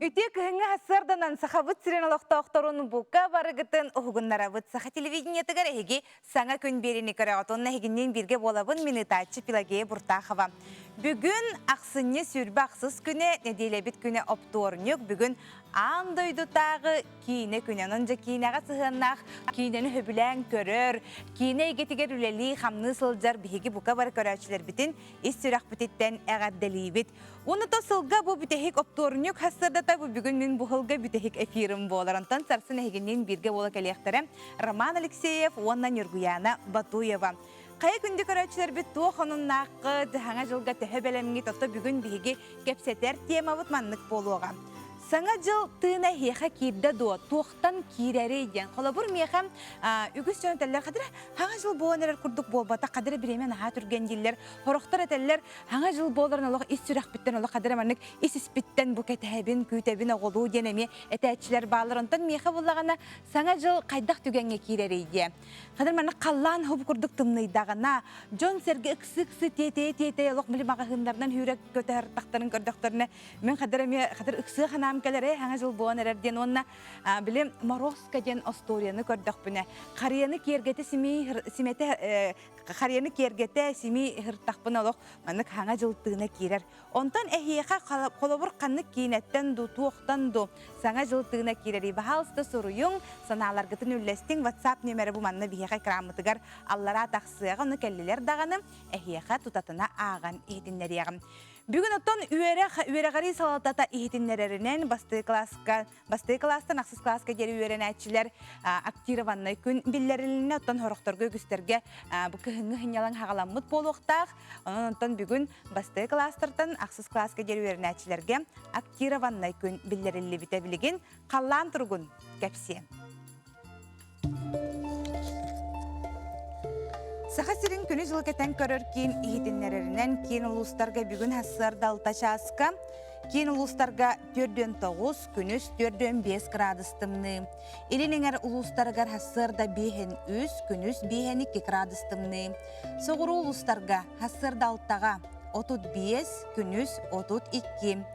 Үтүө кыһыҥҥы сарсыарданан Сахабыт сирин олохтоохторун бука барыгытын уһугуннарабыт. Саха телевидениетыгар эһиги саҥа күн биэриини көрөҕүт. Онно эһигинниин бииргэ буолабын мин ыытааччы Пелагея Буртахова. Бүгүн ахсынньы сүүрбэ ахсыс күнэ, нэдиэлэбит күнэ оптуорунньук. Бүгүн аан дойдутааҕы киинэ күнэ. Онон дьэ киинэҕэ сыһыаннаах киинэни сөбүлээн көрөр, киинэ эйгэтигэр үлэлии-хамныы сылдьар биһиги бука бары көрөөччүлэрбитин ис сүрэхпититтэн эҕэрдэлиибит. Уонна то сылга бу бүтэһик оптуорунньук сарсыардата бу бүгүн мин бу сылга бүтэһик эфирым буолар. Онтон сарсын эһигинниин бииргэ буола кэлиэхтэрэ Роман Алексеев уонна Ньургуяна Батуева. Хайа күндү көрөөччүлэрбит туох онуннааххыт, саҥа дьылга төһө бэлэмҥит, ото бүгүн биһиги кэпсэтэр темабыт маннык буолуоҕа. Саҥа дьыл тыына эһиэхэ киирдэ дуо? Туохтан киирэрий диэн. Холобур, миэхэ үгүс дьон этэллэр, хадыра саҥа дьыл буолан эрэр курдук буолбатах, хадыра бириэмэ наһаа түргэн дииллэр. Сорохтор этэллэр, саҥа дьыл буоларын олох ис сүрэхпиттэн олох хадыра маннык ис испиттэн бу кэтэһэбин, күүтэбин оҕолуу диэн эмиэ этээччилэр бааллар. Онтон миэхэ буллаҕына саҥа дьыл хайдах түгэҥҥэ киирэрий диэ. Хадыр маннык халлаан хуб курдук тымныйдаҕына, дьон-сэргэ ыксы-ыксы тиэтэйэ-тиэтэйэ олох били маҕаһыыннарынан сүүрэ көтөһөр тахтарын көрдөхтөрүнэ, мин хадыр эмиэ хадыр ыксыа ханаам кэлэр ээ саҥа дьыл буолан эрэр диэн уонна били Морозко диэн остуоруйаны көрдөхпүнэ, харыйаны киэргэтэ симии симэтэ харыйаны киэргэтэ симии ыһыртахпына олох маннык саҥа дьыл тыына киирэр. Онтон эһиэхэ холобур ханнык киинэттэн ду, туохтан ду саҥа дьыл тыына киирэрий баһаалыста суруйуҥ, санааларгытын үллэстиҥ. WhatsApp нүөмэрэ бу манна биһиэхэ экраммытыгар аллараа тахсыаҕа, ону кэллилэр даҕаны эһиэхэ тутатына ааҕан иһитиннэриэҕим. Бүгүн оттон үөрэх үөрэҕирии салалтата иһитиннэрэринэн бастакы кылааска Бастакы кылаастан ахсыс кылааска диэри үөрэнээччилэр актированнай күн биллэрилиннэ, оттон сорохторго үгүстэргэ бу кыһыҥҥы сынньалаҥ хаҕаламмыт буолуохтаах. Онон онтон бүгүн бастакы кылаастартан ахсыс кылааска диэри үөрэнээччилэргэ актированнай күн биллэриллибитэ билигин халлаан туругун кэпсиэм. Саха сирин күнү-дьылы кэтэн көрөр киин иһитиннэрэринэн киин улуустарга бүгүн сарсыарда алта чааска, киин улуустарга 4,9, күнүс 4,5 градус тымныы. Илин эҥэр улуустарыгар сарсыарда 5,3, күнүс 5,2 градус тымныы. Соҕуруу улуустарга сарсыарда алтаҕа 35, күнүс 32.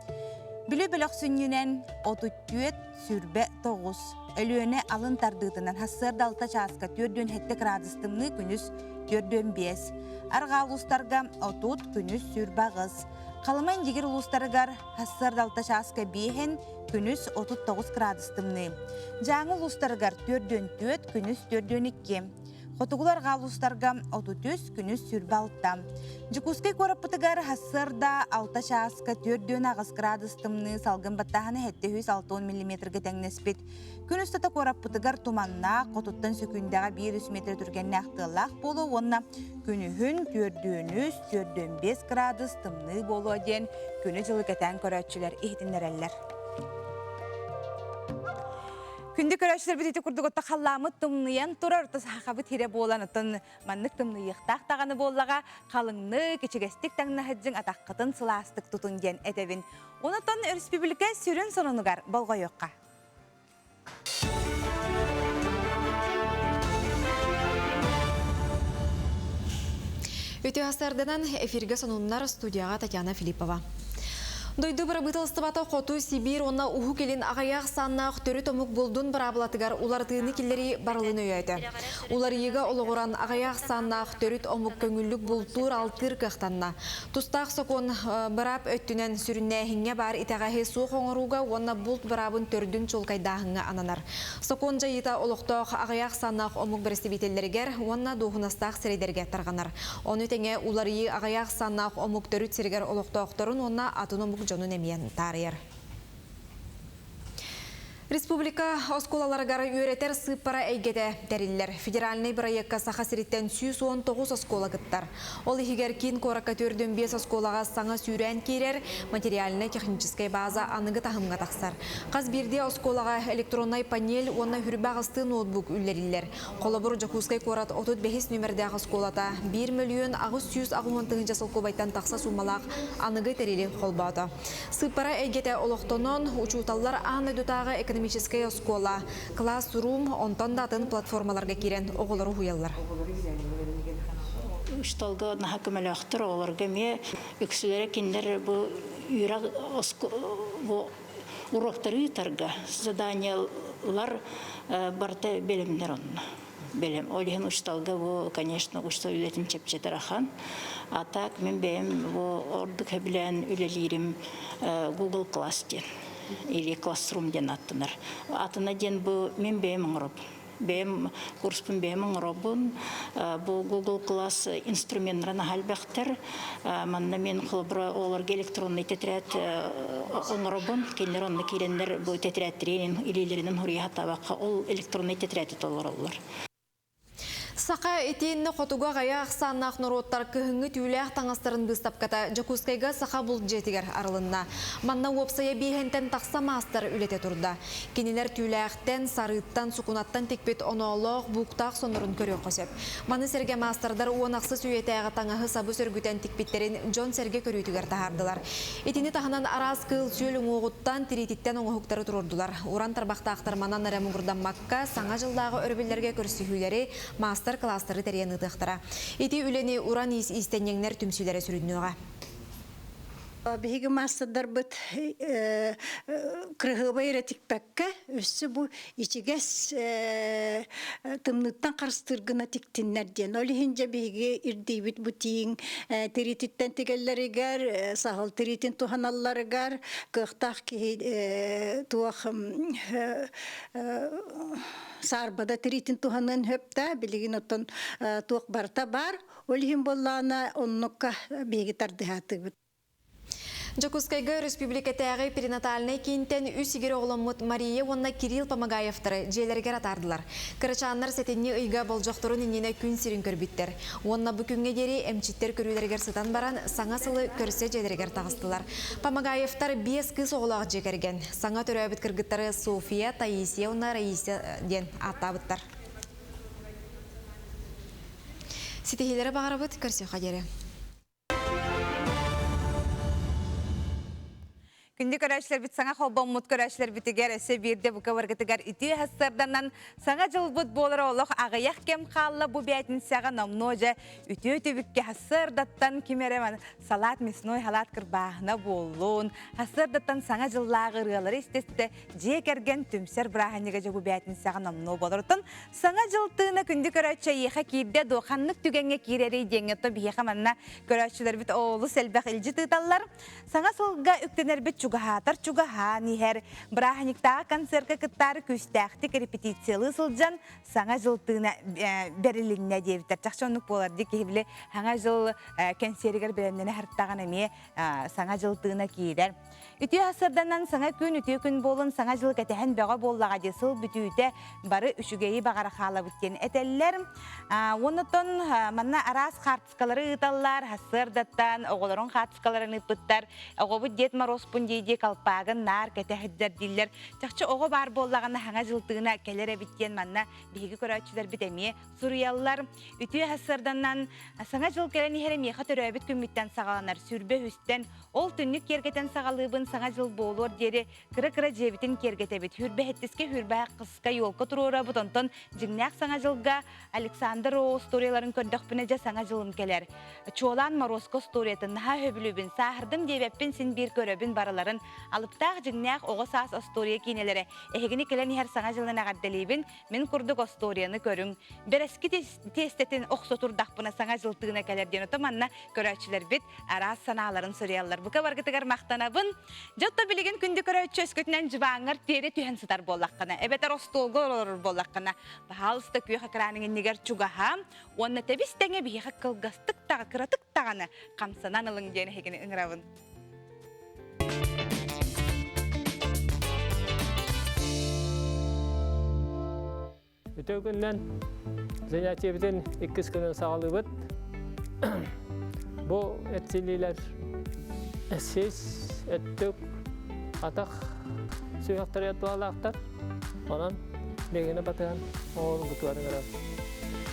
Бүлүү бөлөх сүнньүнэн 34, 29. Өлүөнэ алын тардыытынан сарсыарда алта чааска 47 градус тымныы күнүс 45. Арҕаа улуустарга 30, күнүс 28. Халыма Индигир улуустарыгар сарсыарда алта чааска биэһин, күнүс 39 градус тымныы. Дьааҥы улуустарыгар 44, күнүс 42. Хотугулар арҕаа улуустарга 33, күнүс 26. Дьокуускай куораппытыгар сарсыарда алта чааска 4,8 градус тымныы салгын баттааһына 760 миллиметргэ тэҥнэспит. Күн устата куораппытыгар туманнаах, хотуттан сөкүүндэҕэ 1-3 метр түргэннээх тыаллаах буолуо уонна күнүһүн 4,3, 4,5 градус тымныы буолуо диэн күнү-дьылы кэтээн көрөөччүлэр иһитиннэрэллэр. Күндү көрөөччүлэрбит ити курдук отто халлааммыт тымныйан турар, отто сахабыт хирэ буолан оттон маннык тымныйыахтаах даҕаны буоллаҕа, халыҥнык, ичигэстик таҥнаһыдьыҥ, атаххытын сылаастык тутун диэн этэбин. Онотон өрөспүүбүлүкэ сүрүн сонунугар болҕойуохха. Үтүө сарданан эфиргэ сонуннар студияҕа Татьяна Филиппова. Дойду бырабыыталыстыбата Хоту Сибиир уонна Уһук Илин аҕыйах саннаах төрүт омук булдун быраабылатыгар уларытыыны киллэрии барылын өйөөтө. Уларыйыыга олоҕуран аҕыйах саннаах төрүт омук көҥүллүк бултуур-алтыыр кыахтанна. Тустаах сокуон быраап өттүнэн сүрүннээһиҥҥэ баар итэҕэһи суох оҥорууга уонна булт быраабын төрдүн чуолкайдааһыҥҥа ананар. Сокуон дьайыыта олохтоох аҕыйах санаах омук бэрэстэбиитэллэригэр уонна дуоһунастаах сирэйдэргэ тарҕанар. Ону тэҥэ уларыйыы аҕыйах санаах омук төрүт сиригэр олохтоохторун уонна атын омук дьонун эмиэ таарыйар. Республика оскуолаларыгар үөрэтэр сыыппара эйгэтэ тэриллэр. Федеральнай бырайыакка Саха сириттэн 119 оскуола кыттар. Ол иһигэр киин куоракка 45 оскуолаҕа саҥа сүүрээн киирэр, материальнай-техническэй база аныгы таһымҥа тахсар. Хас биирдии оскуолаҕа электроннай панель уонна хүрбэ аҕыстыы ноутбук үллэриллэр. Холобур, Дьокуускай куорат 35 нүмердээх оскуолата 1 мөлүйүөн 880 тыһыынча солкуобайтан тахса суумалаах аныгы тэрили холбоото. Сыыппара эйгэтэ олохтонон, учууталлар аан дойдутааҕы экономическай экономическай оскуола, Classroom, онтон да атын платформаларга киирэн оҕолору уһуйаллар. Учууталга наһаа көмөлөөхтөр, оҕолорго эмиэ үксүлэрэ кинилэр бу үөрэх бу уроктары ыытарга заданиелар барыта бэлэмнэр онно бэлэм. Ол иһин учууталга бу, конечно, учуутал үлэтин чэпчэтэр ахан. А так мин бэйэм бу ордук сөбүлээн үлэлиирим Google Class диэн или Classroom диэн аттанар. Атына диэн бу мин бэйэм оҥоробун. Бэйэм курспун бэйэм оҥоробун. Бу Google Class инструменнарын аһа элбэхтэр. Манна мен холобура оҕолорго электронный тетрадь оҥоробун. Кинилэр онно киирэннэр бу тетрадьтэрин илиилэринэн хоруйа сатаабакка ол электронный тетради толороллор. Саха итиэннэ хотугу аҕыйах ахсааннаах норуоттар кыһыҥҥы түүлээх таҥастарын быыстапката Дьокуускайга Саха булт дьиэтигэр арылынна. Манна уопсайа биэһэнтэн тахса маастар үлэтэ турда. Кинилэр түүлээхтэн, сарыыттан, сукунаттан тикпит оноолоох, бууктаах соннорун көрүөххэ сөп. Маны сэргэ маастардар уон ахсыс үйэтээҕи таҥаһы-сабы сөргүтэн тикпиттэрин дьон-сэргэ көрүүтүгэр таһаардылар. Итини таһынан араас кыыл-сүөл уҥуоҕуттан, тириититтэн оҥоһуктары туруордулар. Уран тарбахтаахтар манан эрэ муҥурдаммакка, Саҥа дьыллааҕы өрөбүллэргэ көрсүһүүлэри, маастар-кылаастары тэрийэн ыытыахтара. Ити үлэни Уран иис иистэнньэҥнэр түмсүүлэрэ сүрүннүөҕэ. Биһиги маастардарбыт кырыһыабай эрэ тикпэккэ, өссө бу ичигэс тымныыттан харыстыыр гына тиктиннэр диэн. Ол иһин дьэ биһиги ирдиибит бу тииҥ тириититтэн тигэллэригэр, саһыл тириитин туһаналларыгар кыахтаах киһи туох саарбада тириитин туһаныан сөп да, билигин оттон туох барыта баар. Ол иһин буоллаҕына оннукка биһиги тардыһаатыбыт. Дьокуускайга өрөспүүбүлүкэтээҕи перинатальнай киинтэн үс игирэ оҕоломмут Мария уонна Кирилл Помогаевтары дьиэлэригэр атаардылар. Кырачааннар сэтинньи ыйга болдьохторун иннинэ күн сирин көрбүттэр. Уонна бу күҥҥэ диэри эмчиттэр көрүүлэригэр сытан баран, саҥа сылы көрсө дьиэлэригэр таҕыстылар. Помогаевтар биэс кыыс оҕолоох дьиэ кэргэн. Саҥа төрөөбүт кыргыттары София, Таисия уонна Раиса диэн ааттаабыттар. Ситиһиилэри баҕарабыт, көрсүөххэ диэри. Күндү көрөөччүлэрбит саҥа холбоммут көрөөччүлэрбитигэр өссө биирдэ бука баргытыгар үтүө сарданан саҥа дьылбыт буолар олох аҕыйах кэм хаалла бу бээтинсэҕэ номнуо дьэ үтүө түбүккэ сарсыардаттан ким эрэ салат мясной халаат кырбааһына буоллун сарсыардаттан саҥа дьыллааҕы ырыалары истэ-истэ дьиэ кэргэн түмсэр бырааһынньыга дьэ бу бээтинсэҕэ номнуо буолар. Оттон Саҥа дьыл тыына күндү көрөөччү эйиэхэ киирдэ дуо? Ханнык түгэҥҥэ киирэрий диэҥҥэ то биһиэхэ манна көрөөччүлэрбит олус элбэх илдьит ыыталлар. Саҥа сылга үктэнэрбит чугаһаатар чугаһаан иһэр. Бырааһынньыктааҕы концерка кыттаары күүстээхтик репетициялыы сылдьан Саҥа дьыл тыына бэрилиннэ диэбиттэр. Чахчы оннук буолар дии киһи били Саҥа дьыл кэнсиэригэр бэлэмнэнэ сырыттаҕына эмиэ Саҥа дьыл тыына киирэр. Үтүө сарсыарданан саҥа күн үтүө күн буолун, саҥа дьыл кэтэһэн бөҕө буоллаҕа дии сыл бүтүүтэ бары үчүгэйи баҕара хаалабыт диэн этэллэр. Оннотон манна араас хаартыскалары ыыталлар, сарсыардаттан оҕолорун хаартыскаларын ыыппыттар. Оҕобут Дед Морозпун дии-дии колпагын наар кэтэ сылдьар дииллэр. Чахчы оҕо баар буоллаҕына саҥа дьыл тыына кэлэр эбит диэн манна биһиги көрөөччүлэрбит эмиэ суруйаллар. Үтүө сарсыарданан саҥа дьыл кэлэн иһэрэ миэхэ төрөөбүт күммүттэн саҕаланар. Сүүрбэ үһүстэн Ол түннүк киэргэтэн саҕалыыбын саҥа дьыл буолуор диэри кыра-кыра дьиэбитин киэргэтэбит. Хүрбэһиттискэ хүрбээх кыска елка туруорабыт, онтон дьиҥнээх саҥа дьылга Александр О историяларын көрдөхпүнэ дьэ саҥа дьылым кэлэр. Чуолаан Моруоска историятын наһаа сөбүлүүбүн, сааһырдым диэбэппин син биир көрөбүн барыларын. Алыптаах дьиҥнээх оҕо саас остуоруйа киинэлэрэ. Эһигини кэлэн иһэр саҥа дьылын эҕэрдэлиибин, мин курдук остуоруйаны көрүҥ. Бэрэски тиэстэтин охсо турдахпына саҥа дьыл тыына кэлэр диэн ото манна көрөөччүлэрбит араас санааларын суруйаллар. Бука баргытыгар махтанабын. Дьотто билигин күндү көрөөччү өскөтүнэн дьыбааҥҥар тиэрэ түһэн сытар буоллаххына, эбэтэр остуолга олорор буоллаххына, баһаалыста күөх экраның иннигэр чугаһа уонна тэбис тэҥэ биһиэхэ кылгастык таҕа кыратык даҕаны хамсанан ылыҥ диэн эһигини ыҥырабын. Үтүө күннэн занятиебытын иккис күнүн саҕалыыбыт. Бу эрчиллиилэр сис, өттүк, атах сүһүөхтэригэр туһалаахтар. Онон биһигини батыһан оҕолорбутугар ыҥырабыт.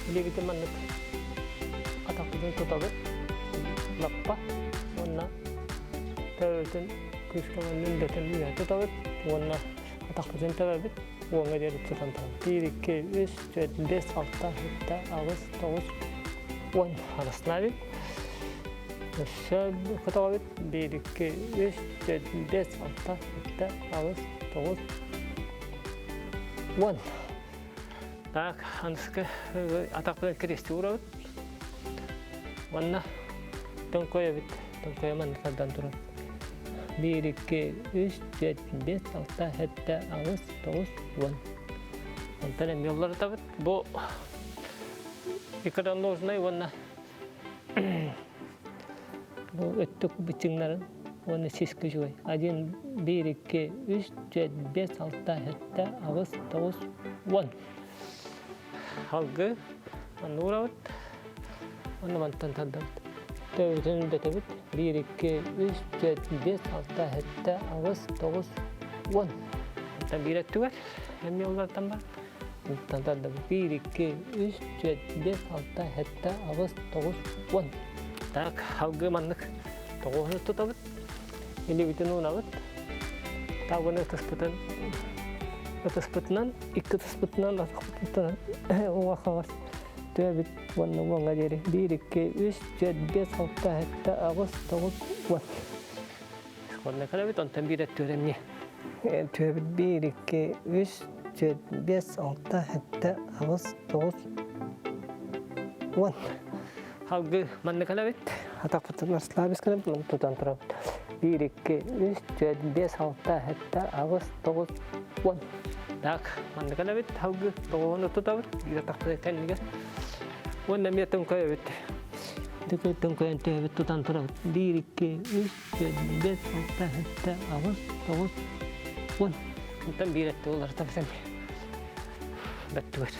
Билигитин маннык атахпытын тутабыт, лаппа уонна төбөтүн күүскэ маннын дэтэн үөһэ тутабыт уонна. Атахпытын тэбэбит, уоҥҥа диэри тутан турабыт. Биир, икки, үс, түөрт, биэс, алта, сэттэ, аҕыс, тоҕус, уон. Араснаабит. Өссө көтөҕөбүт. Биир, икки, үс, түөрт, биэс, алта, сэттэ, аҕыс, тоҕус, уон. Так, аныскы атахпытын крести уурабыт. Уонна тоҥкойобут. Тоҥкойо манна тардан турар. Биир, икки, үс, түөрт, биэс, алта, сэттэ, аҕыс, тоҕус, уон. Онтон эмиэ уларытабыт. Бу икроножнай уонна бу өттүк быччыҥнарын уонна сис күчүгэй. Один, биир, икки, үс, түөрт, биэс, алта, сэттэ, аҕыс, тоҕус, уон. Алгы манна уурабыт. Онно мантан тардабыт. Төбөтүн үрдэтэбит. Биир, икки, үс, түөрт, биэс, алта, сэттэ, аҕыс, тоҕус, уон. Онтон биир өттүгэр эмиэ уларытан бар. Онтон тардабыт. Биир, икки, үс, түөрт, биэс, алта, сэттэ, аҕыс, тоҕус, уон. Так, алгы маннык тоҕуһун тутабыт. Илибитин уунабыт. Табыны ытыспытын ытыспытынан, икки ытыспытынан, атахпытынан уҥа хаҥас Төбүт уонна уоҥҥа диэри биир, икки, үс, түөрт, биэс, алта, сэттэ, аҕыс, тоҕус, уон. Уонна кэлэбит, онтон биир өттүгэр эмиэ. Төбүт биир, икки, үс, түөрт, биэс, алта, сэттэ, аҕыс, тоҕус, уон. Алгы манна кэлэбит. Атахпытын расслабись гынабыт, тутан турабыт. Биир, икки, үс, түөрт, биэс, алта, сэттэ, аҕыс, тоҕус, уон. Так, манна кэлэбит, алгы тоҕуһун тутабыт, биир атахпыт кэннигэр. Уонна эмиэ тоҥкойобут. Дыкы тоҥкойон төһөбүт тутан турабыт. Биир, икки, үс, түөрт, биэс, алта, сэттэ, аҕыс, тоҕус, уон. Онтон биир өттү уларытабыт эмиэ. Бөттүгэр.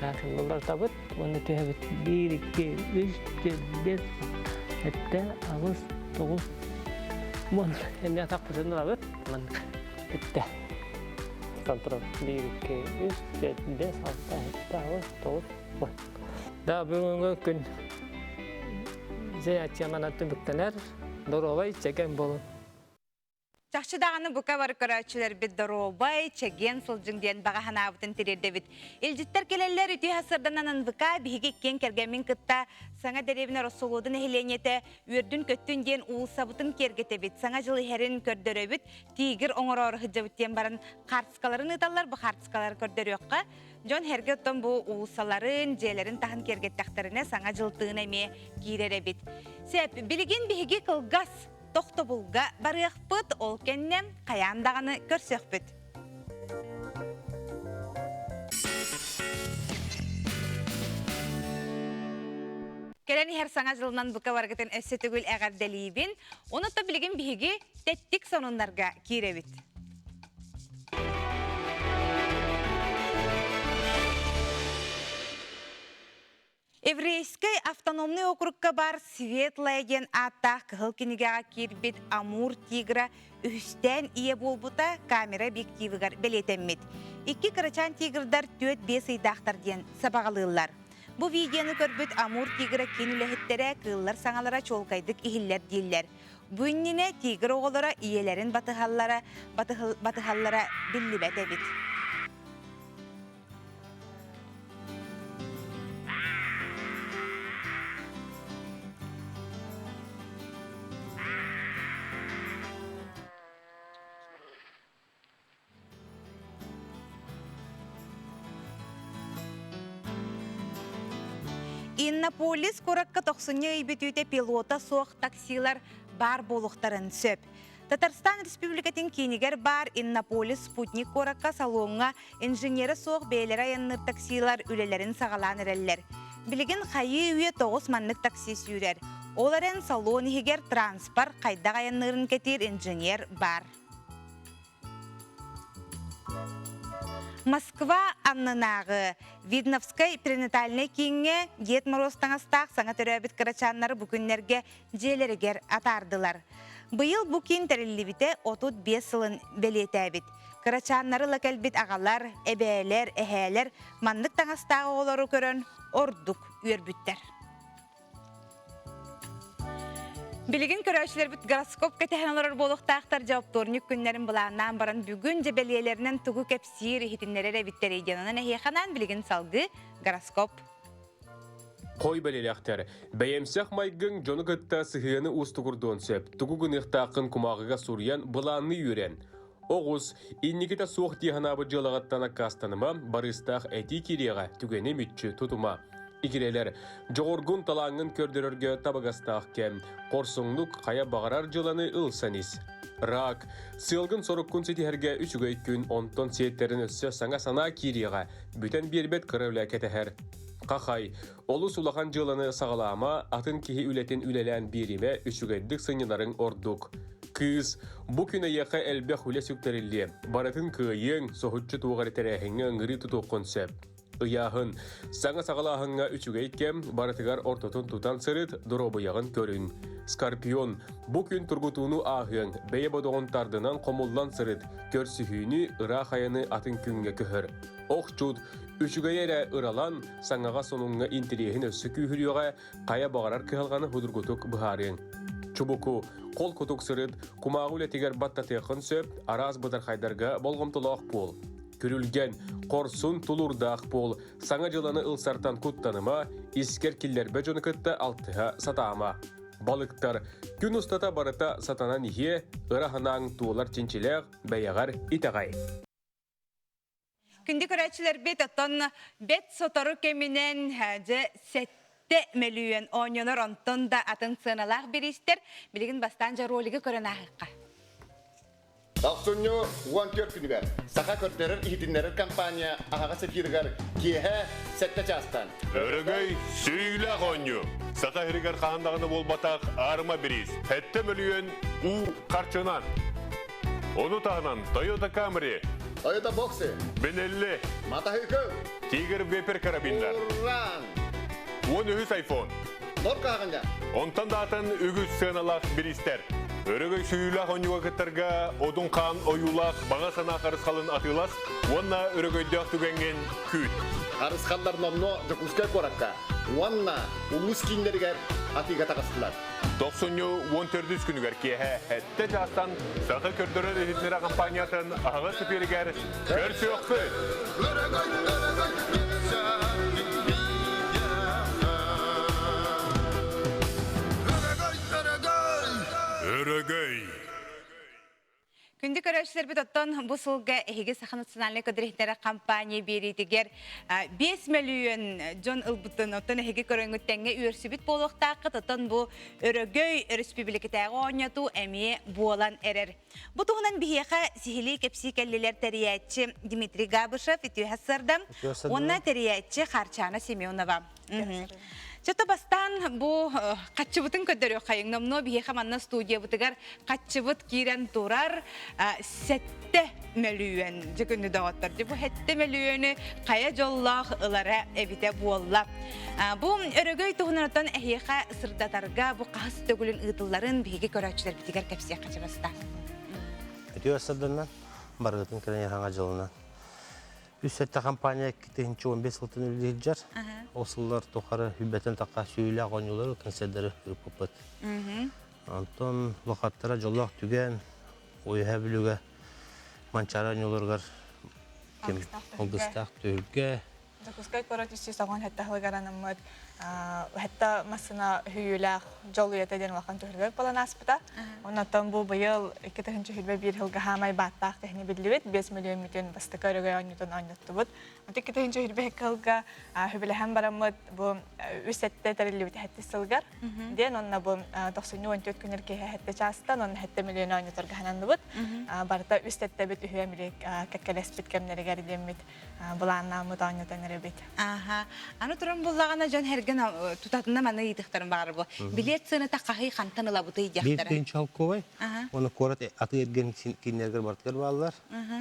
Так, уларытабыт. Уонна түһэбит. Биир, икки, үс, түөрт, биэс, сэттэ, аҕыс, тоҕус, уон. Эмиэ атахпытын ылабыт. Маннык. Бүттэ. Контроль. Биир, икки, үс, түөрт, биэс, алта, сэттэ, аҕыс, тоҕус, уон. Да, бүгүҥҥү күн занятие манан түмүктэнэр. Доруобай, чэгиэн буолун. Чахчы даҕаны бука бары көрөөччүлэрбит доруобай, чэгиэн сылдьыҥ диэн баҕа санаабытын тириэрдэбит. Илдьиттэр кэлэллэр үтүө сырданан НВК биһиги иккиэн кэргэммин кытта саҥа дэриэбинэ Россолоду нэһилиэнньэтэ үөрдүн-көттүн диэн уулуссабытын киэргэтэбит, саҥа дьыл иһэрин көрдөрөбүт, тигр оҥороору сылдьабыт диэн баран хаартыскаларын ыыталлар, бу хаартыскалары көрдөрүөххэ. Дьон эргэ оттон бу уулуссаларын, дьиэлэрин таһын киэргэттэхтэринэ саҥа дьыл тыына эмиэ киирэр эбит. Сөп, билигин биһиги кылгас тохтобулга барыахпыт, ол кэннэ хайаан даҕаны көрсүөхпүт. Кэлэн иһэр саҥа дьылынан бука баргытын өссө төгүл эҕэрдэлиибин. Ону то билигин биһиги тэттик сонуннарга киирэбит. Еврейскэй автономнай округка баар Светлая диэн ааттаах кыһыл кинигэҕэ киирбит Амур тигра үһүстээн ийэ буолбута камера объективыгар бэлиэтэммит. Икки кырачаан тигрдар түөрт-биэс ыйдаахтар диэн сабаҕалыыллар. Бу видеоны көрбүт Амур тигра киин үлэһиттэрэ кыыллар саҥалара чуолкайдык иһиллэр дииллэр. Бу иннинэ тигр оҕолоро ийэлэрин батыһаллара, батыһаллара биллибэт эбит. Иннополис куоракка тохсунньу ый бүтүүтэ пилота суох таксилар баар буолуохтарын сөп. Татарстан Республикатын киинигэр баар Иннополис спутник куоракка салоҥҥа инженерэ суох бэйэлэрэ айанныыр таксилар үлэлэрин саҕалаан эрэллэр. Билигин хайыы үйэ тоҕус маннык такси сүүрэр. Ол эрэн салон иһигэр транспорт хайдах айанныырын кэтиир инженер баар. Москва аннынааҕы Видновскай перинатальнай кииҥҥэ Дед Мороз таҥастаах саҥа төрөөбүт кырачааннары бу күннэргэ дьиэлэригэр атаардылар. Быйыл бу киин тэриллибитэ 35 сылын бэлиэтээбит. Кырачааннары ыла кэлбит аҕалар, эбээлэр, эһээлэр маннык таҥастаах оҕолору көрөн ордук үөрбүттэр. Билигин көрөөччүлэрбит гороскоп кэтэһэн олорор буолуохтаахтар дьэ оптуорньук күннэрин былааннаан баран бүгүн дьэ бэлиэлэринэн тугу кэпсиир иһитиннэрэр эбиттэрий диэн онон эһиэхэ анаан билигин салгыы гороскоп. Хой бэлиэлээхтэр. Бэйэмсэх майгыҥ дьону кытта сыһыаны уустугурдуон сөп. Тугу гыныахтааххын кумааҕыга суруйан, былаанныы үөрэн. Оҕус, инникитэ суох дии санаабыт дьыалаҕыттан аккаастаныма, барыыстаах этии киириэҕэ, түгэни мүччү тутума. Игирэлэр, дьоҕургун талааҥҥын көрдөрөргө табыгастаах кэм. Хорсуҥнук хайа баҕарар дьыаланы ылсан ис. Рак, сыалгын-соруккун ситиһэргэ үчүгэй күн, онтон сиэттэрин өссө саҥа санаа киириэҕэ, бүтэн биэрбэт кыра үлэ кэтэһэр. Хахай, олус улахан дьыаланы саҕалаама, атын киһи үлэтин үлэлээн биэримэ, үчүгэйдик сынньанарыҥ ордук. Кыыс, бу күн эйиэхэ элбэх үлэ сүктэриллиэ. Барытын кыайыаҥ, соһуччу туох эрэ тэрээһиҥҥэ ыҥырыы тутуоххун сөп. Ыйааһын. Саҥа саҕалааһыҥҥа үчүгэй кэм, барытыгар ортотун тутан сырыт, доруобуйаҕын көрүн. Скорпион. Бу күн тургутууну ааһыаҥ, бэйэ бодоҕун тардынан хомуллан сырыт, көрсүһүүнү, ыраах айаны атын күҥҥэ көһөр. Охчут. Үчүгэйи эрэ ыралан, саҥаҕа-сонуҥҥа интэриэһин өссө күүһүрүөҕэ, хайа баҕарар кыһалҕаны судургутук быһаарыаҥ. Чубуку, холкутук сырыт, кумааҕы үлэтигэр баттатыаххын сөп, араас бытархайдарга болҕомтолоох буол. Күрүлгэн, хорсун, тулуурдаах буол, саҥа дьыланы ылсартан куттаныма, искэр киллэрбэ дьону кытта алтыһа сатаама. Балыктар, күн устата барыта сатанан иһиэ, ыра санааҥ туолар чинчилээх, бэйэҕэр итэҕэй. Күндү көрөөччүлэрбит, оттон бэт сотору кэминэн дьэ 7 мөлүйүөн оонньонор онтон да атын сыаналаах бириистэр билигин бастаан дьэ ролигы көрөн ааһыахха. Ахсынньы 14 күнүгэр Саха көрдөрөр иһитиннэрэр компания аһаҕас эфиригэр киэһэ 7 чаастан. Өрөгөй сүүйүүлээх оонньуу. Саха сиригэр хаһан даҕаны буолбатах аарыма бириис. 7 мөлүйүөн уу харчынан. Ону таһынан Toyota Camry, Toyota Boxer, Benelli, Матаһыыкы, Tiger Vapor карабиннар, Уран, 13 iPhone. Норка аҕынньа. Онтон да атын үгүс сыаналаах бириистэр. Өрөгөй сүүйүүлээх оонньууга кыттарга Одун Хаан ойуулаах баҕа санаа харысхалын атыылас уонна өрөгөйдөөх түгэҥҥин күүт. Харысхаллар номнуо Дьокуускай куоракка уонна улуус кииннэригэр атыыга таҕыстылар. Тохсунньу 14 күнүгэр киэһэ 7 чаастан Саха көрдөрөр иһитиннэрэр компаниятын аһаҕас эфиригэр көрсүөхпүт! Өрөгөй, өрөгөй, Өрөгөй, өрөгөй! Өрөгөй! Күндү көрөөччүлэрбит оттон бу сылга эһиги Саха национальнай көрдөрөр компания биэриитигэр 5 мөлүйүөн дьон ылбытын оттон эһиги көрөҥүттэҥҥэ үөрсүбүт буолуохтааххыт оттон бу Өрөгөй өрөспүүбүлүкэтээҕи оонньотуу эмиэ буолан эрэр. Бу туһунан биһиэхэ сиһилии кэпсии кэллилэр тэрийээччи Дмитрий Габышев, үтүө сарсыарда уонна тэрийээччи Харчана Семенова. Чото бастаан бу хаччыбытын көрдөрүөххэйиҥ. Номнуо биһиэхэ манна студиябытыгар хаччыбыт киирэн турар 7 мөлүйүөн дьэ күндү доҕоттор. Дьэ бу 7 мөлүйүөнү хайа дьоллоох ылара эбитэ буолла. Бу өрөгөй туһунан эһиэхэ сырдатарга бу хаһыс төгүлүн ыытылларын биһиги көрөөччүлэрбитигэр кэпсиэххэ бастаан. Үтүө сарсыарданан барыгытын кэлэн хаҥа дьылынан. Үс сэттэ компания 2015 сылтан үлэлиир. Ол сыллар тухары хүббэтин таққа сүүлээх оонньуулары концерттары ыыппыппыт. Онтон лохаттара дьоллоох түгэн, уйуһа бүлүгэ Манчаары оонньууларыгар ким алгыстаах түһүлгэ. Дьокуускай куорат 397 сылыгар анаммыт хэтта массына хүйүүлээх дьол үйэтэ диэн улахан түһүлгэ буолан ааспыта. Оннотон бу быйыл 2021 сылга хаамай бааттаах киһини биллибит 5 миллион бүтүн бастакы өрөгөй оонньуутун оонньоттубут. 2021 сылга хүбилэһэн бараммыт бу үс сэттэ тэриллибит хэттис сылгар диэн онно бу 94 күнүр киһи хэттэ чаастан онно 7 миллион оонньоторго хананныбыт. Барыта үс сэттэбит үһүө милик кэккэлэспит кэмнэригэр диэммит былааннааммыт оонньотон эрэбит. Аха. Аны туран буллаҕына дьон эрген тутатына маны ыйытыктарын баҕар бу. Билет сыаната хаһый хантан ылабытый Биир диэхтэрэ. тыһыынча солкуобай. Оны куорат аты эрген кинилэргэр бартыгар бааллар.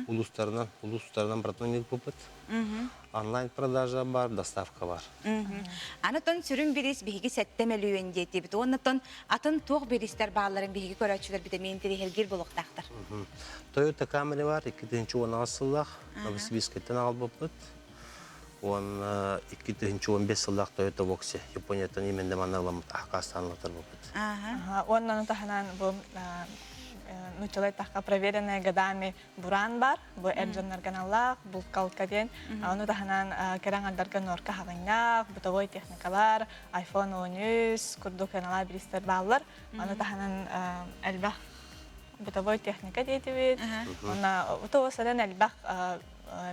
Улуустарынан, улуустарынан бартынан ыыппыппыт. Онлайн продажа бар, доставка бар. Аны тон сүрүн бириис биһиги 7 мөлүйүөн диэтибит. Уонна тон атын туох бириистэр баалларын биһиги көрөөччүлэр битэмиин тириһэргир булуктаахтар. Toyota Camry бар, 2010 сыллаах, Новосибирскайтан аҕалбыппыт. Уонна 2015 сыллаах Toyota Voxy Японияттан именно манна ыламмыт аккаастаан ылатарбыппыт. Уонна ону таһынан бу нууччалай тахха проверенная годами буран бар, бу эр дьоннорго аналлаах, булкалка диэн. Ону таһынан кэрэ аҥардарга норка хаҕынньах, бытовой техникалар, iPhone 13 курдук аналаах бириистэр бааллар. Ону таһынан элбэх бытовой техника диэтибит. Уонна бытовой элбэх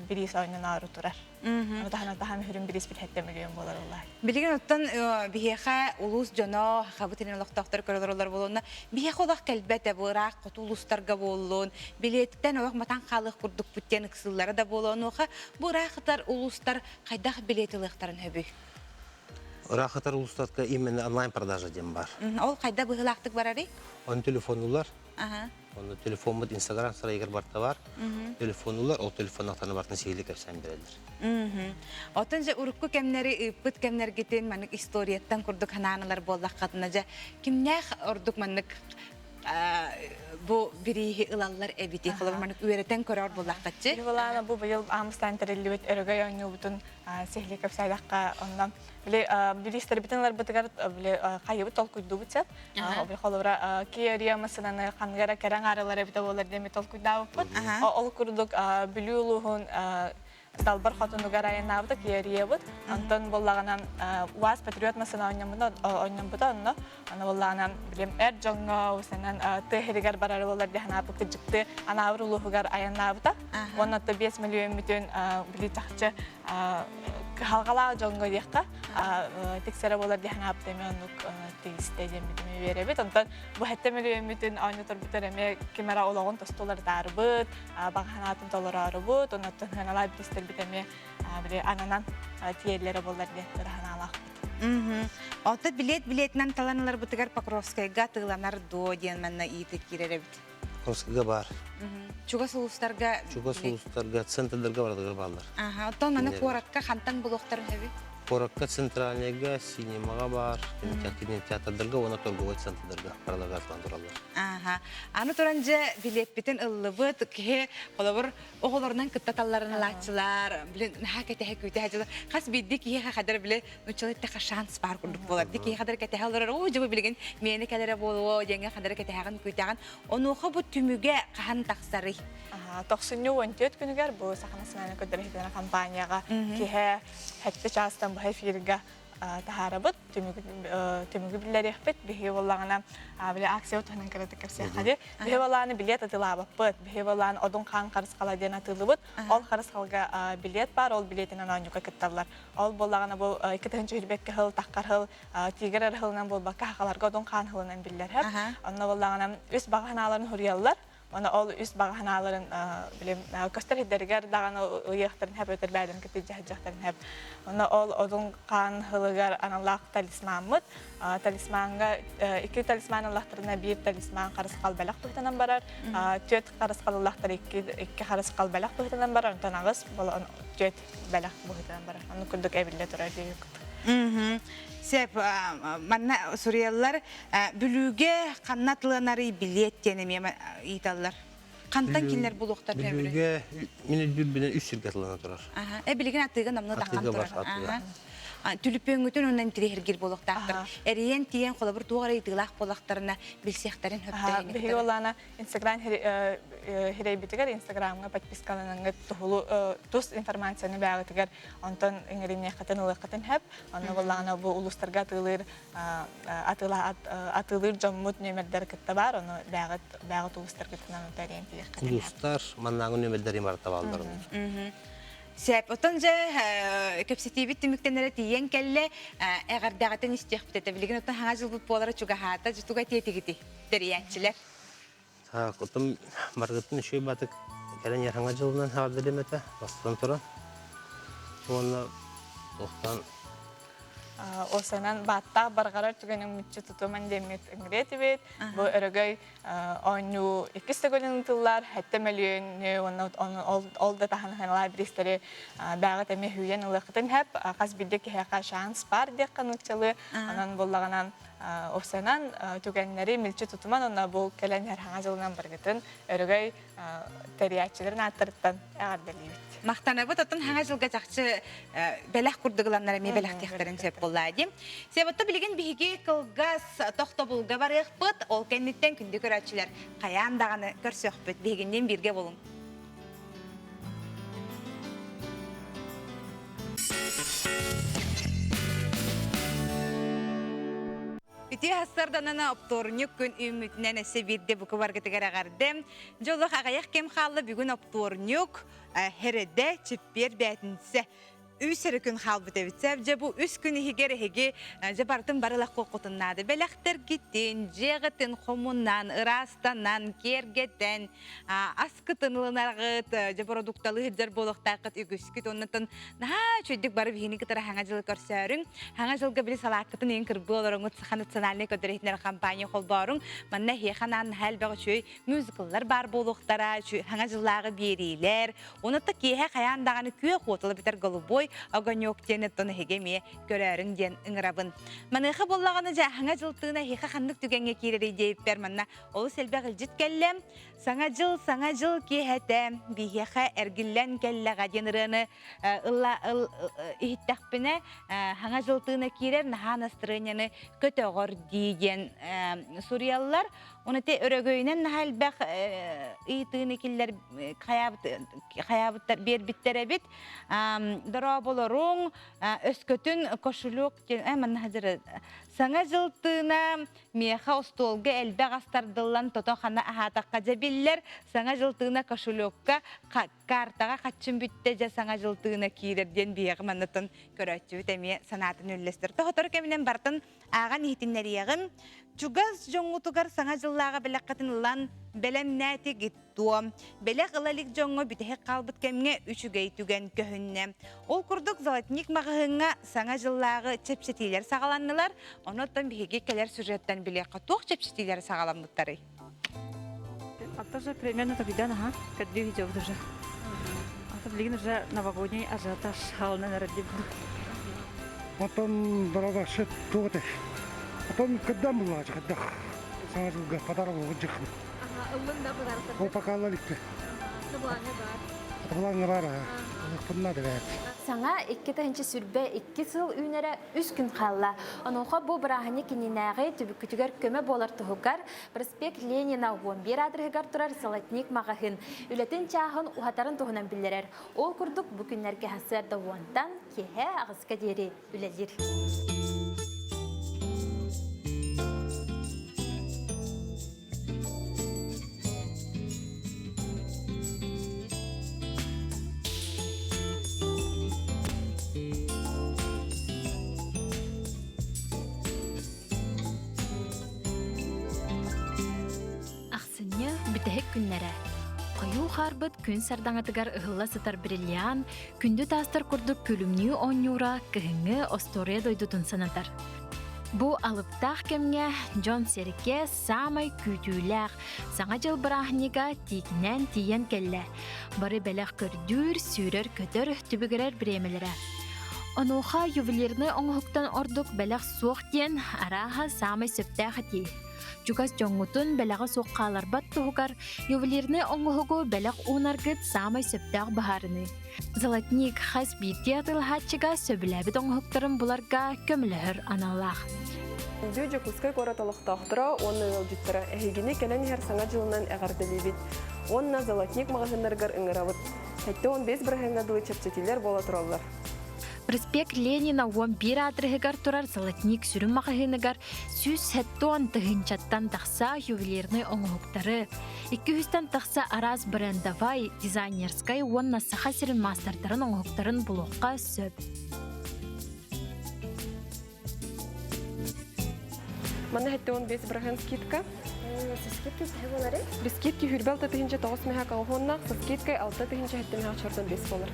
бириис оонньоноору турар. Ону таһынан таһам үрүн бириис билһэттэ миллион буолар улаат. Билигин оттон биһиэхэ улуус дьоно, хабыт илин олохтоохтор көрөлөр буолуонна биһиэхэ олох кэлбэтэ бу ыраах хоту улуустарга буоллун, билиэттэн олох матан хаалыах курдукпут диэн ыксыыллара да буолуонуоха бу ыраах ытар улуустар хайдах билиэт ылыахтарын сөбүй? Ыраах ытар улуустарга именно онлайн продажа диэн бар. Ол хайда быһыылаахтык барарый? Он телефонулар Онно телефоммут Инстаграм сарайыгар барта бар. Телефонулар, ол телефоннахтарына бартын сиһили кэпсээн берэллэр. Отон же урукку кэмнэри ыыппыт кэмнэргитин маннык историяттан курдук ханаанылар буоллаххытына дьэ кимнээх ордук маннык бу бирииһи ылаллар эбити холобур маннык үөрэтэн көрөр буоллаххытчы Былаана бу быйыл аамыстаан тэриллибит өрөгөй оонньуубутун сиһили кэпсээдэххэ онно били бириистэрбитин ыларбытыгар били хайыбыт толкуйдуубут сөп били холобура Kia массыынаны ханныга эрэ кэрэ аҥаарылар эбитэ буолар диэн толкуйдаабыппыт ол курдук Бүлүү улууһун Далбар хотунугар айаннаабыта Kia Онтон буоллаҕына УАЗ Патриот массыына оонньоммута онно аны буоллаҕына билим эр дьоҥҥо усанан тыа сиригэр барар буолар дии санаабыт кырдьыкты Анаабыр улууһугар айаннаабыта уонна 5 мөлүйүөммүтүн били чахчы кыһалҕалаах дьоҥҥо диэххэ тиксэрэ буолар дии санаабыт эмиэ оннук тигистэ диэммит эмиэ үөрэбит. Онтон бу сэттэ мөлүйүөммүтүн оонньоторбутар эмиэ ким эрэ олоҕун тосту уларытаарыбыт, баҕа санаатын толороорубут, оннуттан сыаналаах бириистэрбит эмиэ били ананан тиийэллэрэ буоллар диэн ыра санаалаахпыт. Оттон билиэт билиэтинэн талан ыларбытыгар Покровскайга атыыланар дуо диэн манна иитик киирэр эбит. Покровскайга баар. Чугас улуустарга Чугас улуустарга, центрдарга барытыгар бааллар. Аха, оттон маны куоракка хантан булуохтарын сөбүй? Куоракка центральныйга, синемаҕа баар, кинотеатрдарга уонна торговай центрдарга барыларга атылан тураллар. Аха. Аны туран дьэ билиэппитин ыллыбыт, киһи холобур оҕолорунан кытта талларын ылааччылар, блин, наһаа кэтэһэ күүтэ сылдьаллар. Хас биирдии киһиэхэ хадар били нуччалыы эттэххэ шанс баар курдук буолар. Ди киһи хадар кэтэһэ олорор, оо, дьэ бу билигин миэнэ кэлэрэ буолуо, диэҥҥэ хадары кэтэһэҕин күүтэҕин. Онуоха бу түмүгэ хаһан тахсарый? Тохсунньу 14 күнүгэр бу Саха национальнай көрдөрүүтүнэн компанияҕа киһэ сэттэ чаастан быһа эфиргэ таһаарабыт, түмүгү биллэриэхпит. Биһиги буоллаҕына били акция туһунан кыратык кэпсиэххэ дии. Биһи буоллаҕына билиэт атыылаабаппыт. Биһи буоллаҕына Одун хаан харысхала диэн атыылыыбыт. Ол харысхалга билиэт баар, ол билиэтинэн оонньууга кытталлар. Ол буоллаҕына бу 2 2022 сыл таххар сыл тигр эрэ сылынан буолбакка, сахаларга Одун хаан сылынан биллэр. Онно буоллаҕына үс баҕа санааларын суруйаллар. Уонна ол үс баҕа санааларын билим көстөр сирдэригэр даҕаны ыйыахтарын хэп өтөр бэйэлэрин кытта дьаһдьахтарын хэп. Онно ол Одун хаан сылыгар аналлаах талисмаммыт. Талисмаҥҥа икки талисман ыллахтарына биир талисман харысхал бэлэх быһыытынан барар. Түөрт харысхал ыллахтар икки икки харысхал бэлэх быһыытынан барар. Онтон аҕыс түөрт бэлэх быһыытынан барар. Оннук курдук эбиллэ турар диэбиккит. Сеп, манна суруйаллар, Бүлүүгэ ханна атыланарый билиэт диэн эмиэ ыйыталлар. Хантан кинилэр булуохтар Бүлүүгэ мин өйдүүрбүнэн үс сиргэ атылана турар. Э билигин атыыга намна тахан турар. Түлүпүөҥҥүтүн онон интириэһиргиир буолуохтаахтар. Эрийэн тиийэн холобур туох эрэ ыйытыылаах буоллахтарына билсиэхтэрин сөптөөх. Биһиги олаана Инстаграм хирэйбитигэр Инстаграмҥа подпискаланаҥҥыт туһулу тус информацияны бэҕитигэр онтон иҥэриниэххитин ылыаххытын сөп. Онно буоллаҕына бу улуустарга атыылыыр атыылыыр дьоммут нүөмэрдэр кытта баар, ону бэҕит бэҕит улуустаргытынан тэрийэн тиийиэххитин сөп. Улуустар маннааҕы нүөмэрдэр барыта бааллар. Сөп. Оттон дьэ кэпсэтиибит түмүктэнэрэ тиийэн кэллэ. Эҕэрдэҕитин истиэхпит этэ. Билигин оттон хаҥа дьылбыт буолара чугаһаата. Дьутуга тиэтигити тэрийээччилэр. Так, оттон барыгыттан үчүгэй батык кэлэн ярхаҥа дьылынан хаҕардылым этэ, бастатан туран. Уонна туохтан Осанан бааттаах барҕарар түгэнин мүччү тутуман диэммит ыҥырыа Бу өрөгөй оонньуу иккис төгүлүн ыытыллар, сэттэ мөлүйүөнү уонна ол да таһынан ханалаах бириистэри бэҕэт эмиэ үүйэн ылыаххытын сөп. Хас биирдии киһиэхэ шанс баар диэххэ нууччалыы. Онон буоллаҕына Уопсайынан түгэннэри мүлчү тутуман уонна бу кэлэн иһэр Саҥа дьылынан барыгытын өрөгөй тэрийээччилэрин ааттарыттан эҕэрдэлиибит. Махтанабыт, оттон Саҥа дьылга чахчы бэлэх курдук ыланнар эмиэ бэлэхтиэхтэрин сөп буоллаа дии. Себетто билигин биһиги кылгас тохтобулга барыахпыт, ол кэнниттэн күндү көрөөччүлэр хайаан даҕаны көрсүөхпүт. Биһигинниин бииргэ буолуҥ. Үтүө сарданана оптуорунньук күн үүммүтүнэн өссө биирдэ буку баргытыгар эҕэрдэм. Дьоллох аҕыйах кэм хаалла бүгүн оптуорунньук, хередэ, чиппиэр бээтинсэ үс эрэ күн хаалбыт эбит. Дьэ бу үс күн иһигэр эһиги дьэ барытын барылах куоххутун наада. Бэлэхтэргитин, дьиэҕитин хомунан, ыраастанан, киэргэтэн, аскытын ылынаргыт, дьэ продукталы сылдьар буолуохтааххыт үгүскүт. Оннуттан наһаа үчүгдүк бары биһини кытары хаҥа дьылы көрсөөрүҥ. Хаҥа дьылга били салааккытын иин кырбыы олороҥут Саха национальнай көрдөрүһүнэр компания холбооруҥ. Манна эһиэхэ анаан наһаа элбэх үчүгэй мюзикллар баар буолуохтара, хаҥа дьыллааҕы биэриилэр, Онуота киэһэ хайаан даҕаны күөх уотула бүтэр голубой огонек диэн оттон эһиги эмиэ көрөөрүҥ диэн ыҥырабын. Маныаха буоллаҕына дьэ саҥа дьыл тыына эһиэхэ ханнык түгэҥҥэ киирэрий диэбиппэр манна олус элбэх илдьит кэллэ. Саҥа дьыл, саҥа дьыл киэһэтэ биһиэхэ эргиллэн кэллэҕэ диэн ырыаны ылла иһиттэхпинэ саҥа дьыл тыына киирэр наһаа настырыанньаны көтөҕөр дии диэн суруйаллар. Оны те өрөгөйүнэн наһаа элбэх ыйытыыны киллэр хайаабыттар биэрбиттэр эбит. Дорооболоруҥ, өскөтүн кошелек диэн манна хадьыр саҥа дьыл тыына миэхэ остуолга элбэх астардыллан тото хана аһаатахха дьэ биллэр саҥа дьыл тыына кошелекка картаҕа хаччым бүттэ дьэ саҥа дьыл тыына киирэр диэн биһиэхэ маннаттан көрөөччүбүт эмиэ санаатын үллэстэр. Тоһотору кэминэн бартын ааҕан иһитиннэриэҕим. Чугас дьоҥҥутугар саҥа дьыллааҕы бэлэххитин ылан бэлэмнээтигит дуо? Бэлэх ыла илик дьоҥҥо бүтэһик хаалбыт кэмҥэ үчүгэй түгэн көһүннэ. Ол курдук Золотник маҕаһыыҥҥа саҥа дьыллааҕы чэпчэтиилэр саҕаланнылар. Онон биһиги кэлэр сюжеттан билиэххэ туох чэпчэтиилэр саҕаламмыттарый? А тоже примерно тогда, ага, когда идет уже. А то, блин, уже новогодний ажиотаж хаалынан эрэр Потом дорога туох этэй? Потом когда булаачы хайдах саҥа дьылга подарок ылдьыхпын. Ага, ыллын да подарок. Ол пока ылла иликпин. Плаҥҥа баар. Плаҥҥа баар, ылыахпын наада бэйэт. Саҥа 2022 сыл үүнэрэ үс күн хаалла. Онуоха бу бырааһынньык иннинээҕи түбүккүтүгэр көмө буолар туһугар проспект Ленина 11 аадырыһыгар турар Золотник маҕаһыын үлэтин чааһын уһатарын туһунан биллэрэр. Ол курдук бу күннэргэ сарсыарда уонтан киэһэ аҕыска диэри үлэлиир. Ахсынньы бүтэһик күннэрэ. Хойуу хаарбыт күн сардаҥатыгар ыһылла сытар бриллиант күндү таастар курдук күлүмнүү оонньуура кыһыҥҥы остуоруйа дойдутун санатар. Бу алыптаах кэмҥэ дьон-сэргэ саамай күүтүүлээх Саҥа дьыл бырааһынньыга тиикинээн тиийэн кэллэ. Бары бэлэх көрдүүр, сүүрэр-көтөр, түбүгүрэр бириэмэлэрэ. Онуоха ювелирнай оҥоһуктан ордук бэлэх суох диэн арааһа саамай сөптөөх этии. Чугас дьоҥҥутун бэлэҕэ суох хааларбат туһугар ювелирнай оҥоһугу бэлэх уунаргыт саамай сөптөөх быһаарыныы. Золотник хас биирдии атыылаһааччыга сөбүлээбит оҥоһуктарын буларга көмөлөһөр аналлаах. Күндү Дьокуускай куорат олохтоохторо уонна ыалдьыттара эһигини кэлэн иһэр Саҥа дьылынан эҕэрдэлиибит уонна Золотник маҕаһыыннарыгар ыҥырабыт. 75 бырыһыаҥҥа дылы чэпчэтиилэр буола тураллар. Проспект Ленина 11 аадырыһыгар турар Золотник сүрүн маҕаһыыныгар 170 тыһыынчаттан тахса ювелирнай оҥоһуктары, 200-тэн тахса араас брендовай, дизайнерскай уонна Саха сирин маастардарын оҥоһуктарын булуохха сөп. Манна 75 бырыһыан скидка. Со скидкой төһө буоларый? Без скидки хүрбэл тыһыынча тоҕус мэһэ колхоннаах, со скидкой алта тыһыынча сэттэ мэһэ чордон бес буолар.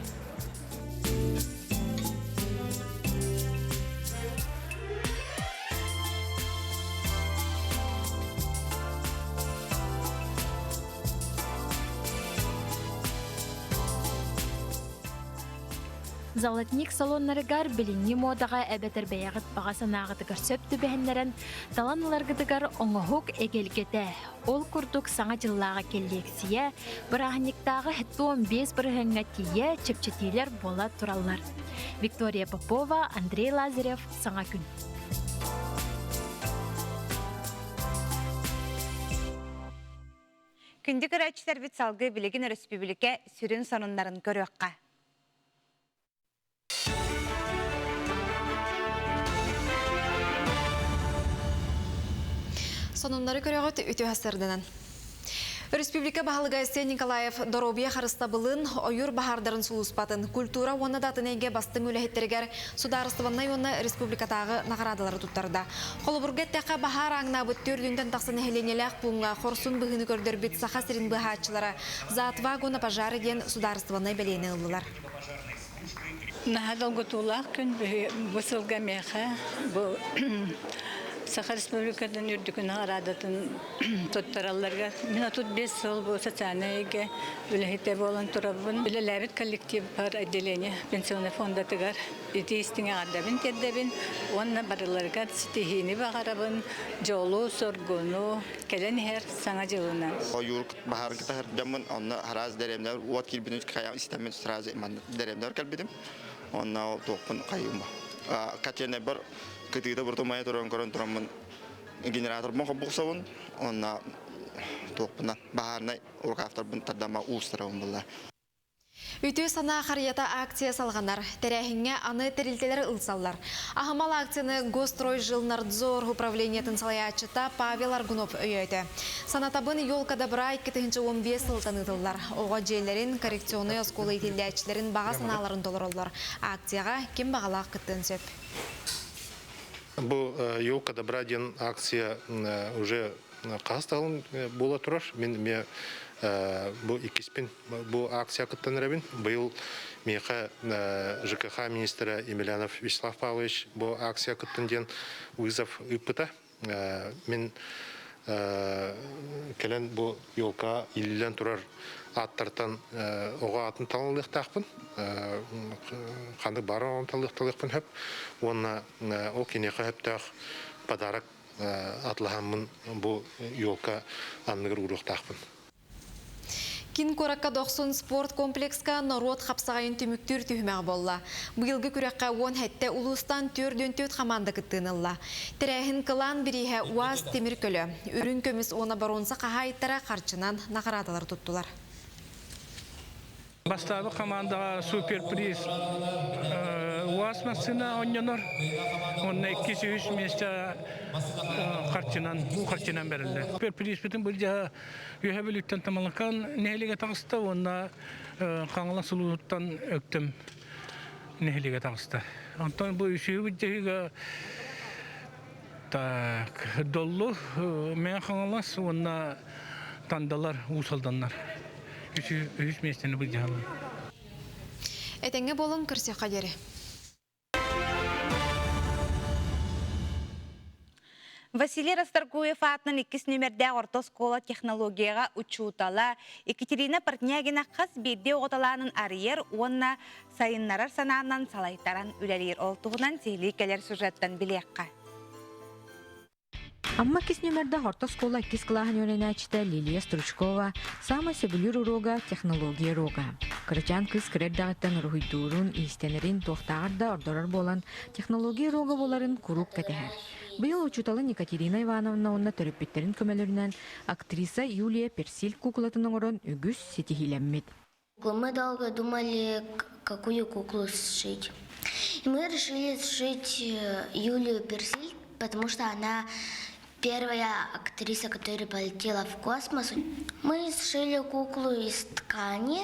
Золотник салоннарыгар билиҥҥи муодаҕа эбэтэр бэйэҕит баҕа санааҕытыгар сөп түбэһиннэрэн талан ыларгытыгар оҥоһук эгэлгэтэ. Ол курдук Саҥа дьыллааҕы кэллиэксийэ, бырааһынньыктааҕы 75 бырыһыаҥҥа тиийэ чэпчэтиилэр буола тураллар. Виктория Попова, Андрей Лазарев, Саҥа күн. Күндү көрөөччүлэрбит салгыы билигин өрөспүүбүлүкэ сүрүн сонуннарын көрүөххэ. Сонуннары көрөҕүт үтүө сырдынан. Республика баһылыга Айсен Николаев доруобуйа харыстабылын, ойуур баһаардарын сулууспатын, культура уонна да атын эйгэ бастыҥ үлэһиттэригэр судаарыстыбаннай уонна республикатааҕы наҕараадалары туттарда. Холобурга эттэххэ, баһаар ааҥнаабыт төрдүнтэн тахса нэһилиэнньэлээх пууҥҥа хорсун быһыыны көрдөрбүт Саха сирин быыһааччылара «За отвагу на пожаре» диэн судаарыстыбаннай бэлиэни ыллылар. Наһаа долгутуулаах күн бу сылга миэхэ бу Саха Республикатын үрдүкү наҕараадатын туттаралларыгар мин 35 сыл бу социальнай эйгэ үлэһитэ буолан турабын. Үлэлээбит коллективпар отделение пенсионнай фондатыгар ити истиҥ эҕэрдэбин тиэрдэбин уонна барыларыгар ситиһиини баҕарабын, дьолу, соргуну, кэлэн иһэр Саҥа дьылынан. Ойуур баһаарга таһырдьаммын, онно араас дэриэбинэлэр уот киирбитин хайаан истэммин сразу манна дэриэбинэлэр кэлбитим. Онно ол туохпун хайыым котельнайбар кытыыта бурту умайа туран көрөн тураммын генераторбун хоббухсабын онно туохпунан баһаарнай рукавтарбын тардама уустарабын булла. Үтүө санаа харыйата акция салҕанар. Тэрээһиҥҥэ аны тэрилтэлэр ылсаллар. Аһымал акцияны Госстройжилнардзор управлениетын салайааччыта Павел Аргунов өйөөтө. Санатабын Елка добра 2015 сылтан ыытыллар. Оҕо дьиэлэрин, коррекционнай оскуола иитиллээччилэрин баҕа санааларын толороллор. Акцияҕа ким баҕалаах кыттыан сөп. Бу Елка добра диэн акция уже хаһыс да буола турар. Мин эмиэ бу иккиспин бу акция кыттан эрэбин. Быйыл миэхэ ЖКХ министрэ Емельянов Вячеслав Павлович бу акция кыттын диэн вызов ыыппыта. Мин кэлэн бу елка ииллэн турар ааттартан оҕо аатын талан ылыахтаахпын. Ханнык баар оҕону талыахпын сөп. Уонна ол киниэхэ сөптөөх подарок атлаһаммын бу елка анныгар ууруохтаахпын. Кин куоракка Дохсун спорт комплекска норуот хапсаҕайын түмүктүүр түһүмэҕэ буолла. Быйылгы күрэххэ 17 улуустан 44 хамаанда кыттыыны ылла. Тэрээһин кылаан бирииһэ УАЗ тимир көлө, үрүҥ көмүс уонна боруонса хаһаайыттара харчынан наҕараадалары туттулар. Бастаабыт хамаандаҕа суперприз УАЗ массыына оонньонор. Уонна иккис, үһүс миэстэ харчынан, уу харчынан бэриллэр. Суперпризпитин былдьаһа Үөһэ Бүлүүттэн Тамалакаан нэһилиэгэ таҕыста уонна Хаҥалас улууһуттан Өктөм нэһилиэгэ таҕыста. Онтон бу үсүһү былдьаһыыга так Доллу, Мэҥэ Хаҥалас уонна Тандалар, Уус Алданнар үһүс миэстэни былдьаһаллар. Этэҥҥэ буолуҥ, көрсүөххэ диэри. Василий Расторгуев аатынан иккис нүмердээх орто оскуола технологияҕа учуутала Екатерина Портнягина хас биирдии оҕо талаанын арыйар уонна сайыннарар санаанан салайтаран үлэлиир. Ол туһунан сиһилии кэлэр сюжеттан билиэххэ. Амма иккис нүмердээх орто оскуола иккис кылааһын үөрэнээччитэ Лилия Стручкова саамай сөбүлүүр уруога технология уруога. Кырачаан кыыс кыра эрдэҕиттэн уруһуйдуурун, иистэнэрин туохтааҕар да ордорор буолан, технология уруога буоларын куруук кэтэһэр. Быйыл учууталын Екатерина Ивановна уонна төрөппүттэрин көмөлөрүнэн актриса Юлия Персиль куукулатын оҥорон үгүс ситиһиилэммит. Мы долго думали, какую куклу сшить. И мы решили сшить Юлию Персиль, потому что она первая актриса, которая полетела в космос. Мы сшили куклу из ткани.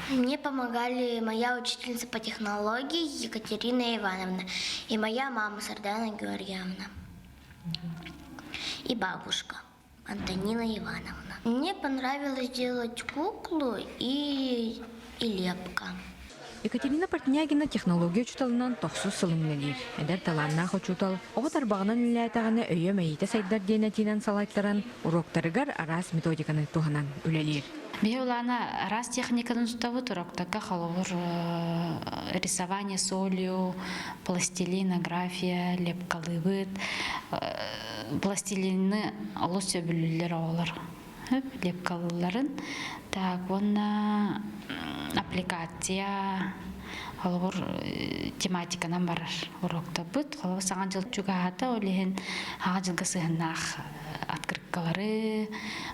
Мне помогали моя учительница по технологии Екатерина Ивановна и моя мама Сардана Георгиевна и бабушка. Антонина Ивановна. Мне понравилось делать куклу и, и лепка. Екатерина Портнягина технология учууталынан тохсус сылын үлэлиир. Эдэр талааннаах учуутал оҕо тарбаҕынан үлэлээтэҕинэ өйө-мэйиитэ сайдар диэн этиинэн салайтаран, уруоктарыгар араас методиканы туһанан үлэлиир. Биһи улаана араас техниканы тутабыт, уроктарга холобур рисование солью, пластилинография, лепкалыыбыт. Пластилины олус сөбүлүүллэр оҕолор. Лепкалыылларын. Так, уонна аппликация, холобур, тематиканан барар уроктарбыт. Холобур, Саҥа дьыл чугаһаата, ол иһин Саҥа дьылга сыһыаннаах открыткалары,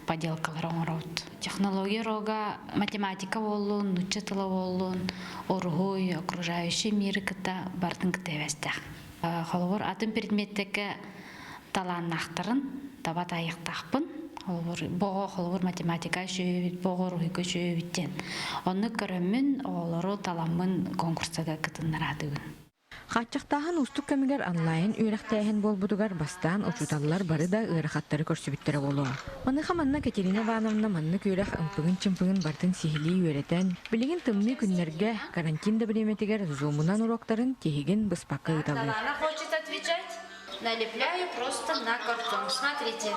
поделкалары оҥоробут. Технология уруога математика буоллун, нуучча тыла буоллун, уруһуй, окружающий миры кытта барытын кытта эбэстээх. Холобур, атын предметтэргэ талааннаахтарын таба таайыахтаахпын. Холобур, боҕо холобур математика үчүгэйбит, боҕо уруһуйга үчүгэйбит диэн. Оннук көрөммүн, оҕолору таламмын конкурстарга кытыннараатыбын. Хааччахтааһын уустук кэмигэр онлайн үөрэхтээһин буолбутугар бастаан учууталлар бары да ыарахаттары көрсүбүттэрэ буолуо. Маныаха манна Катерина Ивановна маннык үөрэх ымпыгын-чымпыгын барытын сиһилии үөрэтэн, билигин тымныы күннэргэ карантин да бириэмэтигэр зумунан уруоктарын тиһигин быспакка ыыталыыр. Она хочет отвечать, налепляю просто на картон. Смотрите.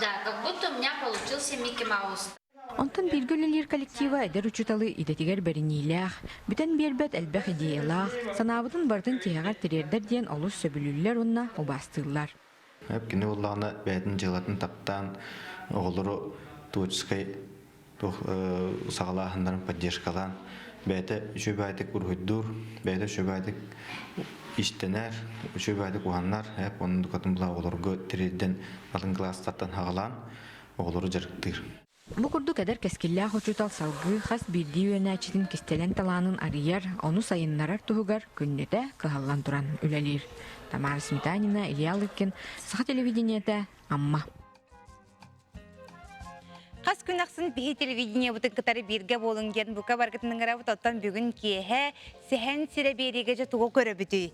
Да, как будто у меня получился Микки Маус. Онтон бииргэ үлэлиир коллектива эдэр учууталы идэтигэр бэриниилээх, бүтэн биэрбэт элбэх идеялаах, санаабытын барытын тиһэҕэр тириэрдэр диэн олус сөбүлүүллэр уонна убаастыыллар. Кини буоллаҕына бэйэтин дьыалатын таптаан оҕолору творческай саҕалааһыннарын поддержкалаан бэйэтэ үчүгэй уруһуйдуур, бэйэтэ үчүгэй истэнэр, үчүгэй уһаннар, оннук атын була оҕолорго тириэрдэн атын кылаастартан хаҕалаан оҕолору дьарыктыыр. Бу курдук эдэр кэскиллээх учуутал салгыы хас биирдии үөрэнээччитин кистэлэҥ талаанын арыйар, ону сайыннарар туһугар күннэтэ кыһаллан туран үлэлиир. Тамара Сметанина, Илья Лыткин, Саха телевидениетэ, Амма. Хас күн ахсын биһи телевидениебытын кытары бииргэ буолуҥ диэн бука баргытын ыҥырабыт. Оттон бүгүн киэһэ Сэһэн сирэ биэриигэ дьэ тугу көрөбүтүй?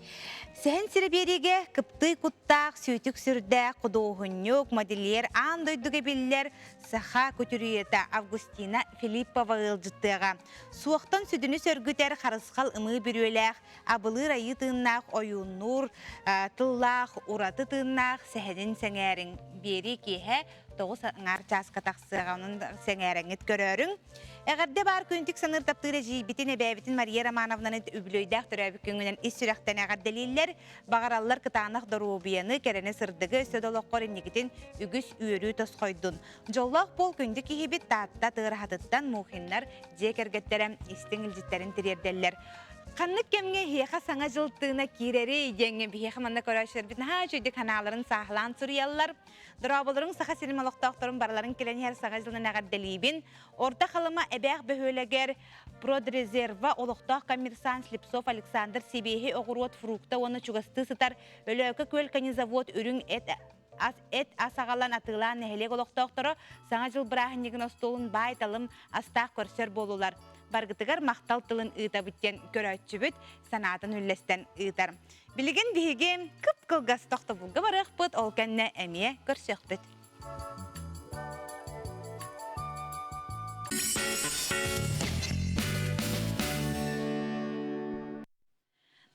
Сэһэн сирэ биэриигэ кыптый куттаах, сүүтүк сүрдээх, худуоһунньук, модельер аан дойдуга биллэр саха кутюрьета Августина Филиппова ыалдьыттыаҕа. Суохтан сүдүнү сөргүтэр харысхал ымыы бүрүөлээх, абылыыр айыы тыыннаах ойууннуур тыллаах, ураты тыыннаах сэһэнин сэҥээриҥ. Биэрии киэһэ 9 аҥаар чааска тахсыаҕа, онон сэҥээрэҥҥит көрөөрүҥ. Эҕэрдэ баар күнтүк саныыр таптыыр эдьиийбитин, эбээбитин Мария Романовнаны үбүлүөйдээх төрөөбүт күҥҥүнэн ис сүрэхтэн эҕэрдэлииллэр. Баҕараллар кытаанах доруобуйаны, кэрэни сырдыгы өссө да олоххор инникитин үгүс үөрүү тосхойдун. Дьоллоох буол күндү киһибит Таатта Тыараһатыттан Мухиннар дьиэ кэргэттэрэ истиҥ илдьиттэрин тириэрдэллэр. Ханнык кэмҥэ эһиэхэ саҥа дьыл тыына киирэрий диэҥҥэ биһиэхэ манна көрөөччүлэрбит наһаа үчүгэйдик санааларын сааһылаан суруйаллар. Дорооболоруҥ Саха сирин олохтоохторун барыларын кэлэн иһэр Саҥа дьылынан эҕэрдэлиибин. Орто Халыма Эбээх бөһүөлэгэр Продрезерва олохтоох коммерсант Слепцов Александр сибиэһи оҕуруот, фрукта уонна чугастыы сытар Өлөөкө күөл конезавод үрүҥ эт ас эт ас аҕалан атыылаан нэһилиэк олохтоохторо Саҥа дьыл бырааһынньыгын остуолун баай-талым астаах көрсөр буолулар. Баргытыгар махтал тылын ыытабыт диэн көрөөччүбүт санаатын үллэстэн ыытар. Билигин биһиги кып-кылгас тохтобулга барыахпыт, ол кэннэ эмиэ көрсүөхпүт.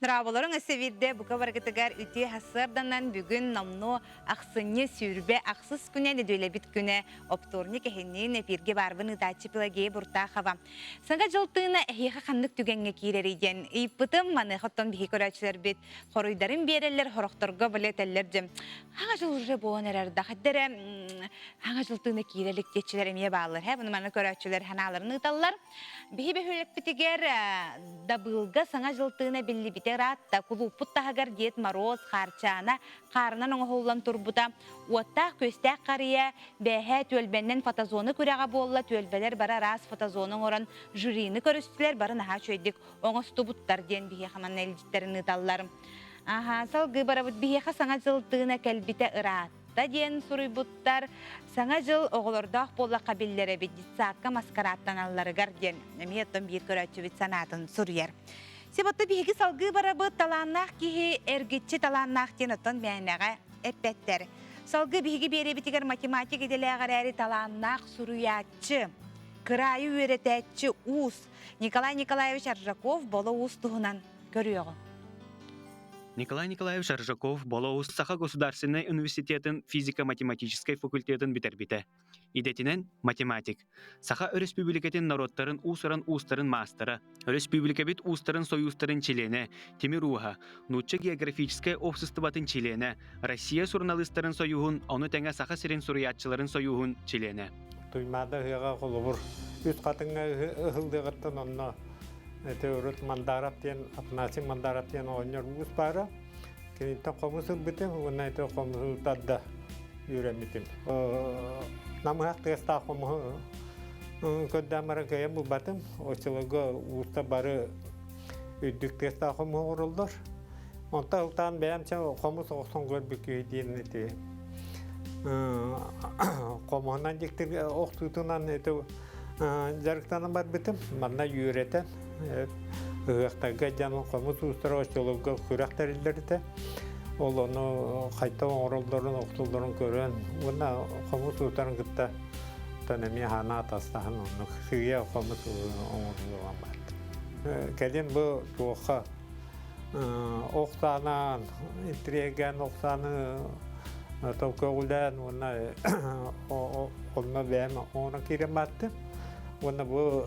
Дорооболоруҥ өссө биирдэ бука барыгытыгар үтүө сарсыарданан бүгүн номнуо ахсынньы сүүрбэ ахсыс күнэ нэдиэлэбит күнэ оптуорньук эһинниин эпииргэ баарбын ыытааччы Пелагея Буртахова. Саҥа дьыл тыына эһиэхэ ханнык түгэҥҥэ киирэрий диэн ыйыппытым. Маныаха оттон биһи көрөөччүлэрбит хоруйдарын биэрэллэр, сорохторго били этэллэр дьэ хаҥа дьыл уже буолан эрэр да хаддэрэ хаҥа дьыл тыына киирэ илик диэччилэр эмиэ бааллар. Һэ, бұны маны көрөөччүлэр ханааларын ыыталлар. Биһи бөһүөлэкпитигэр Дабыылга саҥа дьыл тыына биллибитэ ыраатта. Кулууппут таһыгар Дед Мороз, Хаарчаана хаарынан оҥоһуллан турбута. Уоттаах-күөстээх харыйа бээһээ түөлбэннэн фотозона күрэҕэ буолла. Түөлбэлэр бары араас фотозона оҥорон жюрины көрүстүлэр, бары наһаа үчүгэйдик оҥостубуттар диэн биһиэхэ манна илдьиттэрин ыыталлар. Аха, салгыы барабыт. Биһиэхэ Саҥа дьыл тыына кэлбитэ ыраатта диэн суруйбуттар. Саҥа дьыл оҕолордоох буоллахха биллэр эбит, детсадка маскарааттаналларыгар диэн эмиэ оттон биир көрөөччүбүт санаатын суруйар. Сибатта биһиги салгыы барабыт талааннаах киһи эргиччи талааннаах диэн оттон мээнэҕэ эппэттэр. Салгыы биһиги биэрэбитигэр математик идэлээх эрээри талааннаах суруйааччы, кыраайы үөрэтээччи уус Николай Николаевич Аржаков Боло Уус туһунан көрүөҕүҥ. Николай Николаевич Аржаков Болоус Саха государственнай университетын физико-математическай факультетын бүтэрбитэ. Идэтинэн математик. Саха Өрөспүүбүлүкэтин норуоттарын уус-уран уустарын маастара, Өрөспүүбүлүкэбит уустарын сойуустарын чилиэнэ, тимир ууһа, Нуучча географическай уопсастыбатын чилиэнэ, Россия суруналыыстарын сойууһун, ону тэҥэ Саха сирин суруйааччыларын сойууһун чилиэнэ. Туймаада ыһыаҕа холобур үс хатыҥҥа ыһыллыаҕыттан онно ити урут Мандаров диэн Афанасий Мандаров диэн оҕонньор уус баара. Киниттэн хомус ылбытым уонна ити хомуһу тарда үөрэммитим. Намыһах тыастаах хомуһу көрдөөн баран кыайан булбатым. Оччолорго ууста бары үрдүк тыастаах хомуһу оҥороллор. Онтон ылтаан бэйэм хомус охсон көрбүт киһи диэн ити хомуһунан дьиктир охтуутунан ити дьарыктанан барбытым. Манна үөрэтэн ыһыахтарга дьон хомус уустара оччолорго күрэх тэриллэр этэ. Ол ону хайта оҥороллорун, охтуллорун көрөн уонна хомус уустарын кытта эмиэ хаана атастаһан оннук сыыйа хомус оҥоруллан барда. Кэлин бу туохха ох саанан, интригээн ох сааны толкөҕүлээн уонна онно бэйэм оҥорон киирэн баттым. Уонна бу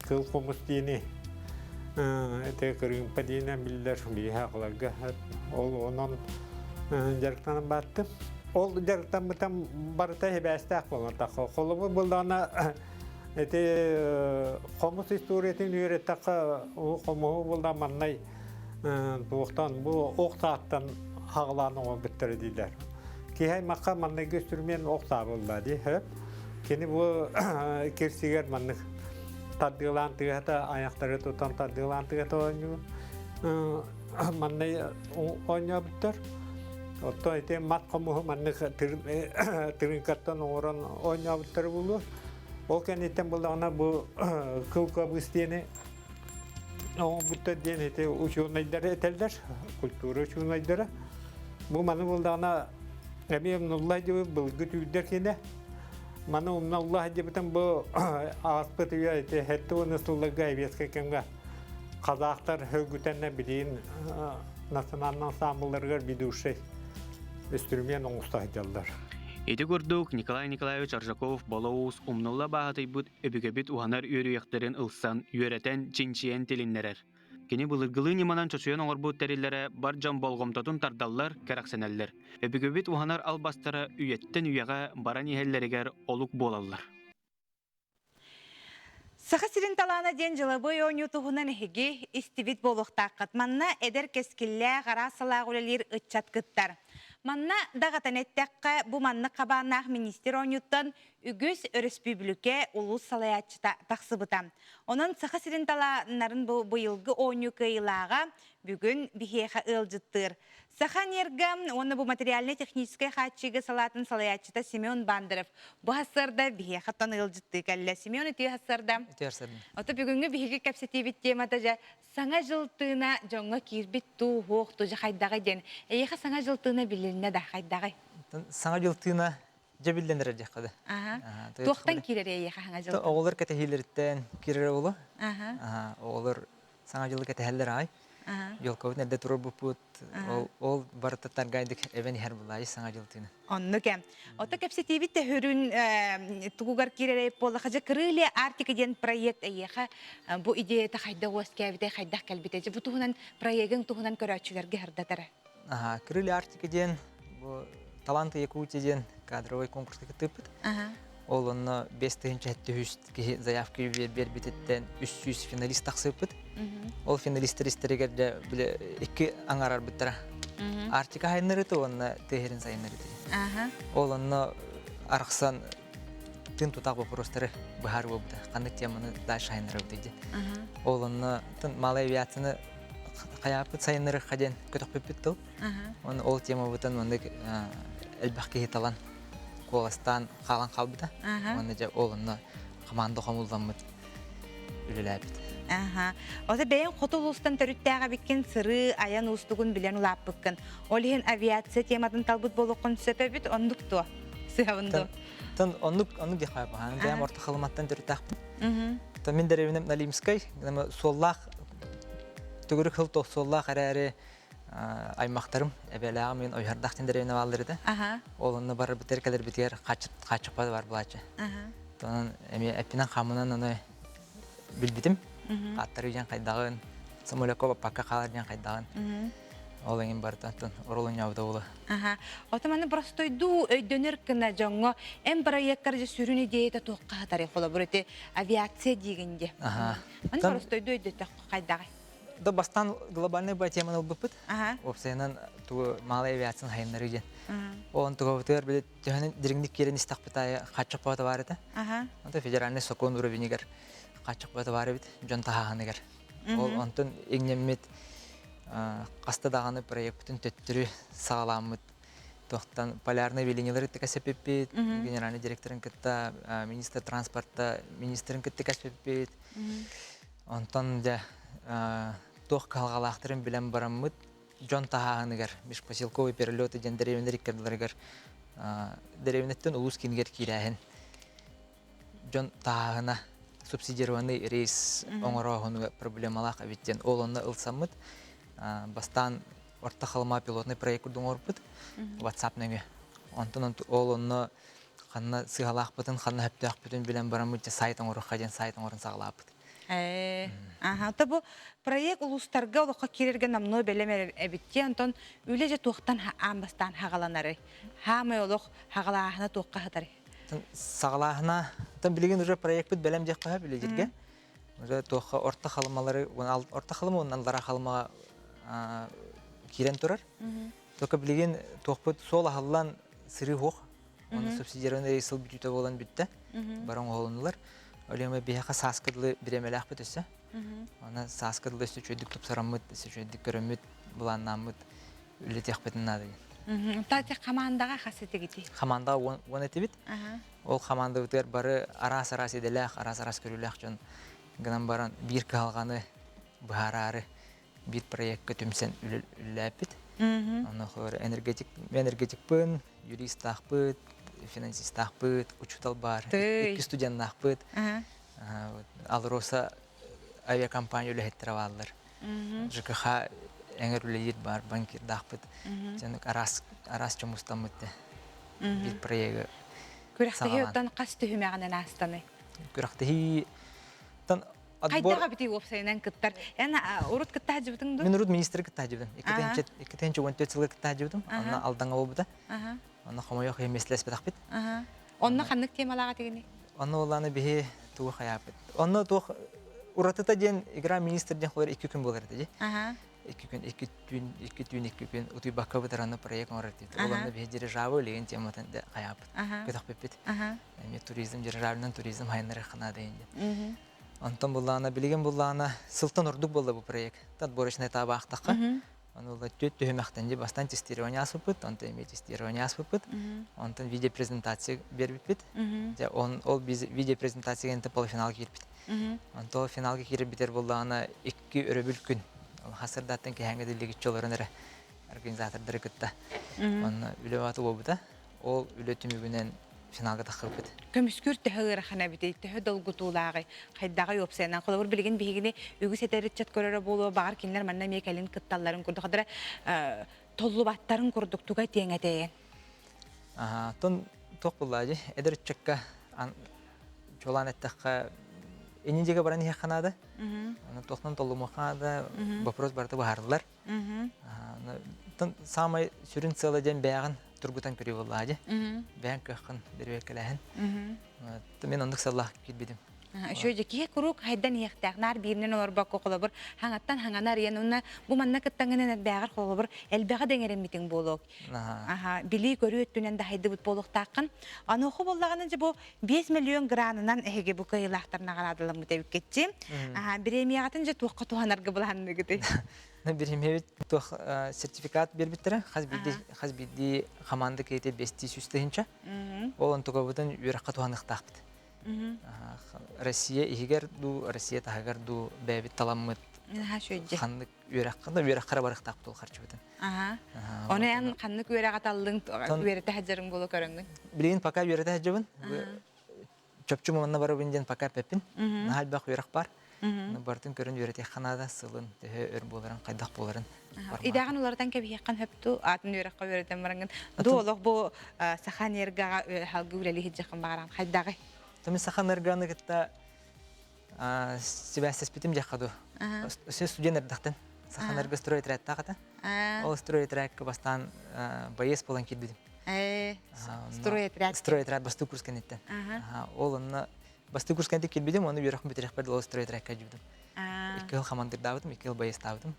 кыл хомус диэни ити кырыымпа диэнэн биллэр биһи аҕаларга ол онон дьарыктанан баттым. Ол дьарыктаммытым барыта хибээстээх буолан тахха. Холобур булдаҕына Ити хомус историятын үөрэттэххэ, хомуһу булда маннай туохтан бу ох сааттан хаҕылаан оҥорбуттара дииллэр. Киһи аймахха манныгы инструмент ох саа буолла дии, сөп. Кини бу кирсигэр маннык тардыылаан тыаһата айахтары тутан тардыылаан тыаһата оонньуу маннай оонньообуттар. Оттон ити мат хомуһу маннык тырыыҥкаттан оҥорон оонньообуттара буолуо. Ол кэнниттэн буллаҕына бу кыл кабыс диэни оҥорбуттар диэн ити учуонайдары этэллэр, культура учуонайдара. Бу маны буллаҕына эмиэ умнулла диэбит былыргы түүрдэр киэнэ. Маны умналла диэбитим бу ааспыт үйэ ити 70 сылларга советскай кэмҥэ казахтар хөргүтэннэ билигин национальный ансамблларыгар ведущий инструмент оҥосто сылдьаллар. Ити курдук Николай Николаевич Аржаков Болоус умнулла баһатыйбыт өбүгэбит уһанар үөрүйэхтэрин ылсан, үөрэтэн, чинчийэн тилиннэрэр. Кини былыргылыы ньыманан чочуйан оҥорбут тэриллэрэ бар дьон болҕомтотун тардаллар, кэрэхсэнэллэр. Өбүгэбит уһанар албастара үйэттэн үйэҕэ баран иһэллэригэр олук буолаллар. Саха сирин талаана диэн дьылабыай оонньуу туһунан эһиги истибит буолуохтааххыт. Манна эдэр кэскиллээх, араас салаах үлэлиир ыччат кыттар. Манна даҕатан эттэххэ, бу маннык хабааннаах министр оонньууттан үгүс өрөспүүбүлүкэ улуус салайааччыта тахсыбыта. Онон Саха сирин талааннарын бу быйылгы оонньуу кыайыылааҕа бүгүн биһиэхэ ыалдьыттыыр. Саха энерго уонна бу материальнай-техническэй хааччыйга салаатын салайааччыта Семен Бандаров бу хассыарда биһиэхэ тон ыалдьыттыы кэллэ. Семен үтүө хассыарда. Үтүө хассыарда. Ото бүгүҥҥү биһиги кэпсэтиибит темата дьэ Саҥа дьыл тыына дьоҥҥо киирбит туу хуох тужа хайдаҕый диэн. Эйиэхэ Саҥа дьыл тыына билиннэ да хайдаҕый? Саҥа дьыл тыына дьэ биллэн эрэр диэххэ да. Туохтан киирэр эйиэхэ Саҥа дьыл? Оҕолор кэтэһиилэриттэн киирэр оҕоло. Оҕолор Саҥа дьылы кэтэһэллэр аҕай. Елкабыт эрдэ турарбыппыт. Ол, ол барыта таргайдык эбэн иһэр булаайы Саҥа дьыл тыына. Оннук ээ. Ото кэпсэтиибит төһөрүн тугугар киирэрэй буоллаха дьэ Крылья Арктика диэн проект эйиэхэ бу идеята хайдах үөскээбитэй, хайдах кэлбитэй? Дьэ бу туһунан проегыҥ туһунан көрөөччүлэргэ сырдатара. Аха, Крылья Арктика диэн бу Таланты Якутии диэн кадровай конкурска кыттыппыт. Ол онно 5700 киһи заявка биэрбититтэн 300 финалист тахсыппыт. Ол финалистар истэригэр дьэ бile икки аҥарарбыттара. Арктика хайыннарыты уонна тыаһырын сайыннарыты. Ол онно арахсан тын тутаах вопростары быһаар буолбута. Ханнык теманы дальше хайыннарабыт диye. Ол онно тын малая авиацияны хайааппыт сайыннарыхха диэн көтөхпүппүт тыл. Оны ол темабытын маннык элбэх киһи талан куоластаан хаалан хаалбыта. Уонна дьэ ол онно команда хомулламмыт үлэлээбит. Аха. Ото бэйэҥ хоту улуустан төрүттээх эбиккин сырыы айан уустугун билэн улааппыккын. Ол иһин авиация тематын талбыт буолуоххун сөп эбит, оннук дуо? Сыһабын дуо? Тон оннук оннук диэх хаапахан. Бэйэм орто халыматтан төрүттээхпин. Тон мин дэриэбинэм Налимскай, суоллаах төгүрүк хыл суоллаах эрээри. Аймактарым эбэлээҕим мен ойһардах дин дэриэбинэ бааллар этэ. Ол онно барбытыгар кэлэрбитигэр хааччахпат бар булааччы. Онон эмиэ эппинэн хаамынан аны билбитим. Аттары диэн хайдаҕын, самолекка баппакка хаалар диэн хайдаҕын. Ол эҥин барыта оттон оролунньаабыта буолуо. Аха. Отон маны простойдуу өйдөнөр гына дьоҥҥо эн проеккар дьэ сүрүн идеята туохха хатарый холобур ити авиация диигин дии. Аха. Маны простойдуу өйдөтөх хайдаҕай? Да бастаан глобальный бу теманы ылбыппыт. Уопсайынан тугу малая авиацияны хайыннарыы диэн. Ол онтугабытыгар били төһөнөн дириҥник киирэн истэхпит аайы хааччах бөҕөтө баар этэ. Онтон федеральный сокуон уровенигэр хааччах бөҕөтө баар эбит дьон таһааһыныгар. Ол онтон иҥнэммит хаста даҕаны проекпытын төттөрү саҕаламмыт туохтан полярный велинилары кытта кэсэппиппит, генеральный директорын кытта, министр транспорта министрин кытта кэспиппит. Онтон дьэ туох кыһалҕалаахтарын билэн бараммыт дьон таһааһыныгар межпоселковый перелеты диэн дэриэбинэлэр иккардыларыгар дэриэбинэттэн улуус киинигэр киирээһин дьон таһааһына субсидированный рейс оҥорооһунуга проблемалаах эбит диэн ол онно ылсаммыт бастаан Орто Халыма пилотный проект курдук оҥорбут WhatsApp нөҥүө онтон ол онно ханна сыһалаахпытын ханна сөптөөхпүтүн билэн бараммыт сайт оҥоруохха диэн сайт оҥорон саҕалаабыт. Аха, то бу проект улуустарга олоххо киирэргэ номнуо бэлэм эбит дии. Онтон үлэ дьэ туохтан аан бастаан хаҕаланарый? Хаамай олох хаҕалааһына туохха сытарый? Саҕалааһына, тан билигин уже проекпыт бэлэм диэххэ сөп үлэлииргэ. Уже туохха орто халымалары, орто халыма уонна аллараа халымаҕа киирэн турар. Только билигин туохпут суол аһыллан сырыы суох. Оны субсидированный сыл бүтүүтэ буолан бүттэ. Баран оһолунулар. Олеме биһиэхэ сааскы дылы бириэмэлээхпит өссө. Аны сааскы дылы өссө үчүгэйдик тупсараммыт, өссө үчүгэйдик көрөммүт, былааннааммыт үлэтиэхпитин наада диэн. Тати хамаандаҕа хас этигитий? Хамаандаҕа уон этибит. Ол хамаандабытыгар бары араас-араас идэлээх, араас-араас көрүүлээх дьон гынан баран биир кыһалҕаны быһаараары биир проекка түмсэн үлэлээппит. Онно энергетик, энергетикпын, юристаахпыт, финансистаахпыт, учуутал баар, икки студеннаахпыт. Алроса авиакомпания үлэһиттэрэ бааллар. ЖКХ эҥэр үлэлиир баар, банкирдаахпыт. Дьон араас араас чомустаммыт биир проегы Күрэхтэһии оттон хас түһүмэҕинэн аастаный? Күрэхтэһии Хайдах эбитий уопсайынан кыттар? Эн урут кытта сылдьыбытыҥ дуо? Мин урут министры кытта сылдьыбытым. 2014 сылга кытта сылдьыбытым. Онно Алдаҥа буолбута. Онно хомойуох иһин миэстэлэспэтэхпит. Онно ханнык темалаах этигиний? Онно улааны биһи тугу хайааппыт. Онно туох уратыта диэн игра министр диэн холор икки күн буолар этэ дии. Икки күн, икки түүн, икки түүн, икки күн утуйбакка бытаранны проект оҥорор этибит. Ол онно биһи дирижабы үлеген тематын хайааппыт. Көтөхпүппүт. Эми туризм дирижаблынан туризм хайыннары ханаада диэн. Онтон буллаана билигин буллаана сылтан ордук буолла бу проект. Отборочный этабы аахтахха. Ону ула түөт түһүмэхтэн дии бастаан тестирование ааспыппыт, онтон эмиэ тестирование ааспыппыт, онтон видеопрезентация биэрбиппит. Дьэ он ол видеопрезентация гэнтэ полуфиналга киирбит. Онтон ол финалга киирбитэр буоллаҕына икки өрөбүл күн хасырдааттан кэһээҥҥэ диллигиччи олорон эрэ организатордары кытта онно үлэ баата буолбута. Ол үлэ түмүгүнэн финалга тахсыбыппыт. Көмүскүүр төһө ыарахан эбитий, төһө долгутуулааҕый, хайдаҕый уопсайынан? Холобур, билигин биһигини үгүс этэр ыччат көрөрө буолуо, баҕар кинилэр манна эмиэ кэлин кытталларын курдук, хадара толлубаттарын курдук туга этиэҥ этэйэн? Тон туох буллаа дии, эдэр ыччакка чуолаан эттэххэ, иннин диэки баран иһиэххэ наада. Аны туохтан толлумуохха наада, вопрос барыта быһаарыллар. Саамай сүрүн сыала диэн бэйэҕин тургутан көрүү буоллаҕа дии. Бэйэҥ кыаххын бэрэбиэркэлээһин. Мин оннук сыаллаах киирбитим. Үчүгэй дьэ киһи куруук хайдан иһиэхтээх наар бииринэн олорбокко холобур хаҥаттан хаҥаны арыйан уонна бу манна кыттаҥҥынан элбээҕэр холобур элбэҕи да иҥэриммитиҥ буолуо Аха, билии-көрүү өттүнэн да хайдыбыт буолуохтааххын. Онуоха буоллаҕына дьэ бу 5 миллион гранынан эһиги бу кыайыылаахтар наҕараадаламмыт эбиккитчи. Аха, бириэмийэҕитин дьэ туохха туһанарга былаанныгытый? Бириэмийэбит туох сертификат биэрбиттэрэ. Хас биирдии хас биирдии хамаанда киһитэ бэстии сүүс тыһыынча. Ол онтукабытын үөрэххэ туһаныахтаахпыт. Россия иһигэр дуу, Россия таһыгар дуу бэйэбит таламмыт ханнык үөрэххэ да үөрэххэ эрэ барыахтаахпыт ол харчыбытын. Ону эн ханнык үөрэҕэ таллыҥ, үөрэтэ сылдьарыҥ буолуо көрөҥҥүн? Билигин пока үөрэтэ сылдьабын. Чопчу манна барабын диэн пока эппэппин. Наһаа элбэх үөрэх бар. Бартын көрөн үөрэтиэххэ наада сылын төһө өр буоларын, хайдах буоларын. Идэҕин уларытан кэбиһиэххин сөптүү, атын үөрэххэ үөрэтэн бараҥҥын. Ду олох бу Саха энергаҕа халгы үлэлии сылдьаххын баҕаран хайдаҕый? Мин Саха энерганы кытта сибээстэспитим диэххэ дуу. Өссө студент эрдэхтэн Саха энергострой отрядтаах этэ. Ол строй отрядка бастаан боец буолан киирбитим. Строй отряд. Строй отряд бастыы курс кэнниттэн. Ол онно бастыы курс кэнниттэн киирбитим, оны үөрэхпин бүтэриэхпэр дылы строй отрядка дьүүбүтүм. Икки жыл хамандырдаабытым, икки жыл боецтаабытым.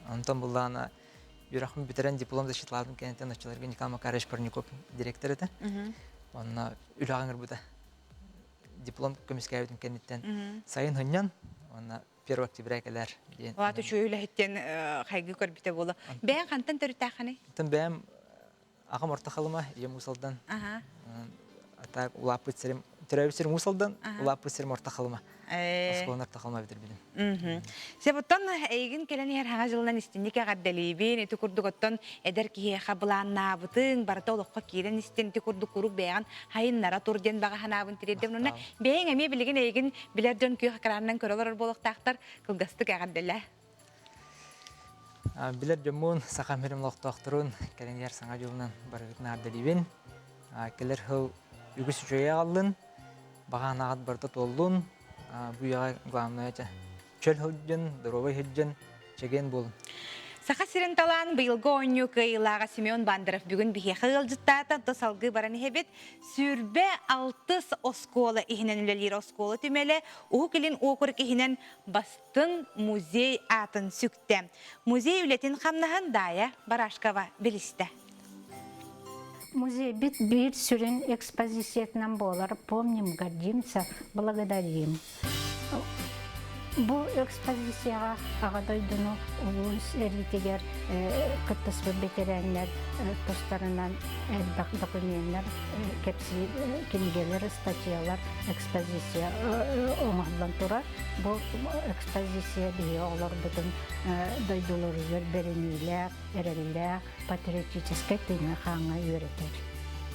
Онтон буллаана үөрэхпин бүтэрэн диплом защиталаабытым кэнниттэн оччолорго Николай Макарович Парников директор этэ. Онно үлэҕэ ыҥырбыта. Диплом көмүскээбитим кэнниттэн сайын хынньан, уонна 1 октября кэлэр диэн. Улаат үчүгэй үлэһиттэн хайгыы көрбүтэ буолла. Бэйэҥ хантан төрүттээххиний? Оттон бэйэм аҕам Орто Халыма, ийэм Уус Алдан. Так улааппыт сирим, төрөөбүт сирим Уус Алдан, улааппыт сирим Орто Халыма. Оскуоланы Орто Халыма бүтэрбитим. Себуттан эйигин кэлэн иһэр хаҥа дьылынан истинник эҕэрдэлиибин. Ити курдук оттон эдэр киһиэхэ былааннаабытыҥ, барыта олоххо киирэн истин, ити курдук куруук бэйэҕин хайыннара тур диэн баҕа санаабын тириэрдэбин. Онно бэйэҥ эмиэ билигин эйигин билэр дьон күөх экранынан көрө олорор буолуохтаахтар. Кылгастык эҕэрдэлээ. Билэр дьоммун, саха мирим олохтоохторун кэлэн иһэр саҥа дьылынан барыгытын аардалиибин. Кэлэр сыл үгүс үчүгэй аҕаллын, баҕа санааҕыт барыта туоллун. Бу үйэҕэ главное чөл сылдьын, доруобай сылдьын, чэгиэн буолун. Саха сирин талаан быйылгы оонньуу кыайыылааҕа Семен Бандаров бүгүн биһиэхэ ыалдьыттаата, то салгыы баран иһэбит. 26 оскуола иһинэн үлэлиир оскуола түмэлэ Уһук Илин уокурук иһинэн бастыҥ музей аатын сүктэ. Музей үлэтин хамнаһын Даайа Барашкова билистэ. Музей бит биир сүрүн экспозициятынан буолар «Помним, гордимся, благодарим». Бу экспозицияҕа Аҕа дойдуну улуус эриитигэр кыттыспыт бэтэрээннэр тустарынан элбэх докумуоннар, кэпсиир кинигэлэр, ыстатыйалар, экспозиция оҥоһуллан турар. Бу экспозиция биһиги оҕолорбутун дойдуларыгар бэриниилээх, эрэллээх, патриотическай тыыҥҥа-хааҥҥа үөрэтэр.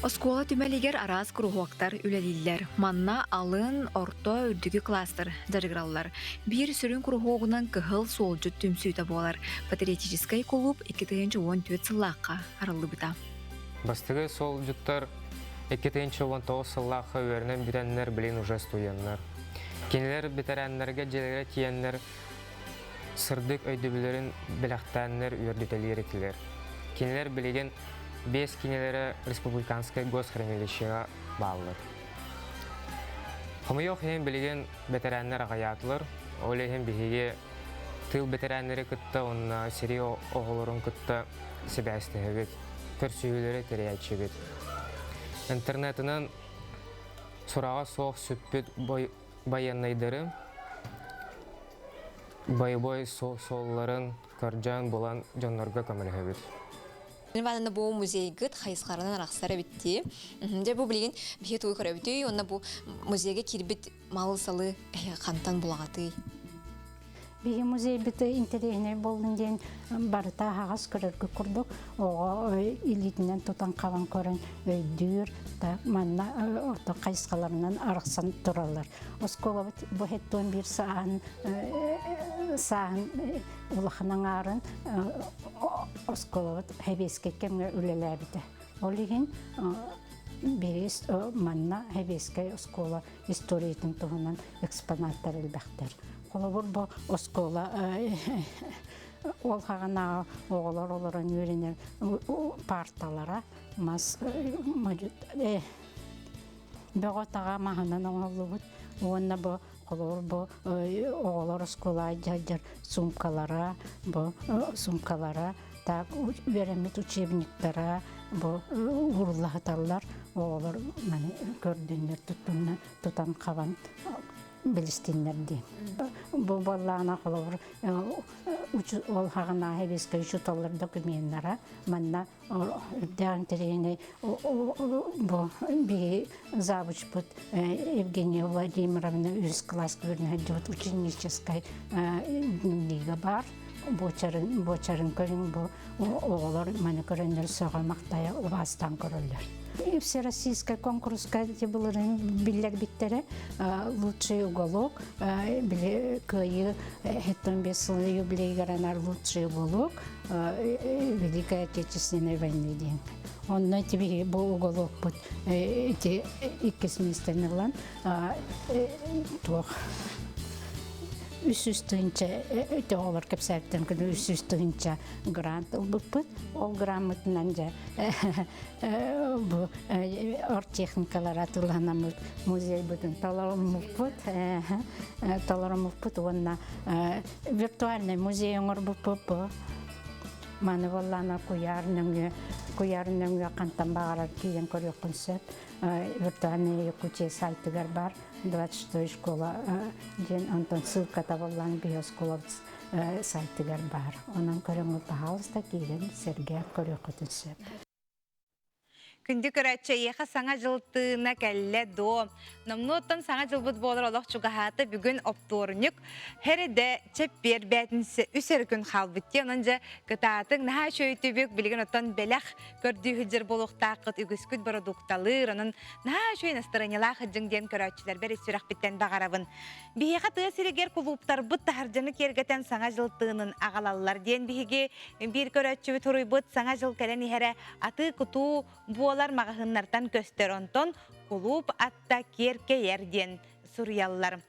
Оскуола түмэлигэр араас куруһуоктар үлэлииллэр. Манна алын, орто, үрдүкү класстар дьарыгыраллар. Биир сүрүн куруһуогунан Кыһыл суолдьут түмсүүтэ буолар. Патриотическай кулууп 2014 сыллаахха арыллыбыта. Бастакы суолдьуттар 2019 сыллаахха үөрэнэн бүтэннэр билигин уже студеннар. Кинилэр бэтэрээннэргэ дьиэлэрэ тиийэннэр сырдык өйдөбүллэрин бэлэхтээннэр үөрдүтэлиир этилэр. Кинилэр билигин биэс кинилэрэ республиканскай госхранилищеҕа бааллар. Хомойуох иһин билигин бэтэрээннэр аҕыйаатылар. Ол иһин биһиги тыыл бэтэрээннэри кытта уонна сэрии оҕолорун кытта сибээстэһэбит, көрсүһүүлэри тэрийээччибит. Интернетынан сураҕа суох сүппүт байыаннайдары боевой суолларын көрдөөн булан дьоннорго көмөлөһөбүт. Ивановна бу музейгыт хайысхарынан арахсар эбит Дьэ бу билигин биһи тугу көрөбүтүй уонна бу музейга киирбит малы-салы хантан булаҕатый? Биһи музейбит интэриэһинэй буоллун диэн барыта аһаҕас көрөргө курдук оҕо илиитинэн тутан-хабан көрөн өйдүүр да манна орто хайысхаларынан арахсан тураллар. Оскуолабыт бу хэттуон биир сааһын сааһын улахан аҥаарын оскуолабыт сэбиэскэй кэмҥэ үлэлээбитэ. Ол иһин биһиги манна сэбиэскэй оскуола историятын туһунан экспонаттар элбэхтэр. Холобур, бу оскуола ол хаҕанааҕы оҕолор олорон үөрэнэр парталара мас бөҕө-таҕа маһынан оҥоһуллубут уонна бу холобур бу оҕолор оскуолаҕа дьайдьар суумкалара бу суумкалара так үөрэммит учебниктара бу ууруллаһыталлар оҕолор маны көрдүннэр туттунна тутан хабан билистиннэр диэн. Бу буоллаҕына холобур ол хаҕынааһы эбиэскэ учууталлар докуменнара манна үрдээх интэриэһинэй бу биһи завучпут Евгения Владимировна үһүс класс үөрэнэ сылдьыбыт ученическай дневнигэ баар. буочарын буочарын көрүҥ бу оҕолор маны көрөннөр сөҕө махтайа убаастаан көрөллөр. Всероссийскай конкурска былырын биллэрбиттэрэ лучший уголок били кыайыы 75 сыл юбилейгар анар лучший уголок Великой Отечественной войны диэн. Онно ити бу уголокпут ити иккис миэстэни ылан туох 300 тыһыынча өтө оҕолор кэпсээбиттэн күнү 300 тыһыынча грант ылбыппыт. Ол граммытынан дьэ бу оргтехникалар атыыланаммыт музейбытын толоруммуппут толоруммуппут уонна виртуальный музей оҥорбуппут бу. Маны буоллаана куйаар нөҥүө куйаар нөҥүө хантан баҕарар киирэн көрүөххүн сөп. Виртуальная Якутия сайтыгар бар 26 школа диэн онтон ссылката буоллаан биһи оскуолабыт сайтыгар бар. Онон көрөҥҥүт пожалуйста киирэн сэргээн көрүөххүтүн сөп. Күндү көрөөччү, эйиэхэ саҥа дьыл тыына кэллэ дуо? Номнуоттан саҥа дьылбыт буолар олох чугаһаата бүгүн оптуорунньук Хэрэдэ чэппиэр бээтинсэ үс эрэ күн хаалбыт дии. Онон дьэ кытаатыҥ, наһаа үчүгэй түбүк, билигин оттон бэлэх көрдүү сылдьар буолуохтааххыт, үгүскүт бородуукталыыр, онон наһаа үчүгэй настарыанньалаах сылдьыҥ диэн көрөөччүлэрбэр ис сүрэхпиттэн баҕарабын. Биһиэхэ тыа сиригэр кулууптарбыт таһырдьаны киэргэтэн Саҥа дьыл тыынын аҕалаллар диэн биһиги биир көрөөччүбүт суруйбут Саҥа дьыл кэлэн иһэрэ атыы-кутуу буолар маҕаһыыннартан көстөр, онтон кулууп атта киэркэйэр диэн суруйаллар.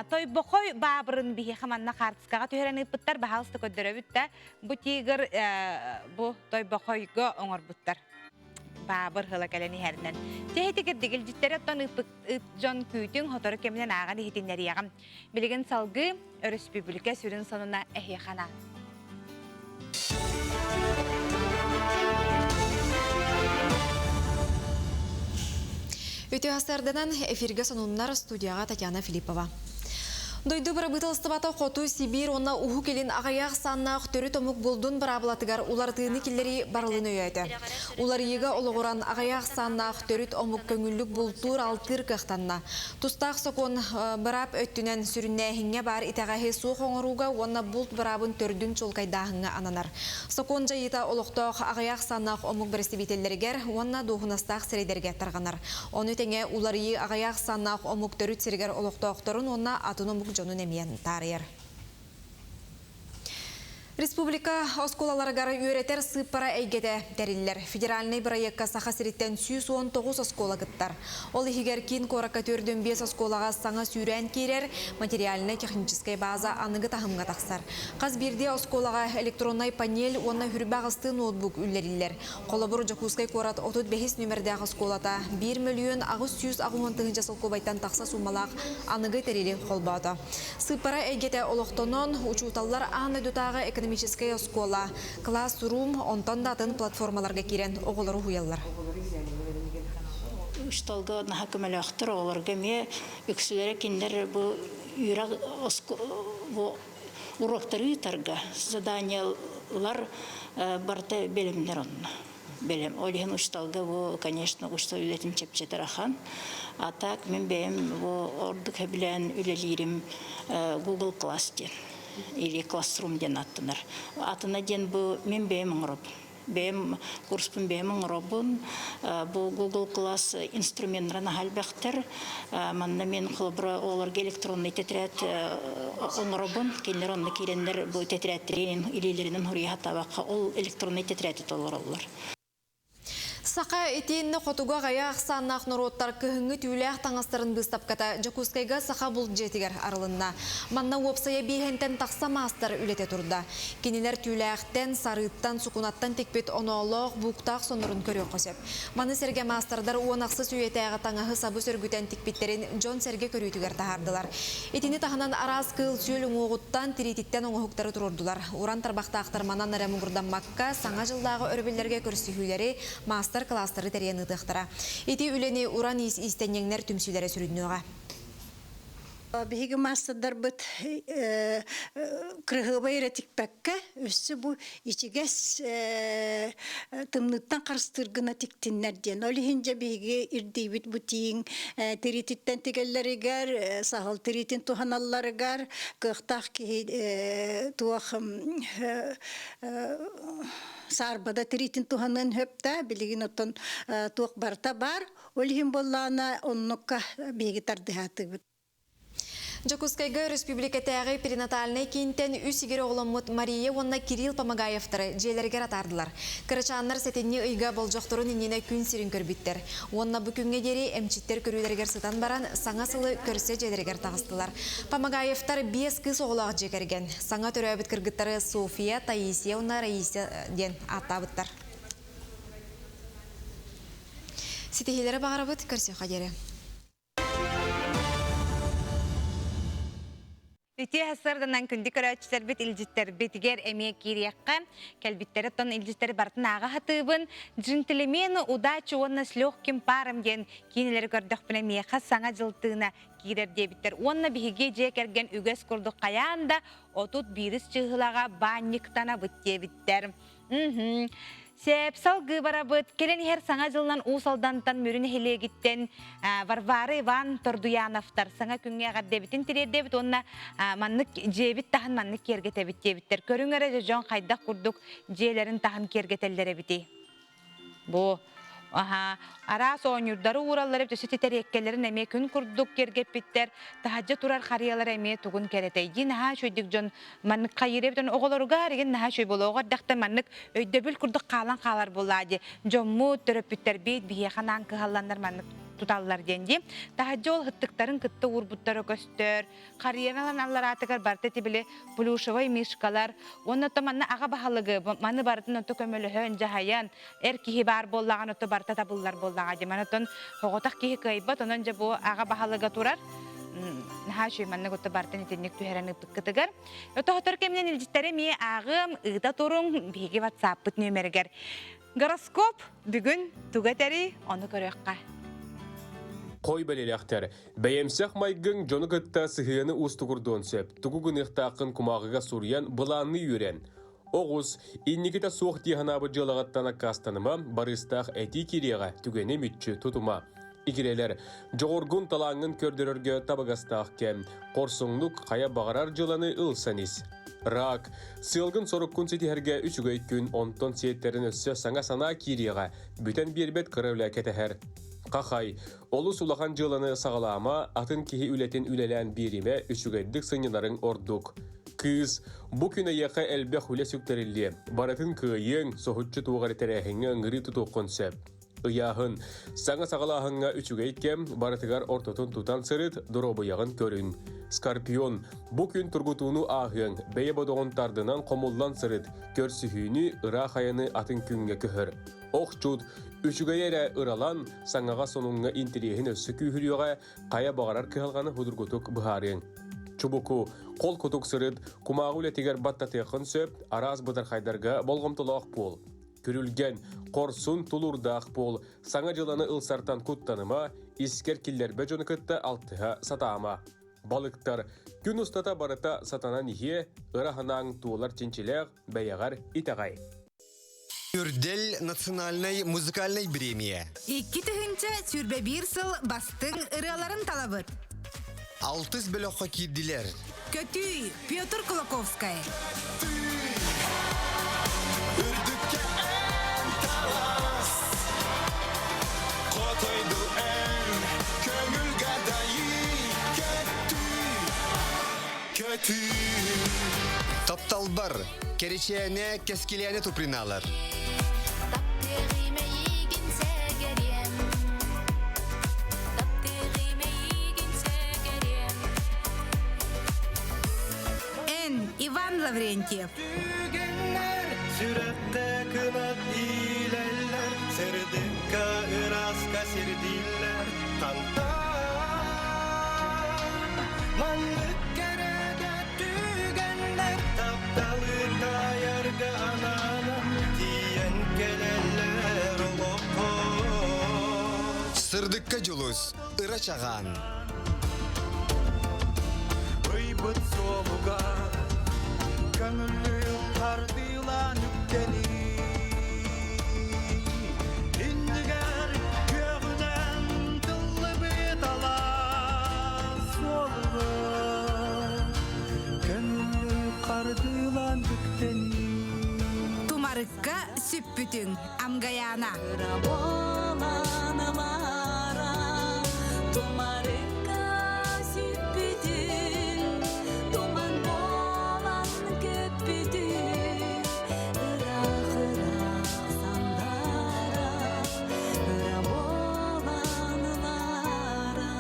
Тойбохой баабырын биһиэхэ манна хаартыскаҕа түһэрэн ыыппыттар, баһаалыста көрдөрөбүт да, бу тигр бу Тойбохойго оҥорбуттар. Баабыр ыла кэлэн иһэринэн. Тэһитигэр дигилдьиттэри оттон ыыппыт дьон күүтүҥ сотору кэминэн ааҕан иһитиннэриэҕим. Билигин салгыы өрөспүүбүлүкэ сүрүн сонуна эһиэхэ анаан. Үтүө сарданан эфиргэ сонуннар студияҕа Татьяна Филиппова. Дойду бырабыыталыстыбата Хоту Сибиир уонна Уһук Илин аҕыйах саннаах төрүт омук булдун быраабылатыгар уларытыыны киллэрии барылын өйөөтө. Уларыйыыга олоҕуран аҕыйах саннаах төрүт омук көҥүллүк бултуур-алтыыр кыахтанна. Тустаах сокуон быраап өттүнэн сүрүннээһиҥҥэ баар итэҕэһи суох оҥорууга уонна булт быраабын төрдүн чуолкайдааһыҥҥа ананар. Сокуон дьайыыта олохтоох аҕыйах саннаах омук бэрэстэбиитэллэригэр уонна дуоһунастаах сирэйдэргэ тарҕанар. Ону тэҥэ уларыйыы аҕыйах саннаах омук төрүт сиригэр олохтоохторун уонна атын омук дьонун эмиэ таарыйар. Республика оскуолаларыгар үөрэтэр сыыппара эйгэтэ тэриллэр. Федеральнай бырайыакка Саха сириттэн 119 оскуола кыттар. Ол иһигэр киин куоракка 45 оскуолаҕа саҥа сүүрээн киирэр, материальнай-техническэй база аныгы таһымҥа тахсар. Хас биирдии оскуолаҕа электроннай панель уонна хүрбэ аҕыстыы ноутбук үллэриллэр. Холобур, Дьокуускай куорат 35 нүмердээх оскуолата 1 мөлүйүөн 880 тыһыынча солкуобайтан тахса суумалаах аныгы тэрили холбоото. Сыыппара эйгэтэ олохтонон, учууталлар аан дойдутааҕы экономическай оскуола, класс-рум, онтон да атын платформаларга киирэн оҕолору уһуйаллар. Учууталга наһаа көмөлөөхтөр, оҕолорго эмиэ үксүлэрэ кинилэр бу үөрэх бу уроктары ыытарга заданиелар барыта бэлэмнэр онно бэлэм. Ол иһин учууталга бу, конечно, учуутал үлэтин чэпчэтэр ахан. А так мин бэйэм бу ордук сөбүлээн үлэлиирим Google Class диэн или Classroom диэн аттанар. Атына диэн бу мин бэйэм оҥоробун. Бэйэм курспун бэйэм оҥоробун. Бу Google Class инструменнара наһаа элбэхтэр. Манна мен холобура оҕолорго электронный тетрадь оҥоробун. Кинилэр онно киирэннэр бу тетрадьтэрин илиилэринэн хоруйа сатаабакка ол электронный тетради толороллор. Саха итиэннэ хотугу аҕыйах ахсааннаах норуоттар кыһыҥҥы түүлээх таҥастарын быыстапката Дьокуускайга Саха булт дьиэтигэр арылынна. Манна уопсайа биэһэнтэн тахса маастар үлэтэ турда. Кинилэр түүлээхтэн, сарыыттан, сукунаттан тикпит оноолоох, бууктаах соннорун көрүөххэ сөп. Маны сэргэ маастардар уон ахсыс үйэтээҕи таҥаһы-сабы сөргүтэн тикпиттэрин дьон-сэргэ көрүүтүгэр таһаардылар. Итини таһынан араас кыыл-сүөл уҥуоҕуттан, тириититтэн оҥоһуктары туруордулар. Уран тарбахтаахтар манан эрэ муҥурдаммакка, Саҥа дьыллааҕы өрөбүллэргэ көрсүһүүлэри, маастар-кылаастары тэрийэн ыытыахтара. Ити үлэни Уран иис иистэнньэҥнэр түмсүүлэрэ сүрүннүөҕэ. Биһиги маастардарбыт кырыһыабай эрэ тикпэккэ, өссө бу ичигэс тымныыттан харыстыыр гына тиктиннэр диэн. Ол иһин дьэ биһиги ирдиибит бу тииҥ тириититтэн тигэллэригэр, саһыл тириитин туһаналларыгар кыахтаах киһи туох саарбада тириитин туһаныан сөп да, билигин оттон туох барыта баар. Ол иһин буоллаҕына оннукка биһиги тардыһаатыбыт. Дьокуускайга өрөспүүбүлүкэтээҕи перинатальнай киинтэн үс игирэ оҕоломмут Мария уонна Кирилл Помогаевтары дьиэлэригэр атаардылар. Кырачааннар сэтинньи ыйга болдьохторун иннинэ күн сирин көрбүттэр. Уонна бу күҥҥэ диэри эмчиттэр көрүүлэригэр сытан баран, саҥа сылы көрсө дьиэлэригэр таҕыстылар. Помогаевтар биэс кыыс оҕолоох дьиэ кэргэн. Саҥа төрөөбүт кыргыттары София, Таисия уонна Раиса диэн ааттаабыттар. Ситиһиилэри баҕарабыт, көрсүөххэ диэри. Үтүө сарданан күндү көрөөччүлэрбит илдьиттэрбитигэр эмиэ киириэххэ. Кэлбиттэри оттон илдьиттэри барытын ааҕа сатыыбын. Джентльмены удачи уонна с легким паром диэн киинэлэри көрдөхпүнэ миэхэ саҥа дьыл тыына киирэр диэбиттэр. Уонна биһиги дьиэ кэргэн үгэс курдук хайаан да 31 чыыһылаҕа баанньыктанабыт диэбиттэр. Сээп салгыы барабыт. Кэлэн иһэр Саҥа дьылынан Уус Алдантан Мүрү нэһилиэгиттэн Варвара Иван Тордуяновтар саҥа күҥҥэ эҕэрдэбитин тириэрдэбит уонна маннык дьиэбит таһын маннык киэргэтэбит диэбиттэр. Көрүҥ эрэ дьон хайдах курдук дьиэлэрин таһын киэргэтэллэр эбитий? Бу Аха, араас оонньуурдары уураллар эбит, өссө тэриэккэлэрин эмиэ күн курдук киэргэппиттэр, таһырдьа турар харыйалара эмиэ тугун кэрэтэй дии наһаа үчүгэйдик дьон маннык хайыыр эбит оҕолоругар игин наһаа үчүгэй буолуо оҕо эрдэхтэн маннык өйдөбүл курдук хаалан хаалар буоллаа дии дьоммут төрөппүттэрбит биһиэхэ анаан кыһалланнар маннык туталлар диэн дии таһырдьа ол һыттыктарын кытта уурбуттара көстөр Харыйаны аллараатыгар барыта ити били плюшевай мишкалар уонна то манна аҕа баһылыгы маны барытын ото көмөлөһөн дьаһайан эр киһи баар буоллаҕына ото барыта табыллар буоллаҕа дии маны отон оҕотох киһи кыайбат онон дьэ бу аҕа баһылыга турар наһаа үчүгэй маннык ото барытын итинник түһэрэн ыыппыккытыгар отоһотор кэминэн илдьиттэри эмиэ ааҕыам ыыта туруҥ биһиги ватсаппыт нүөмэригэр гороскоп бүгүн тугу этэрий ону көрүөххэ. Хой бэлиэлээхтэр. Бэйэмсэх майгыҥ дьону кытта сыһыаны уустугурдуон сөп. Тугу гыныахтааххын кумааҕыга суруйан, былаанныы үөрэн. Оҕус, инникитэ суох дии санаабыт дьыалаҕыттан аккаастаныма, барыыстаах этии киириэҕэ, түгэни мүччү тутума. Игирэлэр, дьоҕургун талааҥҥын көрдөрөргө табыгастаах кэм. Хорсуҥнук хайа баҕарар дьыаланы ылсан ис. Рак, сыалгын-соруккун ситиһэргэ үчүгэй күн, онтон сиэттэрин өссө саҥа санаа киириэҕэ, бүтэн биэрбэт кыра үлэ кэтэһэр. Хахай, олус улахан дьыаланы саҕалаама, атын киһи үлэтин үлэлээн биэримэ, үчүгэйдик сынньанарыҥ ордук. Кыыс, бу күн эйиэхэ элбэх үлэ сүктэриллиэ, барытын кыайыаҥ, соһуччу туох эрэ тэрээһиҥҥэ ыҥырыы тутуоххун сөп. Ыйааһын, саҥа саҕалааһыҥҥа үчүгэй кэм, барытыгар ортотун тутан сырыт, доруобуйаҕын көрүн. Скорпион, бу күн тургутууну ааһыаҥ, бэйэ бодоҕун тардынан хомуллан сырыт, көрсүһүүнү, ыраах айаны атын күҥҥэ көһөр. Охчут, үчүгэйи эрэ ыралан, саҥаҕа-сонуҥҥа интэриэһин өссө күүһүрүөҕэ, хайа баҕарар кыһалҕаны судургутук быһаарыаҥ. Чубуку, холкутук сырыт, кумааҕы үлэтигэр баттатыаххын сөп, араас бытархайдарга болҕомтолоох буол. Күрүлгэн, хорсун, тулуурдаах буол, саҥа дьыланы ылсартан куттаныма, искэр киллэрбэ дьону кытта алтыһа сатаама. Балыктар, күн устата барыта сатанан иһиэ, ыра санааҥ туолар чинчилээх, бэйэҕэр итэҕэй. Үрдэл национальнай музыкальнай бириэмийэ. 2021 сыл бастыҥ ырыаларын талабыт. Алтыс бөлөххө киирдилэр. Көтүй, Петр Кулаковскай. Үрдүккэ эн талас, хотойду эн, көҥүлгэ дайыы, көтүй, көтүй. Тапталбар, Кэричээнэ, кэскилээнэ туприналар. Эн, Иван Лаврентьев. Түгэннэр сүрэххэ кынат иилэллэр, сырдыкка ырааска сирдииллэр, тантан маннык кэрэ Түгэннэр тапталы таайарга анаанан тиийэн кэлэллэр олоххо. Сырдыкка дьулус, ыра чаҕаан. Тапталбыт суолугар Көңүллүү хардыылаан үктэнии Иннигэр күөҕүнэн тыллыбыт алаас суолугар Көңүллүү хардыылаан үктэнии Тумарыкка сүппүтүҥ Амгаяна. Тумарыкка сүппүтүҥ, туман буолан көппүтүҥ, ыраах-ыраах сандаара, ыра буолан ылаара.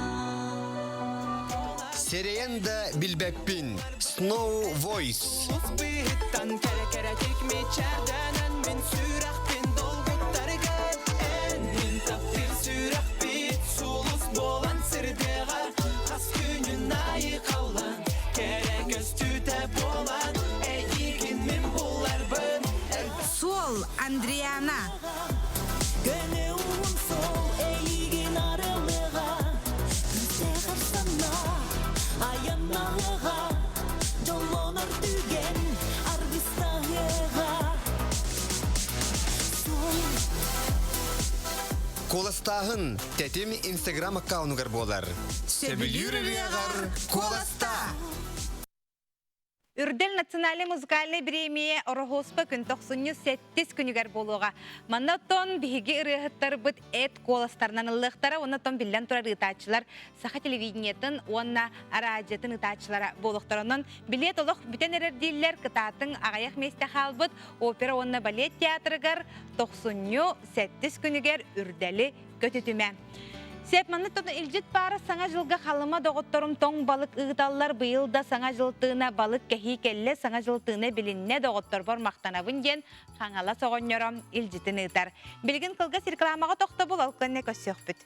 Сэрэйэн да билбэппин. Snow Voice. Быһыттан кэрэ-кэрэтик мичээрдэнэн мин сүрэхпин долгуттаргар Эн мин таптыыр сүрэхпит сулус буолан сырдыаҕа Хас күнүн айы халлан кэрэ көстүүтэ буолан Эйигин мин буларбын Суол Андриана. Көнө уһун суол эйигин арылыга, Күүстээх санаа айаннаһыга, Дьоллонор түгэн аргыстаһыга. Суол Куоластааһын Тэтим Инстаграм аккаунугар буолар. Сөбүлүүр ырыаҕар куоласта! Үрдэл национальнай музыкальнай бириэмийэ Ороһуоспа күн тохсунньу сэттис күнүгэр буолуоҕа. Манна оттон биһиги ырыаһыттарбыт эт куоластарынан ыллыахтара уонна оттон биллэн турар ыытааччылар саха телевидениетын уонна араадьыйатын ыытааччылара буолуохтара. Онон билиэт олох бүтэн эрэр дииллэр, кытаатыҥ аҕыйах миэстэ хаалбыт опера уонна балет театрыгар тохсунньу сэттис күнүгэр Үрдэли көтүтүмэ. Сеп маннык тотон илдьит баара саҥа дьылга халыма доҕотторум тоҥ балык ыыталлар быйыл да саҥа дьыл тыына балык кэһии кэллэ саҥа дьыл тыына билиннэ доҕотторбор махтанабын диэн Хаҥалас оҕонньоро илдьитин ыытар. Билигин кылгас рекламаҕа тохтобул ол кэннэ көрсүөхпүт.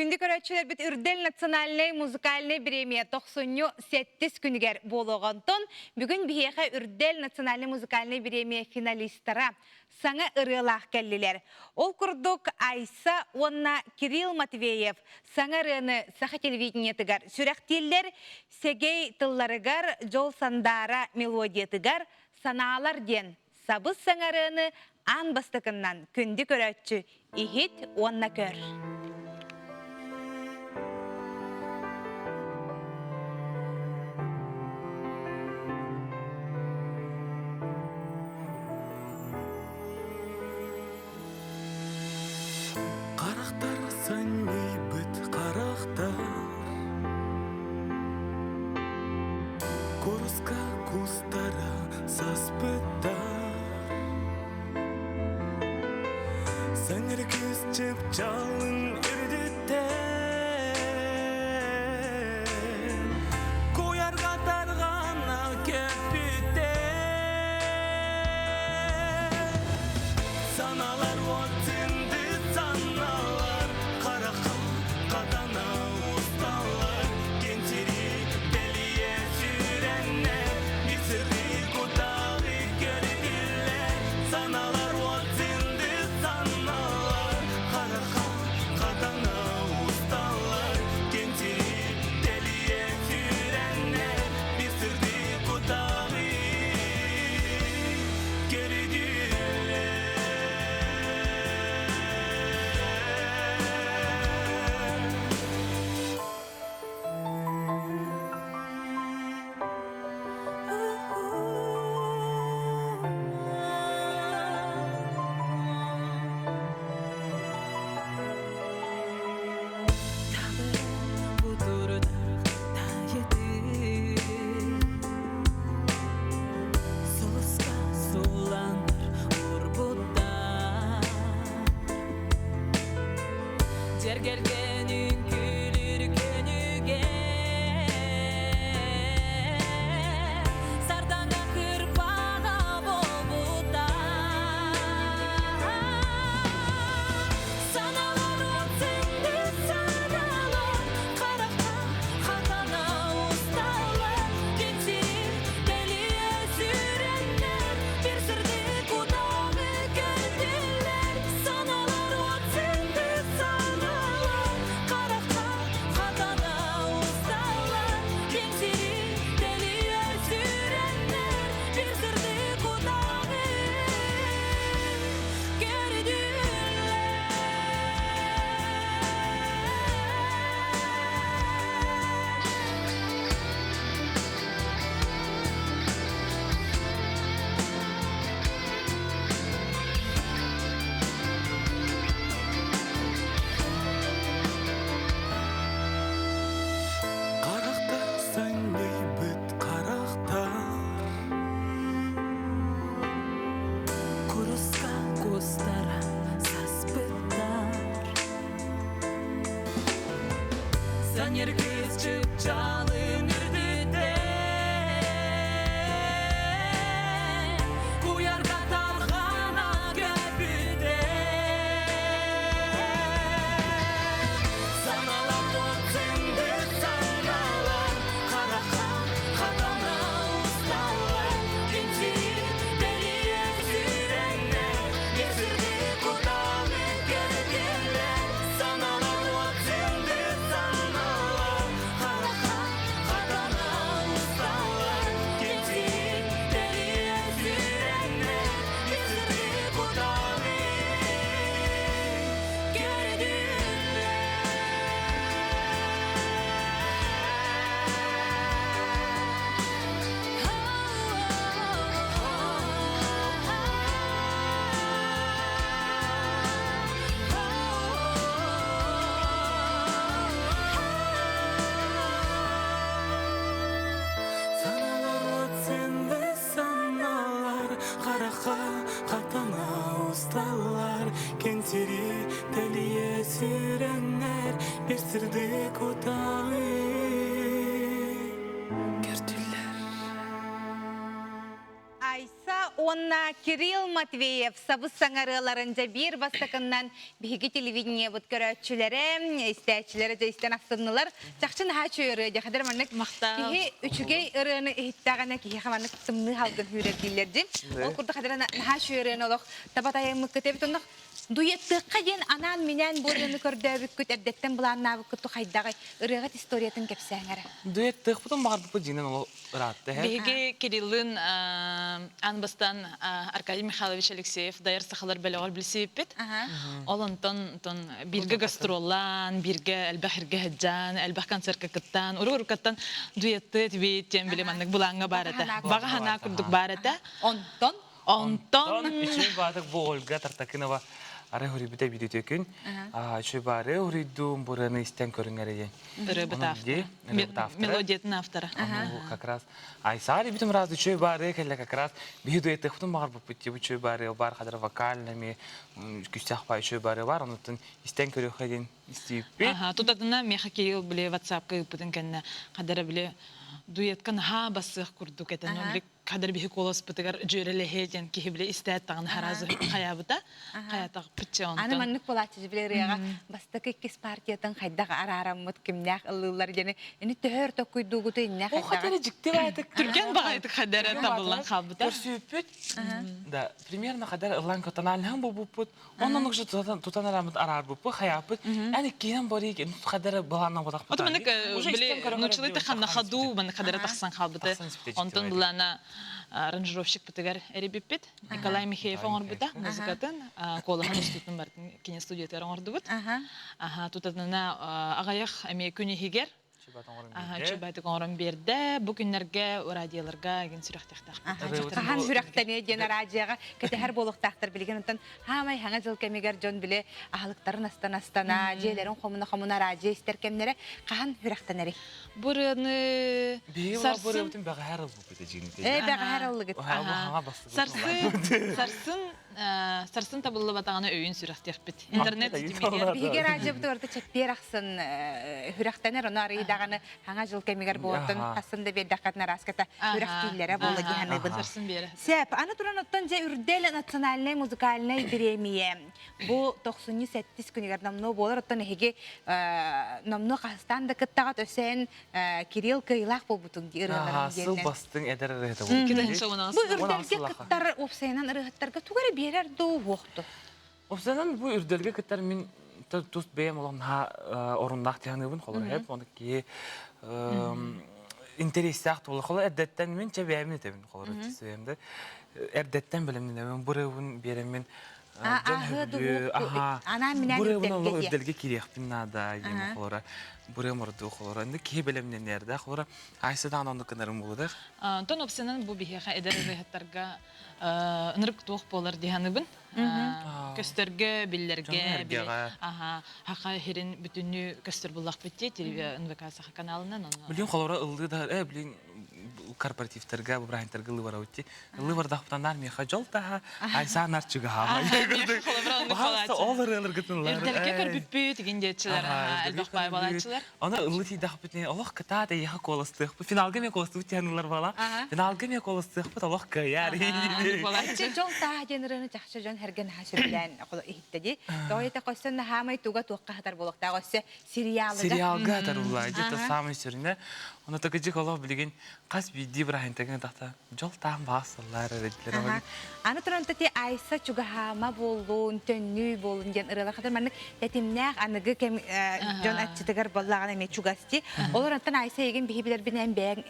Күндү көрөөччүлэрбит Үрдэл национальнай музыкальнай бириэмийэ тохсунньу сэттис күнүгэр буолуоҕунтон бүгүн биһиэхэ Үрдэл национальнай музыкальнай бириэмийэ финалистара саҥа ырыалаах кэллилэр. Ол курдук Айса уонна Кирилл Матвеев саҥа ырыаны саха телевидениетыгар сүрэхтииллэр, сэгэй тылларыгар Дьол Сандаара мелодиятыгар Санаалар диэн сабыс саҥа ырыаны аан бастакыннан күндү көрөөччү иһит уонна көр. Харахтар санньыйбыт харахтар Куруска кустара саспыттар Саҥар күүс чыпчаалын үрдүттэн Куйарга тарҕана көппүттэр Саналар уот сындыт саналар Харахым хатана усталлар Кэнсири тэлийэ сүүрэннэр Мисыры кутаҕы көрүтүллэр Саналар уот сындыт саналар Харахым хатана усталлар Кэнсири тэлийэ сүүрэннэр Мисыры кутаҕы көрүтүллэр. Сулуска суланар урбуттар Жергелген үҥкүүлүүр көнүгэ Сардаҥа кырпаҕа буолбуттар Саналар уот сындыыс саналар Харахха хатана усталлар Кэнсиир тэлийэ сүүрэннэр Бир сырдык утаҕы. Сулустар саспыттар Саньыр кыз чыпчалын үрдүттэн Куярга тарҕана көппүтэ Саналар тоцынды саналар Хараха хатана усталар Кенсири белие сүрэннер Есірді куталы кердилер Саналар тоцынды саналар Хараха хатана усталар Кенсири белие сүрэннер Есірді куталы кердилер Саналар сенде саналар Қарақа қатана ұсталар Кеңсири тәлие сүрәннәр Берсірді коталы Айса уонна Кирилл Матвеев сабыс саҥарыаларын дьэ биир бастакыннан биһиги телевидениебыт көрөөччүлэрэ, истээччилэрэ дьэ истэн астыннылар. Чахчы наһаа үчүгэй ырыа дьэ хадыр маннык киһи үчүгэй ырыаны иһиттэҕинэ киһиэхэ маннык тымныы халгын күүрэр дииллэр дии. Ол курдук хадыр наһаа үчүгэй ырыаны олох таба тайаммыккыт эбит оннук дуэттыахха диэн анаан-минээн бу ырыаны көрдөөбүккүт, эрдэттэн былааннаабыккыт хайдаҕый? Ырыаҕыт историятын кэпсээҥ эрэ. Дуэттыахпытын баҕарбыппыт дьиҥинэн олох ыраатта эһэ. Биһиги Кириллин аан бастаан Аркадий Михайлович Алексеев дайар сахалар бөлөҕөр билсибиппит. Ол онтон онтон бииргэ гастроллаан, бииргэ элбэх иргэ сылдьан, элбэх концертка кыттан, уру-уруккаттан дуэттыы этибит диэн били маннык былааҥҥа баар этэ. Баҕа санаа курдук баар этэ. Онтон Онтон үчүгэй баатык бу Ольга Тартакинова арай хоруйбута биир күн. Үчүгэй баары хоруйдуум бураны истэн көрүҥ диэн. Ырыабыт автора. Мелодиятын автора. Как раз Айсари бүтүм раз үчүгэй баары кэллэ как раз биһи дуэтыхпытын баҕарбыппыт тибу үчүгэй баары бар хадыр вокальными күстэх баа үчүгэй баары бар онуттан истэн көрүөххэ диэн истииппит. Аха, тутатына меха Кирилл били ватсапка ыыппытын кэннэ хадара били дуэтка наһаа бассыах курдук этэн били кадр биһи куоласпытыгар дьүөрэлэһиэ диэн киһи билэ истээт даҕаны харазы хайаабыта хайатахпытча онтон Аны маннык буолааччы билэ ырыаҕа бастакы иккис партиятын хайдах араараммыт кимнээх ыллыыллар диэни ини төһө өр токкуйдуугуту иннэ О хотели дьикти баайтык түргэн баҕайытык хайдара табыллан хаалбыта Көрсүүппүт да примерно хадар ыллан котонаалыһан буолбуппут Онон уже тутан арамыт араарбыппы хайааппыт эн иккиһинэн барыйык хадара былаанна бодахпыт. Ото маннык били нучылы ханна хаду маннык хадара тахсан хаалбыта. Онтон былаана аранжировщик бытыгар эрибиппит. Николай Михеев оҥорбута музыкатын, куолаһын устутун бартын кине студиятыгар оҥордубут. Аха тутатына аҕайах эмиэ күн иһигэр Чубатык оҥорон биэрдэ. Бу күннэргэ радиоларга эгин сүрэхтэхтээхпит. Хаһан сүрэхтэниэ диэн радиоҕа кэтэһэр буолуохтаахтар билигин онтон хаамай хаҥа дьыл кэмигэр дьон били аһылыктарын астан астана, дьиэлэрин хомуна-хомуна радио истэр кэмнэрэ хаһан сүрэхтэнэрий? Бу ырыаны сарсын бэҕэһээр ылбыппыт эдьиҥ. Ээ бэҕэһээр ыллыгыт. Сарсын сарсын сарсын табыллыбатаҕына өйүн сүрэхтиэхпит. Интернет ситимигэр. Биһиги радиобытыгар барыта чэппиэр ахсын сүрэхтэнэр, ону арыйдаҕаны хаҥа жыл кэмигэр буолтун хасын да биэрдэххитинэ арааската сүрэхтииллэрэ буола дии саныыбын. Сарсын биэрэ. Сеп, аны туран оттон дьэ үрдэл национальнай музыкальнай бириэмийэ бу тохсунньу сэттис күнүгэр номнуо буолар оттон эһиги номнуо хаһыстаан да кыттаҕат өсөөн Кирилл кыайыылаах буолбутуҥ дии ырыаларын Сыл бастыҥ эдэр ырыаһыта буолбут. Бу үрдэлгэ кыттар уопсайынан ырыаһыттарга тугу эрэ биэрэр дуу уохту? Уопсайынан бу үрдэлгэ кыттар мин тус бэйэм олох наһаа оруннаах тиһаныыбын холор хэп оны киһи интэриэстээх туола холор эрдэттэн мин чэ бэйэмин этэбин холор да эрдэттэн бэлэмнэнэбин бу биэрэммин Анаан-минээн үрдэлгэ кириэхпин наада диэн холора бурым ордуу холора инде киһи бэлэмнэнэрдэ холора айсыдаан оннук гынарым буолудар Онтон опсынан бу биһиэхэ эдэр ырыаһыттарга ынырык туох буолар дии саныыбын. Көстөргө, биллэргэ, аха, хаха хирин бүтүннүү көстөр буллахпыт дии НВК Саха каналынан. Билин холора ыллыы да, э, билин корпоративтарга, бырааһынтарга ылыы барабыт Ылыы бардахпытанаар миэхэ дьол таһа, айсаанар чугаһаама. Баһаалыста ол ырыаларгытын ылар. Үрдэлгэ көрбүппүт, игин диэччилэр, элбэх баай балааччылар. Аны ыллы тиийдэхпитинэ олох кытаат эйиэхэ куоластыахпыт. Финалга эмиэ куоластыбыт диэн ылар бала. Финалга эмиэ куоластыахпыт олох кыайар. Дьол тааһа диэн ырыаны чахчы дьон хэргэ наһаа сөбүлээн иһиттэ дии. Тоҕо диэтэххэ өссө наһаамай туга туохха хатар буолуохтаах өссө сериалыга. Сериалга хатарылла. Где-то самый сүрүнэ. Оны такыжык олох билигин хас биирдии бырааһынтагын тахта дьол таам баас саллаар эрэдилэр. Аны туран тати Айса чугаһаама буоллун, төннүү буоллун диэн ырыалар хатар маннык тэтимнээх аныгы кэм дьон аччытыгар боллаҕына эмиэ чугасти. Олор онтон Айса егин биһи билэрбинэн бэйэҥ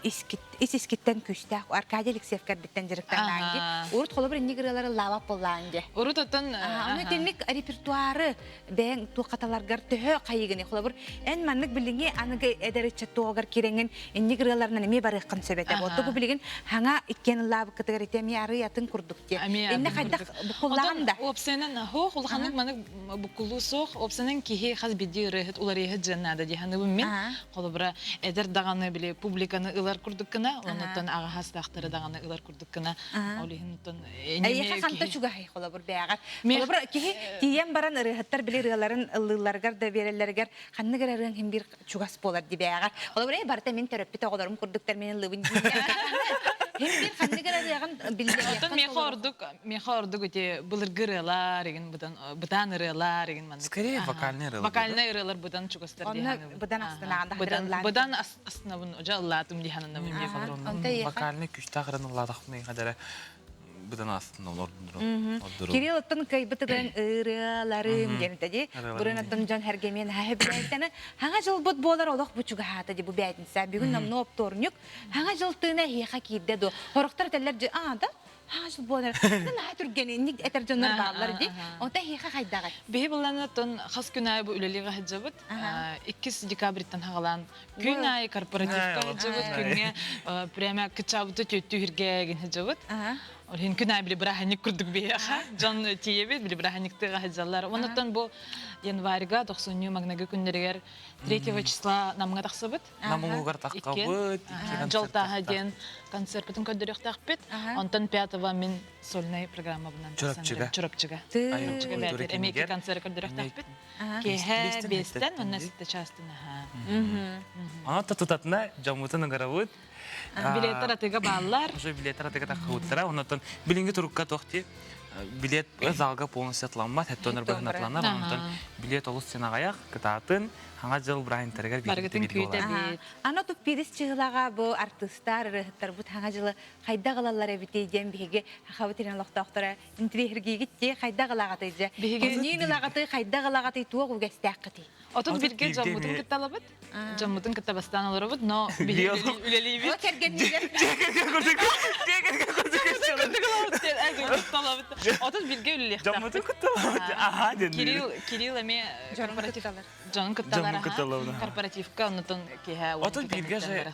ис искиттэн күүстээх Аркадий Алексеев кэрбиттэн дьарыктанаан ди. Урут холобур инник ырыалары лаабап боллаан ди. Урут оттон Аны тинник репертуары бэйэҥ туоххаталаргар төһө хайыгыный? Холобур, эн маннык билиҥҥи аныгы эдэр ыччат туоҕугар кирэҥин инник ырыаларынан эмиэ барыаххын сөп этэ. Оттон бу билигин хаҥа иккиэн ыллаабыккытыгар ити эмиэ арый атын курдук диэ. Иннэ хайдах буккуллаҕын да? Уопсайынан суох, улаханнык маннык буккуллуу суох. Уопсайынан киһи хас биирдии ырыаһыт уларыйыһыт дьиэн наада дии саныыбын мин. Холобура, эдэр даҕаны били публиканы ылар курдук гына, оннуттан аҕа саастаахтары даҕаны ылар курдук гына. Ол иһин оттон Эйиэхэ ханта чугаһый холобур бэйэҕэр? Холобур киһи тиийэн баран ырыаһыттар били ырыаларын ыллыылларыгар да биэрэллэригэр ханнык эрэ ырыаҥ иһин биир чугас буолар дии бэйэҕэр. Холобур ээ барыта мин төрөппүт оҕолорум курдуктар мин ыллыыбын дииллэр. Хин биир ханнык эрэ ырыаҕын биллэриэххин Оттон миэхэ ордук миэхэ ордук ити былыргы ырыалар игин быдан бытаан ырыалар игин маннык. Скорее вокальный ырыалар. Вокальный ырыалар быдан чугастар дии Онно быдан астынаҕын Быдан быдан астынабын уже ыллаатым дии сананабын. Вокальный күстээх ырыаны ыллаатахпына хадара быдан астын олордуру. Кирилл оттон кыайбытыгын ырыаларым диэн ди. Бурун оттон дьон хергемен хаһы билээттаны хаҥа жылбыт буолар олох бу чугаһаата ди бу бээтинсэ. Бүгүн номну опторнюк хаҥа жыл тыына эһиэхэ киирдэ ду. Хорохтор этэллэр дьи аа да хаҥа жыл буолар. Наһаа түргэн инник этэр дьоннор бааллар ди. Онта эһиэхэ хайдаҕай? Биһи булланы оттон хас күн аайы бу үлэлиир хаһыджабыт. Иккис декабрьтан хагалаан Күн аайы корпоративка сылдьыбыт, күҥҥэ прямо кычаабыты түөттүү иһиргээгин сылдьыбыт. Ол иһин күн аайы били бырааһынньык курдук биһиэхэ. Дьон тиийэбит, били бырааһынньыктыга сылдьаллар. Оннуттан бу январьга, тохсунньу маҥнайгы күннэригэр 3 числа Намҥа тахсыбыт. Нам улуугар таххабыт. Дьолтааһа диэн концерпытын көрдөрүөхтээхпит. Онтон пятого мин сольнай программабынан Чурапчыга. Чурапчыга. Чурапчыга бээтэр эмиэ концерт көрдөрүөхтээхпит. Киэһэ биэстэн уонна ситэ чаастан аһаа. Онон тутатына дьоммутун ыҥырабыт. Билеттер атыга бааллар. Уже билеттер атыга таххыбыттара. Оннотон билиҥҥи турукка туох дии билет залга полностью атыламмат, хэттонер быһын атыланар. Онтон билет олус сен аҕайах, кытаатын, хаҥа дьыл бырааһынтарыгар Барыгытын күүтэбит. Аны тут пирис чыһылаҕа бу артыыстар, ырыаһыттарбыт хаҥа дьылы хайдах ылаллар эбитий диэн биһиги Сахабыт сирин олохтоохторо интириэһиргиигит дии хайдах ылаҕытый дьэ? Биһиги ылаҕытый, хайдах ылаҕытый, туох үгэстээххитий? Отут биргэ дьоммутун кытта алабыт. Дьоммутун кытта бастаан олоробут, но биһиги үлэлиибит. Кэргэннигэр. Отут биргэ үлэлиэхтээхпит. Дьоммутун кытта алабыт. Аха диэн. Кирилл, Кирилл эмиэ корпоратив дьонун кытта алар корпоративка оннутун киһэ Отут биргэ же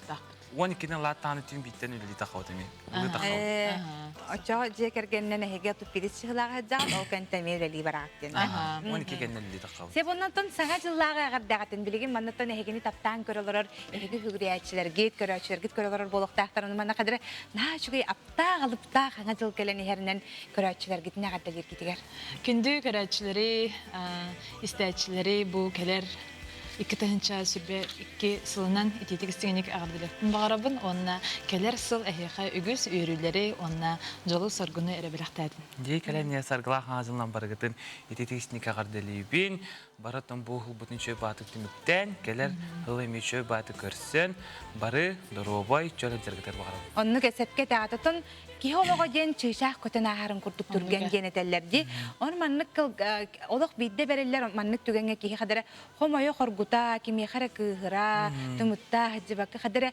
12-ни лааттааны түн биттен үлли тахабыт эми. Улы тахабыт. Очо дьиэ кэргэнинэн эһиги туппирис чыһылааҕа сылдьаҕыт, ол кэнтэ эмиэ үлэлии бараҕыт диэн. 12 кэннэ үллии тахабыт. Сеп оннотон саҥа дьыллааҕы эҕэрдэҕитин билигин маннаттан эһигини таптаан көрө олорор эһиги үһүгүрүйээччилэргит, көрөөччүлэргит көрө олорор буолуохтаахтар. Ону манна хадыра наһаа үчүгэй аптаах, алыптаах саҥа дьыл кэлэн иһэринэн көрөөччүлэргитин эҕэрдэлииргитигэр. Күндү көрөөччүлэри, истээччилэри бу кэлэр 2022 сылынан итиитик истиҥник эҕэрдэлиэхпин баҕарабын уонна кэлэр сыл эһиэхэ үгүс үөрүүлэри уонна дьолу-соргуну эрэ бэлэхтээтин. Дии кэлэн саргылаах хаҥа барыгытын итиитик истиҥник эҕэрдэлиибин. Барытын бу ылбытын үчүгэй бааты түмүктээн, кэлэр ыл эмиэ үчүгэй бааты көрсөн, бары доруобай, чөл дьарыгытыгар баҕарабын. Оннук эсэпкэ таататын киһи олоҕо диэн чыычаах көтөн ааһарын курдук түргэн диэн этэллэр дии. Оны маннык олох биирдэ бэриллэр маннык түгэҥҥэ киһи хадара хомойо хоргута, кимиэхэ эрэ кыыһыра, тымыттаа сылдьыбакка хадара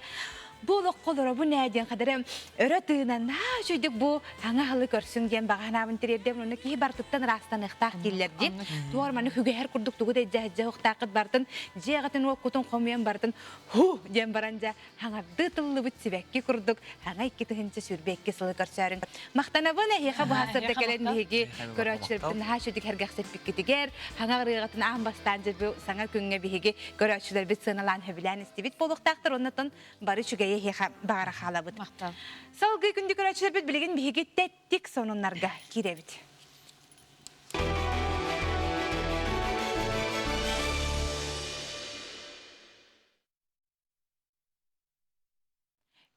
бу олоххо олоробун ээ диэн хадара өрө тыынан наһаа үчүгдүк бу хаҥа аһылы көрсүҥ диэн баҕа санаабын тириэрдэбин онно киһи барытыттан ыраастаныахтаах дииллэр дии. Туор маннык үгэһэр курдук тугу да илдьэ сылдьа бартын дьиэҕитин уоккутун хомуйан бартын ху диэн баран дьэ хаҥардыы тыллыбыт сибэкки курдук хаҥа 2022 сылы көрсөөрүн махтанабын эһиэхэ быһаасырда кэлэн биһиги көрөөччүлэрбитин наһаа үчүгдүк сэргэхсиппиккитигэр хаҥа ырыаҕытын аан бастаан дьэ бу саҥа күҥҥэ биһиги көрөөччүлэрбит сыаналаан сөбүлээн истибит буолуохтаахтар оннотон бары үчүгэй. үчүгэйи эһиэхэ баҕара хаалабыт. Салгыы күндү көрөөччүлэрбит билигин биһиги тэттик сонуннарга киирэбит.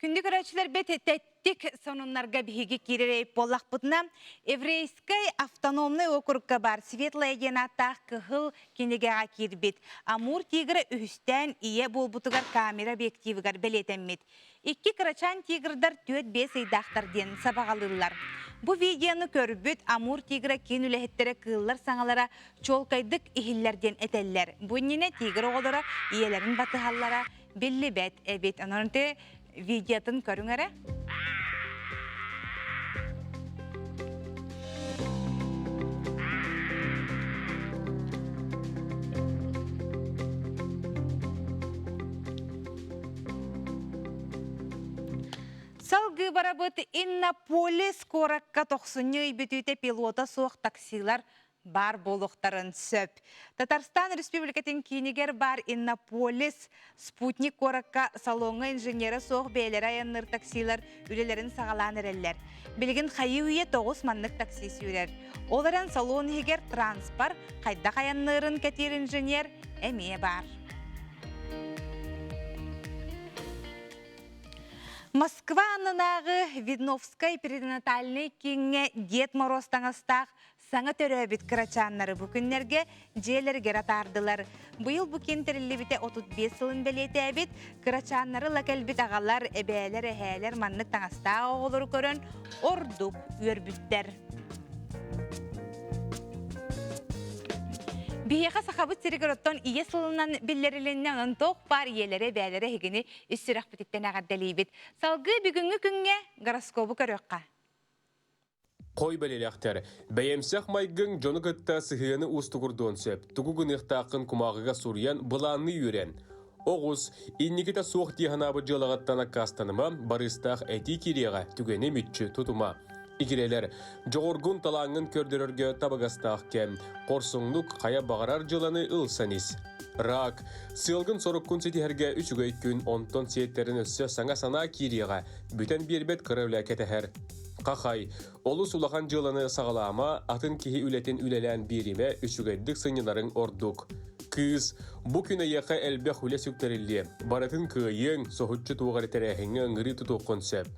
Күндү көрөөччүлэрбит тэттик сонуннарга биһиги киирэр буоллахпытына, Еврейскэй автономнай округка бар Светлая диэн ааттаах кыһыл кинигэҕэ киирбит. Амур тигрэ үһүстээн ийэ буолбутугар камера объективыгар бэлиэтэммит. Икки кырачаан тигрдар 4-5 ыйдаахтар диэн сабаҕалыыллар. Бу видеону көрбүт Амур тигра киин үлэһиттэрэ кыыллар саҥалара чуолкайдык иһиллэр диэн этэллэр. Бу иннинэ тигр оҕолоро ийэлэрин батыһаллара биллибэт эбит. Онон те видеотын көрүҥ эрэ. Салгыы барабыт Иннополис куоракка тохсунньу ый бүтүүтэ пилота суох таксилар баар буолуохтарын сөп. Татарстан Республикатын киинигэр баар Иннополис спутник куоракка салоҥҥа инженерэ суох бэйэлэрэ айанныыр таксилар үлэлэрин саҕалаан эрэллэр. Билигин хайыы-үйэ тоҕус маннык такси сүүрэр. Ол эрэн салон иһигэр транспорт хайдах айанныырын кэтиир инженер эмиэ баар. Москва аннынааҕы Видновскай перинатальнай кииҥҥэ Дед Мороз таҥастаах Саҥа төрөөбүт кырачааннары бу күннэргэ дьиэлэригэр атаардылар. Быйыл бу киин тэриллибитэ 35 сылын бэлиэтээбит, кырачааннары ыла кэлбит аҕалар, эбээлэр, эһээлэр маннык таҥастаах оҕолору көрөн ордук үөрбүттэр. Биһиэхэ Сахабыт сиригэр оттон ийэ сылынан биллэрилиннэ, онон туох баар ийэлэрэ, эбээлэрэ эһигини ис сүрэхпититтэн эҕэрдэлиибит. Салгыы бүгүҥҥү күҥҥэ гороскобу көрүөххэ. Хой бэлиэлээхтэр, бэйэмсэх майгыҥ дьону кытта сыһыаны уустугурдуон сөп. Тугу гыныахтааххын кумааҕыга суруйан, былаанныы үөрэн. Оҕус, инникитэ суох дии санаабыт дьыалаҕыттан аккаастаныма, барыыстаах этии киириэҕэ, түгэни мүччү тутума. Игирэлэр, дьоҕургун талааҥҥын көрдөрөргө табыгастаах кэм. Хорсуҥнук хайа баҕарар дьыаланы ылсан ис. Рак, сыалгын-соруккун ситиһэргэ үчүгэй күн, онтон сиэттэрин өссө саҥа санаа киириэҕэ, бүтэн биэрбэт кыра үлэ кэтэһэр. Хахай, олус улахан дьыаланы саҕалаама, атын киһи үлэтин үлэлээн биэримэ, үчүгэйдик сынньанарыҥ ордук. Кыыс, бу күн эйиэхэ элбэх үлэ сүктэриллиэ. Барытын кыайыаҥ, соһуччу туох эрэ тэрээһиҥҥэ ыҥырыы тутуоххун сөп.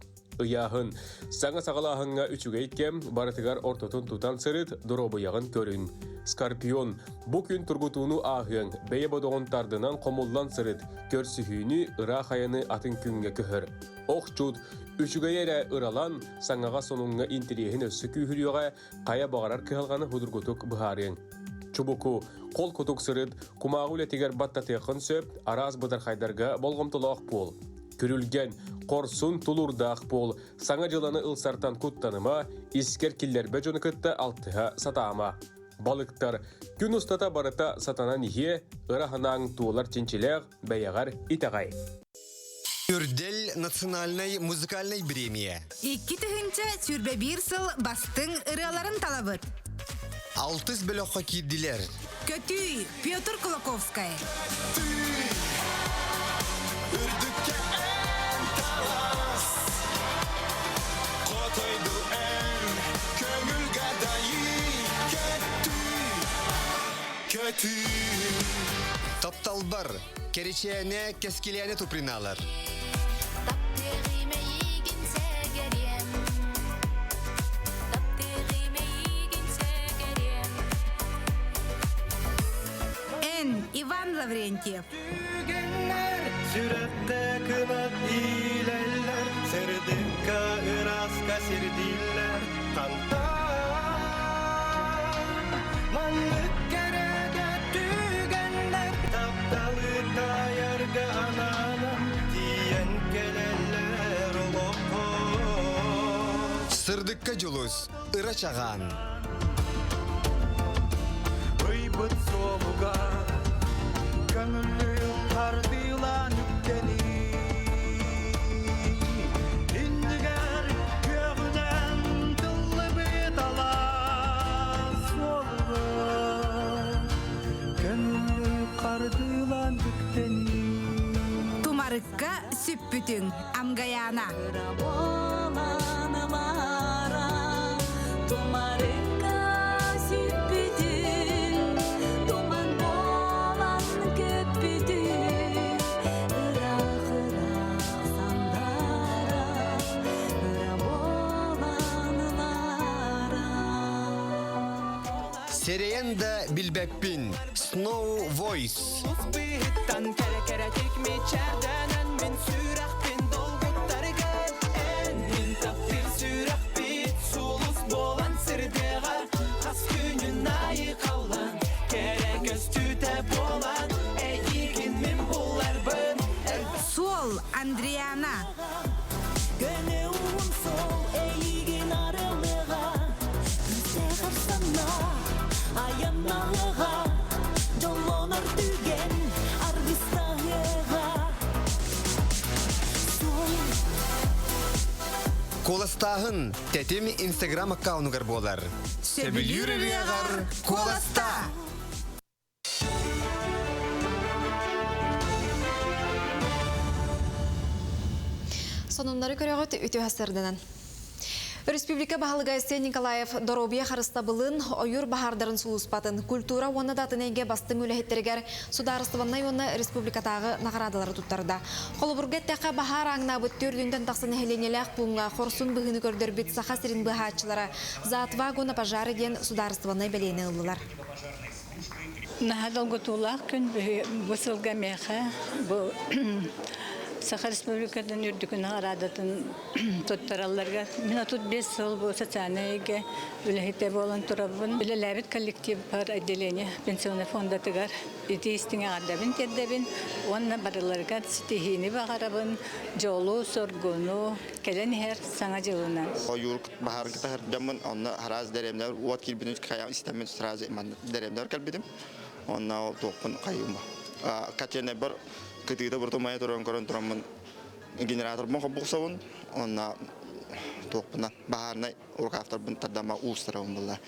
Ыйааһын, саҥа саҕалааһыҥҥа үчүгэй кэм, барытыгар ортотун тутан сырыт, доруобуйаҕын көрүн. Скорпион, бу күн тургутууну ааһыаҥ, бэйэ бодоҕун тардынан хомуллан сырыт, көрсүһүүнү, ыраах айаны атын күҥҥэ көһөр. Охчут, үчүгэйи эрэ ыралан, саҥаҕа-сонуҥҥа интэриэһин өссө күүһүрүөҕэ, хайа баҕарар кыһалҕаны судургутук быһаарыаҥ. Чубуку, холкутук сырыт, кумааҕы үлэтигэр баттатыаххын сөп, араас бытархайдарга болҕомтолоох буол. Күрүлгэн, хорсун, тулуурдаах буол, саҥа дьыланы ылсартан куттаныма, искэр киллэрбэ дьону кытта алтыһа сатаама. Балыктар, күн устата барыта сатанан иһиэ, ыра санааҥ туолар чинчилээх, бэйэҕэр итэҕэй. Үрдэл национальнай музыкальнай бириэмийэ. 2021 сыл бастыҥ ырыаларын талабыт. Алтыс бөлөххө киирдилэр. Көтүй, Петр Кулаковскай. Үрдүккэ эн талас, хотойду эн көҥүлгэ дайыы, көтүй, көтүй. Тапталбар, Кэричээнэ, кэскилээнэ туприналар. Эн, Иван Лаврентьев. Түгэннэр сүрэххэ кынат иилэллэр, сырдыкка ыраска сирдииллэр, хантан маннык кэрэ түгэннэр тапталы таайарга анаанан тиийэн кэлэллэр олоххо. Сырдыкка дьулус, ыра чаҕаан. Ыйбыт суолугар көҥүллүү хардыылаан үктэнии. Иннигэр күөҕүнэн тыллыбыт алаас суолугар көҥүллүү хардыылаан үктэнии. Тумарыкка. Тумарыкка сүппүтүҥ, Амгаяна. Тумарыкка сүппүтүҥ, туман буолан көппүтүҥ, ыраах-ыраах сандара, ыра буолан ылара. Сэрэйэн да билбэппин. Snow Voice. Быһыттан кэрэ-кэрэтик мичээрдэнэн мин сүрэхпин долгуттаргын эн мин таптыыр сүрэхпит сулус буолан сырдыаҕа хас күнүн айы халлан кэрэ көстүүтэ буолан эйигин мин буларбын Суол Андриана. Көнө уум сол эйигин арылыга Күүстээх арсанна айаннаҕыга Дьоллонор түгэн аргыстаһыаҕа Суол Куоластааһын тэтим Инстаграм аккаунугар буолар. Сөбүлүүр ырыаҕар куоласта! Сонуннары көрөҕүт үтүө сырдынан. Республика баһылыга Айсен Николаев доруобуйа харыстабылын, ойуур баһаардарын сулууспатын, культура уонна да атын эйгэ бастыҥ үлэһиттэригэр судаарыстыбаннай уонна республикатааҕы наҕараадалары туттарда. Холобурга эттэххэ, баһаар ааҥнаабыт төрдүнтэн тахса нэһилиэнньэлээх пууҥҥа хорсун быһыыны көрдөрбүт Саха сирин быһааччылара «За отвагу на пожаре» диэн судаарыстыбаннай бэлиэни ыллылар. Наһаа долгутуулаах күн бу сылга миэхэ бу Саха Республикатын үрдүкү наҕараадатын туттаралларыгар мин 35 сыл бу социальнай эйгэ үлэһитэ буолан турабын. Үлэлээбит коллективпар отделение пенсионнай фондатыгар ити истиҥ эҕэрдэбин тиэрдэбин уонна барыларыгар ситиһиини баҕарабын, дьолу, соргуну, кэлэн иһэр Саҥа дьылынан. Ойуур баһаарга таһырдьаммын, онно араас дэриэбинэлэр уот киирбитин хайаан истэммин сразу манна дэриэбинэлэр кэлбитим. Онно ол туохпун хайыым котельнайбар кытыыта буртумайа туран көрөн тураммын генераторбун холбуксабын, онно туохпунан баһаарнай рукавтарбын тардама уустарабын булла.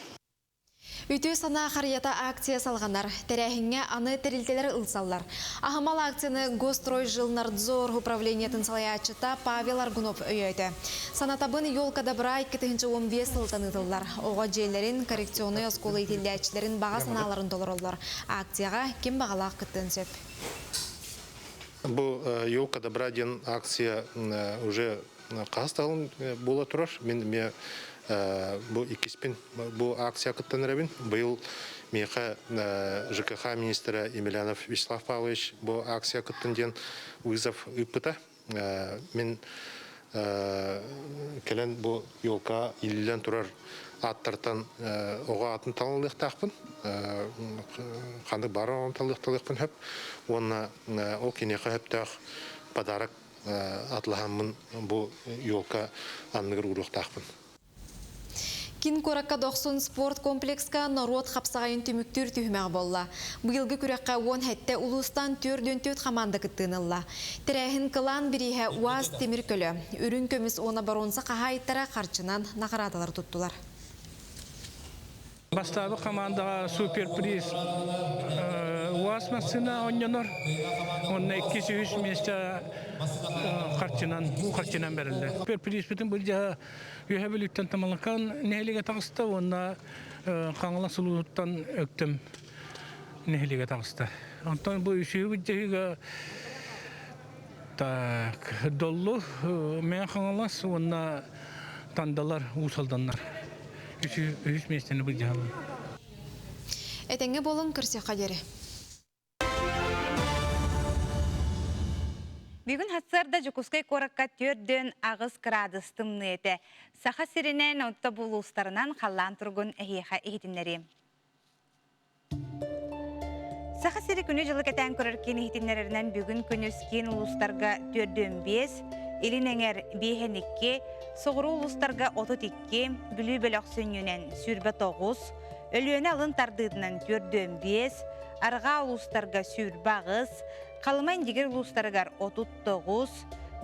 Үтүө санаа харыйата акция салҕанар. Тэрээһиҥҥэ аны тэрилтэлэр ылсаллар. Аһымал акцияны Госстройжилнардзор управлениетын салайааччыта Павел Аргунов өйөөтө. Санатабын Елка добра 2015 сылтан ыытыллар. Оҕо дьиэлэрин, коррекционнай оскуола иитиллээччилэрин баҕа санааларын толороллор. Акцияҕа ким баҕалаах кыттыан сөп. Бу Елка добра диэн акция уже Хас тылын буола турар. Мин эмиэ бу иккиспин бу акция кыттан эрэбин. Быйыл миэхэ ЖКХ министрэ Емельянов Вячеслав Павлович бу акция кыттын диэн вызов ыыппыта. Мин кэлэн бу елка ииллэн турар ааттартан оҕо аатын талылыахтаахпын. Ханнык баар оҕону талыахталыахпын сөп. Уонна ол киниэхэ сөптөөх подарок атлаһаммын бу елка анныгар ууруохтаахпын. Кин куоракка Дохсун спорт комплекска норуот хапсаҕайын түмүктүүр түһүмэх буолла. Быйылгы күрэххэ 17 улуустан 44 хамаанда кыттыыны ылла. Тэрээһин кылаан бирииһэ УАЗ тимир көлө, үрүҥ көмүс уонна боруонса хаһаайыттара харчынан наҕараадалары туттулар. Бастаабыт хамаандаҕа суперприз УАЗ массыына оонньонор. Уонна иккис, үһүс миэстэ харчынан, уу харчынан бэриллэр. Суперпризпитин былдьаһа Үөһэ Бүлүүттэн Тамалакаан нэһилиэгэ таҕыста уонна Хаҥалас улууһуттан Өктөм нэһилиэгэ таҕыста. Онтон бу үсүһү былдьаһыыга так Доллу, Мэҥэ Хаҥалас уонна Тандалар, Уус Алданнар үһүс миэстэни былдьаһаллар. Этэҥҥэ буолан көрсүөххэ диэри. Бүгүн сарсыарда Дьокуускай куоракка 4-8 кыраадыс тымныы этэ. Саха сиринэн, онто булуустарынан халлаан туругун эһиэхэ иһитиннэриэм. Саха сири күнү-дьылы кэтээн көрөр киин иһитиннэрэринэн бүгүн күнүс киин улуустарга 45, Илин эҥэр 52, соҕуруу улуустарга 32, Бүлүү бөлөх сүнньүнэн 29, Өлүөнэ алын тардыытынан 45, арҕаа улуустарга 28, Халыма Индигир улуустарыгар 39,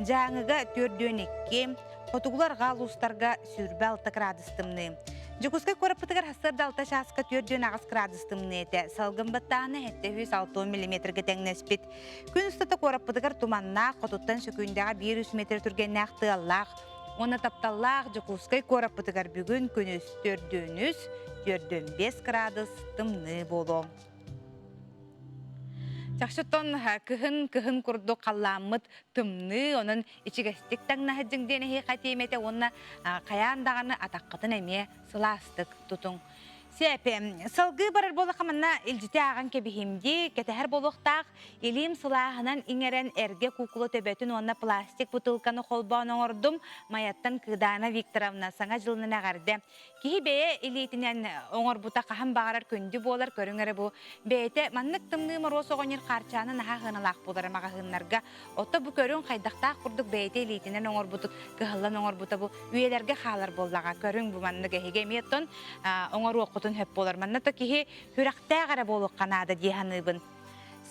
Дьааҥыга 42, хотугулар арҕаа улуустарга 26 градус тымныы. Дьокуускай куораппытыгар сарсыарда 6 чааска 4,8 градус тымныы этэ. Салгын баттааһына 760 миллиметргэ тэҥнэспит. Күн устата куораппытыгар туманнаах, хотуттан сөкүүндэҕэ 1-3 метр түргэннээх тыаллаах уонна тапталлаах Дьокуускай куораппытыгар бүгүн күнүс 4-3, 4-5 градус тымныы буолуо. Чахчыттан кыһын кыһын курдук халлааммыт тымныы, онон ичигэстик таҥнаһыдьыҥ диэн эһиэхэ тиэмэтэ уонна хайаан даҕаны атаххытын эмиэ сылаастык тутуҥ. Сээпэ, салгыы барар буоллахха манна илдьити ааҕан кэбиһим дии, кэтэһэр буолуохтаах илиим сылааһынан иҥэрэн эргэ куукула төбөтүн уонна пластик бутылканы холбоон оҥордум. Майаттан Кыыдаана Викторовна Саҥа дьылынан эҕэрдэ. Киһи бэйэ илиитинэн оҥорбута хаһан баҕарар күндү буолар, көрүҥ эрэ бу. Бэйэтэ маннык тымныы моруос оҕонньор хаарчаана наһаа сыаналаах буолара маҕаһыыннарга. Отто бу көрүҥ хайдахтаах курдук бэйэтэ илиитинэн оҥорбутут, кыһаллан оҥорбута бу үйэлэргэ хаалар буоллаҕа. Көрүҥ бу маннык эһиги эмиэ оттон оҥоруоххутун сөп буолар. Манна то киһи сүрэхтээх эрэ буолуохха наада дии саныыбын.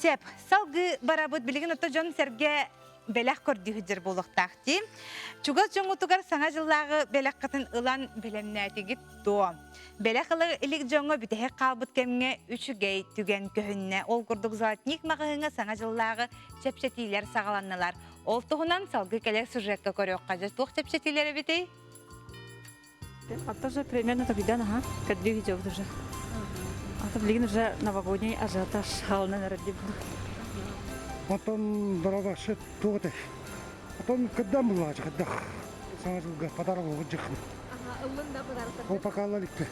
Сөп. Салгыы барабыт. Билигин ото дьон-сэргэ бэлэх көрдүү сылдьар буолуохтаах дии. Чугас дьоҥҥутугар Саҥа дьыллааҕы бэлэххитин ылан бэлэмнээтигит дуо? Бэлэх ыла илик дьоҥҥо бүтэһик хаалбыт кэмҥэ үчүгэй түгэн көһүннэ. Ол курдук Золотник маҕаһыыҥҥа Саҥа дьыллааҕы чэпчэтиилэр саҕаланнылар. Ол туһунан салгыы кэлэр сюжекка көрүөххэ. Дьэ, туох чэпчэтиилэр эбитий? А тоже примерно тогда, ага, когда идет уже. А то, блин, уже новогодний ажиотаж халнан эрэ Потом дорогасы туох этэй? Потом когда булаачы хайдах саҥа дьылга подарок ылбыт Ага, ыллын да подарок. Ол пока ылла иликпин.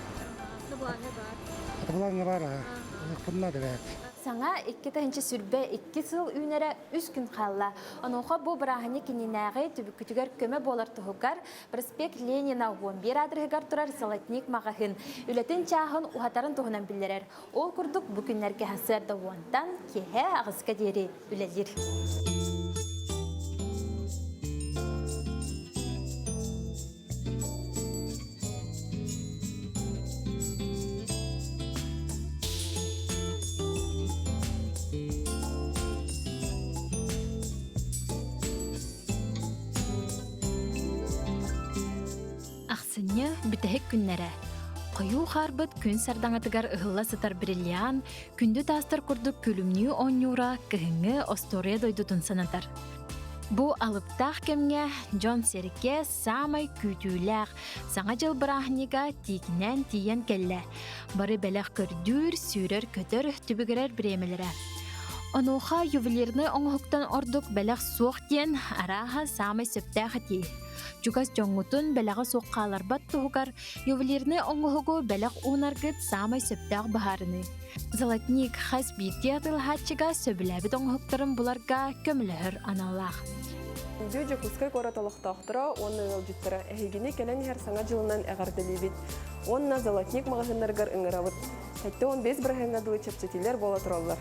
Плаҥҥа баар. Плаҥҥа баар, аха. Ылыахпын наада эбээт. Саҥа 2022 сыл үүнэрэ үс күн хаалла. Онуоха бу бырааһынньык кининээҕи түбүккүтүгэр көмө буолар туһугар Проспект Ленина 11 аадырыһыгар турар Золотник маҕаһыын үлэтин чааһын уһатарын туһунан биллэрэр. Ол курдук бу күннэргэ сарсыарда уонтан киэһэ аҕыска диэри үлэлиир. Ахсынньы бүтэһик күннэрэ. Хойуу хаарбыт күн сардаҥатыгар ыһылла сытар бриллиант күндү таастар курдук күлүмнүү оонньуура кыһыҥҥы остуоруйа дойдутун санатар. Бу алыптаах кэмҥэ дьон-сэргэ саамай күүтүүлээх Саҥа дьыл бырааһынньыга тиикинээн тиийэн кэллэ. Бары бэлэх көрдүүр, сүүрэр-көтөр, түбүгүрэр бириэмэлэрэ. Онуоха ювелирнай оҥоһуктан ордук бэлэх суох диэн арааһа саамай сөптөөх этии. Чугас дьоҥҥутун бэлэҕэ суох хааларбат туһугар ювелирнай оҥоһугу бэлэх уунаргыт саамай сөптөөх быһаарыныы. Золотник хас биирдии атыылаһааччыга сөбүлээбит оҥоһуктарын буларга көмөлөһөр аналлаах. Күндү Дьокуускай куорат олохтоохторо уонна ыалдьыттара эһигини кэлэн иһэр Саҥа дьылынан эҕэрдэлиибит уонна Золотник маҕаһыыннарыгар ыҥырабыт. 75 бырыһыаҥҥа дылы чэпчэтиилэр буола тураллар.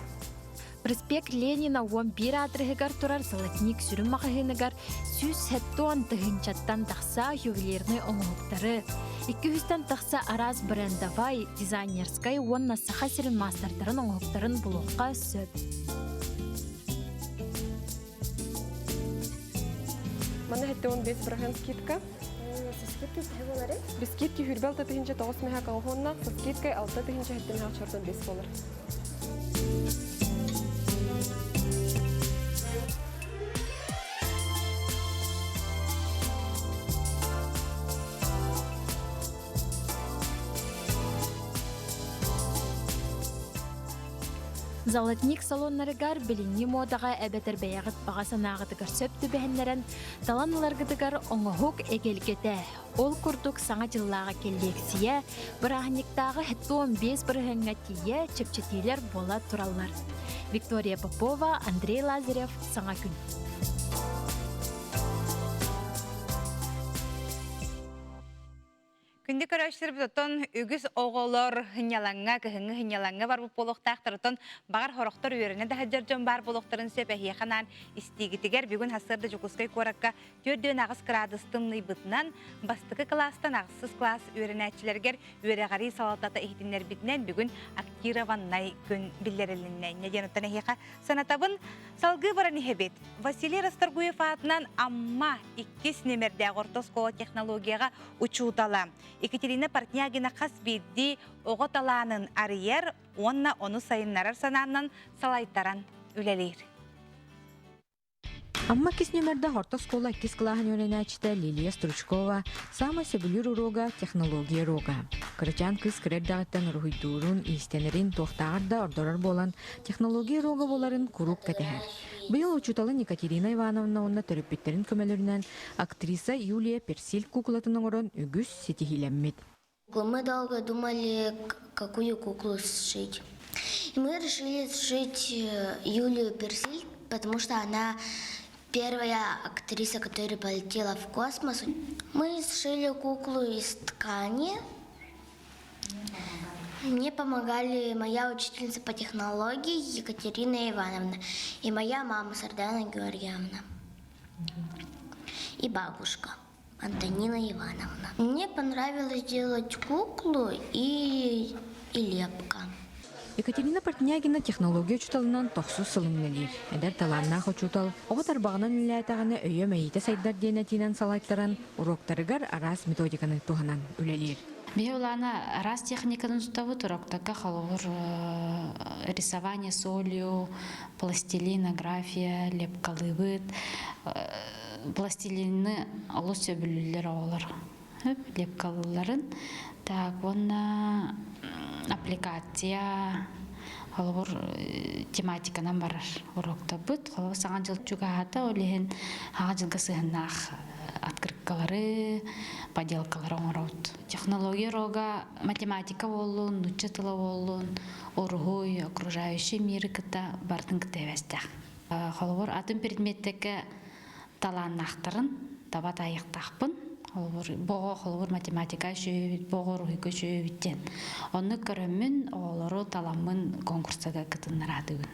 Проспект Ленина 11 аадырыһыгар турар Золотник сүрүн маҕаһыыныгар 170 тыһыынчаттан тахса ювелирнай оҥоһуктары, 200-тэн тахса араас брендовай, дизайнерскай уонна Саха сирин маастардарын оҥоһуктарын булуохха сөп. Манна 75 бырыһыан скидка. Со скидкой төһө буоларый? Без скидки хүрбэл тыһыынча тоҕус мэһэ колхоннаах, со скидкой 6 тыһыынча сэттэ мэһэ чордон бес буолар. Золотник салоннарыгар билиҥҥи муодаҕа эбэтэр бэйэҕит баҕа санааҕытыгар сөп түбэһиннэрэн талан ыларгытыгар оҥоһук эгэлгэтэ. Ол курдук Саҥа дьыллааҕы кэллиэксийэ, бырааһынньыктааҕы 75 бырыһыаҥҥа тиийэ чэпчэтиилэр буола тураллар. Виктория Попова, Андрей Лазарев, Саҥа күн. Күндү көрөөччүлэрбит оттон үгүс оҕолор сынньалаҥҥа, кыһыҥҥы сынньалаҥҥа барбыт буолуохтаахтар. Оттон баҕар сорохтор үөрэнэ да сылдьар дьон баар буолуохтарын сөп. Эһиэхэ анаан истиигитигэр бүгүн сарсыарда Дьокуускай куоракка 48 кыраадыс тымныйбытынан бастакы кылаастан ахсыс кылаас үөрэнээччилэригэр үөрэҕирии салалтата иһитиннэрбитинэн бүгүн актированнай күн биллэрилиннэ. Инньэ диэн оттон эһиэхэ санатабын. Салгыы баран иһэбит. Василий Расторгуев аатынан Амма иккис нүмердээх орто оскуола технологияҕа учуутала. Екатерина Портнягина хас биирдии оҕо талаанын арыйар уонна ону сайыннарар санаанан салайтаран үлэлиир. Амма иккис нүмердээх орто оскуола иккис кылааһын үөрэнээччитэ Лилия Стручкова саамай сөбүлүүр уруога технология уруога. Кырачаан кыыс кыра эрдэҕиттэн уруһуйдуурун, иистэнэрин туохтааҕар да ордорор буолан, технология уруога буоларын куруук кэтэһэр. Быйыл учууталын Екатерина Ивановна уонна төрөппүттэрин көмөлөрүнэн актриса Юлия Персиль куукулатын оҥорон үгүс ситиһиилэммит. Мы долго думали, какую куклу сшить. И мы решили сшить Юлию Персиль, потому что она первая актриса, которая полетела в космос. Мы сшили куклу из ткани. Мне помогали моя учительница по технологии Екатерина Ивановна и моя мама Сардана Георгиевна и бабушка. Антонина Ивановна. Мне понравилось делать куклу и, и лепка. Екатерина Портнягина технология учууталынан тохсус сылын үлэлиир. Эдэр талааннаах учуутал оҕо тарбаҕынан үлэлээтэҕинэ өйө-мэйиитэ сайдар диэн этиинэн салайтаран, уруоктарыгар араас методиканы туһанан үлэлиир. Биһи улаана араас техниканы тутабыт, уроктарга холобур рисование солью, пластилинография, лепкалыыбыт, пластилины олус сөбүлүүллэр оҕолор лепкалыылларын так уонна аппликация холобур тематиканан барар уроктарбыт холобур саҥа дьыл чугаһаата ол иһин саҥа дьылга сыһыаннаах открыткалары поделкалары оҥоробут технология уруога математика буоллун нуучча тыла буоллун уруһуй окружающий миры кытта барытын кытта эбэстээх Холобур, атын предметтэргэ талааннаахтарын таба таайыахтаахпын. Холобур, боҕо холобур математика үчүгэйбит, боҕо уруһуйга үчүгэйбит диэн. Оннук көрөммүн, оҕолору таламмын конкурстарга кытыннараатыбын.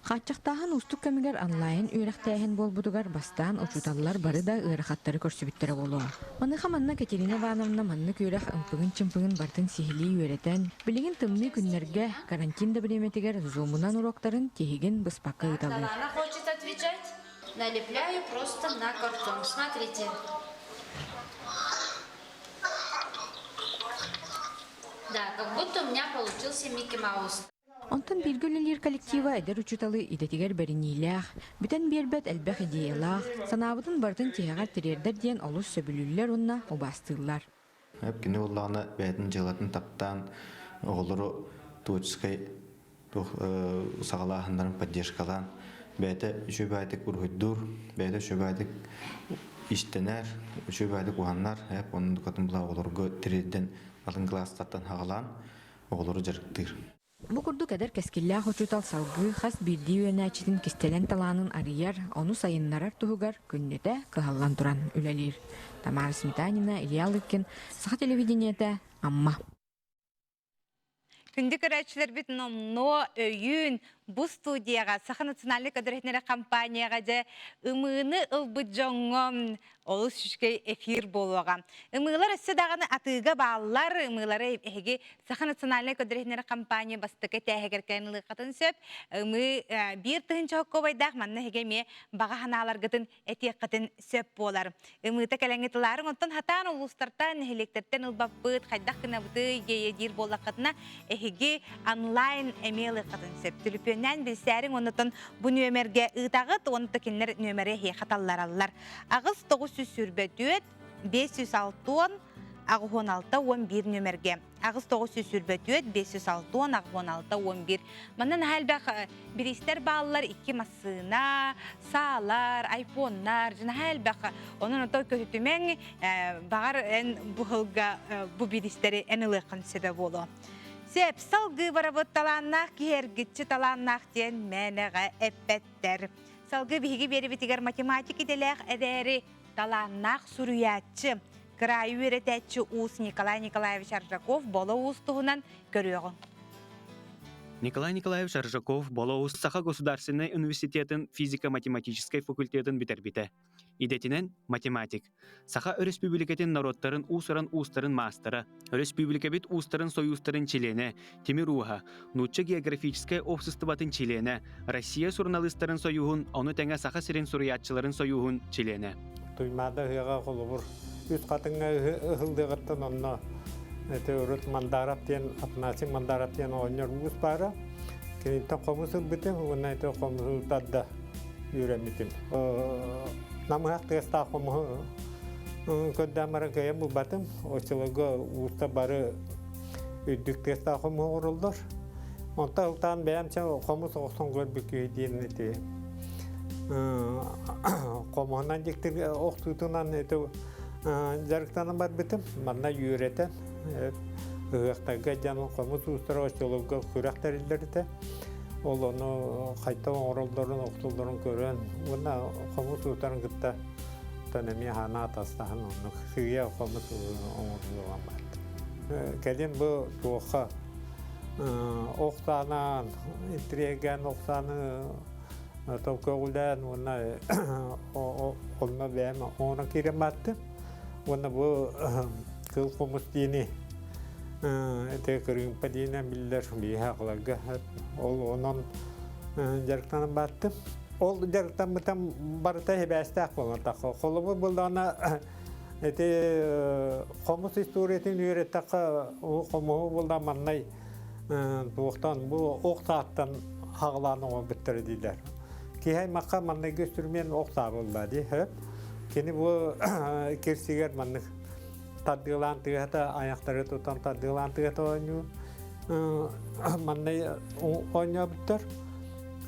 Хааччахтааһын уустук кэмигэр онлайн үөрэхтээһин буолбутугар бастаан учууталлар бары да ыарахаттары көрсүбүттэрэ буолуо. Маныаха манна Катерина Ивановна маннык үөрэх ымпыгын-чымпыгын барытын сиһилии үөрэтэн, билигин тымныы күннэргэ карантин да бириэмэтигэр зумунан уруоктарын тиһигин быспакка ыыталлар. Она хочет отвечать, налепляю просто на картон. Смотрите. Да, как будто у меня получился Микки Маус. Онтон бииргэ үлэлиир коллектива эдэр учууталы идэтигэр бэриниилээх, бүтэн биэрбэт элбэх идеялаах, санаабытын барытын тиһэҕэр тириэрдэр диэн олус сөбүлүүллэр уонна убаастыыллар. Кини буоллаҕына бэйэтин дьыалатын таптаан оҕолору творческай туох саҕалааһыннарын поддержкалаан бэйэтэ үчүгэйдик уруһуйдуур, бэйэтэ үчүгэйдик истэнэр, үчүгэйдик уһаннар, эп оннук атын була оҕолорго тириэрдэн атын кылаастартан хаҕалаан оҕолору дьарыктыыр. Бу курдук эдэр кэскиллээх учуутал салгыы хас биирдии үөрэнээччитин кистэлэҥ талаанын арыйар, ону сайыннарар туһугар күннэтэ кыһаллан туран үлэлиир. Тамара Сметанина, Илья Лыткин, Саха телевидениетэ, Амма. Күндү көрөөччүлэрбит номнуо өйүүн бу студияҕа Саха национальнай көдөрүһүннэрэ компанияҕа дьэ ымыыны ылбыт дьоҥҥо олус үчүгэй эфир буолуоҕа. Ымыылар өссө даҕаны атыыга бааллар. Ымыылары эһиги Саха национальнай көдөрүһүннэрэ компания бастакы этээһигэр кэлэн ылыаххытын сөп. Ымыы 1000 хоккобайдаах манна эһиги эмиэ баҕа санааларгытын этиэххитин сөп буолар. Ымыыта кэлэҥҥит ылаарыҥ, оттон хатаан улуустартан, нэһилиэктэртэн ылбаппыт, хайдах гынабытый диэйэ диир буоллаххытына, эһиги онлайн эмиэ ылыаххытын сөп. Түлүпүөннээн билсээриҥ, оннотон бу нүөмэргэ ыытаҕыт, уонна кинилэр нүөмэри эһиэхэ таллараллар. 8 924 560 86 11 нүөмэргэ 8 924 560 86 11 Манна наһаа элбэх бириистэр бааллар икки массыына, саалар, айфоннар, наһаа элбэх. Онон ото көһүтүмэҥ баҕар эн бу сылга бу бириистэри эн ылыаххын сөбө буолуо. Сөп, салгыы барабыт талааннаах киһи эргиччи талааннаах диэн мээнэҕэ эппэттэр. Салгыы биһиги биэрибитигэр математик идэлээх эрээри талааннаах суруйааччы, кыраайы үөрэтээччи уус Николай Николаевич Аржаков Боло Уус туһунан көрүөҕүҥ. Николай Николаевич Аржаков Боло Уус Саха государственнай университетын физико-математическай факультетын бүтэрбитэ. Идэтинэн математик. Саха Өрөспүүбүлүкэтин норуоттарын уус-уран уустарын маастара, Өрөспүүбүлүкэбит уустарын сойуустарын чилиэнэ, тимир ууһа, Нуучча географическай уопсастыбатын чилиэнэ, Россия суруналыыстарын сойууһун, ону тэҥэ Саха сирин суруйааччыларын сойууһун чилиэнэ. Туймаада ыһыаҕа холобур. Үс Хатыҥҥа ыһыллыаҕыттан онно ити урут Мандаров диэн Афанасий Мандаров диэн оҕонньор уус баара. Киниттэн хомус ылбытым уонна ити хомуһу тарда үөрэммитим. Намыһах тыастаах хомуһу көрдөөн баран кыайан булбатым. Оччолорго ууста бары үрдүк тыастаах хомуһу оҥороллор. Онтон ылтаан бэйэм хомус охсон көрбүт киһи диэн ити хомуһунан дьиктир охтуутунан ити дьарыктанан барбытым. Манна үөрэтэн ыһыахтарга дьон хомус уустара оччолорго күрэх тэриллэр этэ. Ол ону хайта оҥороллорун, охтуллорун көрөн уонна хомус уутарын кытта тон эмиэ хаана атастаһан оннук сыыйа хомус оҥоруллан барда. Кэлин бу туохха ох саанан, интригээн ох сааны толкөҕүлээн уонна онно бэйэм оҥорон киирэн баттым. Уонна бу кыл хомус диэни ити кырыымпа диэнэ биллэр биһи аҕаларга ол онон дьарыктанан баттым. Ол дьарыктаммытым барыта хибээстээх буолан тахха. Холобур буллаҕына ити хомус историятын үөрэттэххэ хомуһу булла маннай туохтан бу ох сааттан хаҕылаан оҥорбуттар дииллэр. Киһи аймахха манныгы үстүрүмүөн ох саа буолла дии сөп. Кини бу кирсигэр маннык тардыылаан тыаһата айахтары тутан тардыылаан тыаһата оонньуу маннай оонньообуттар.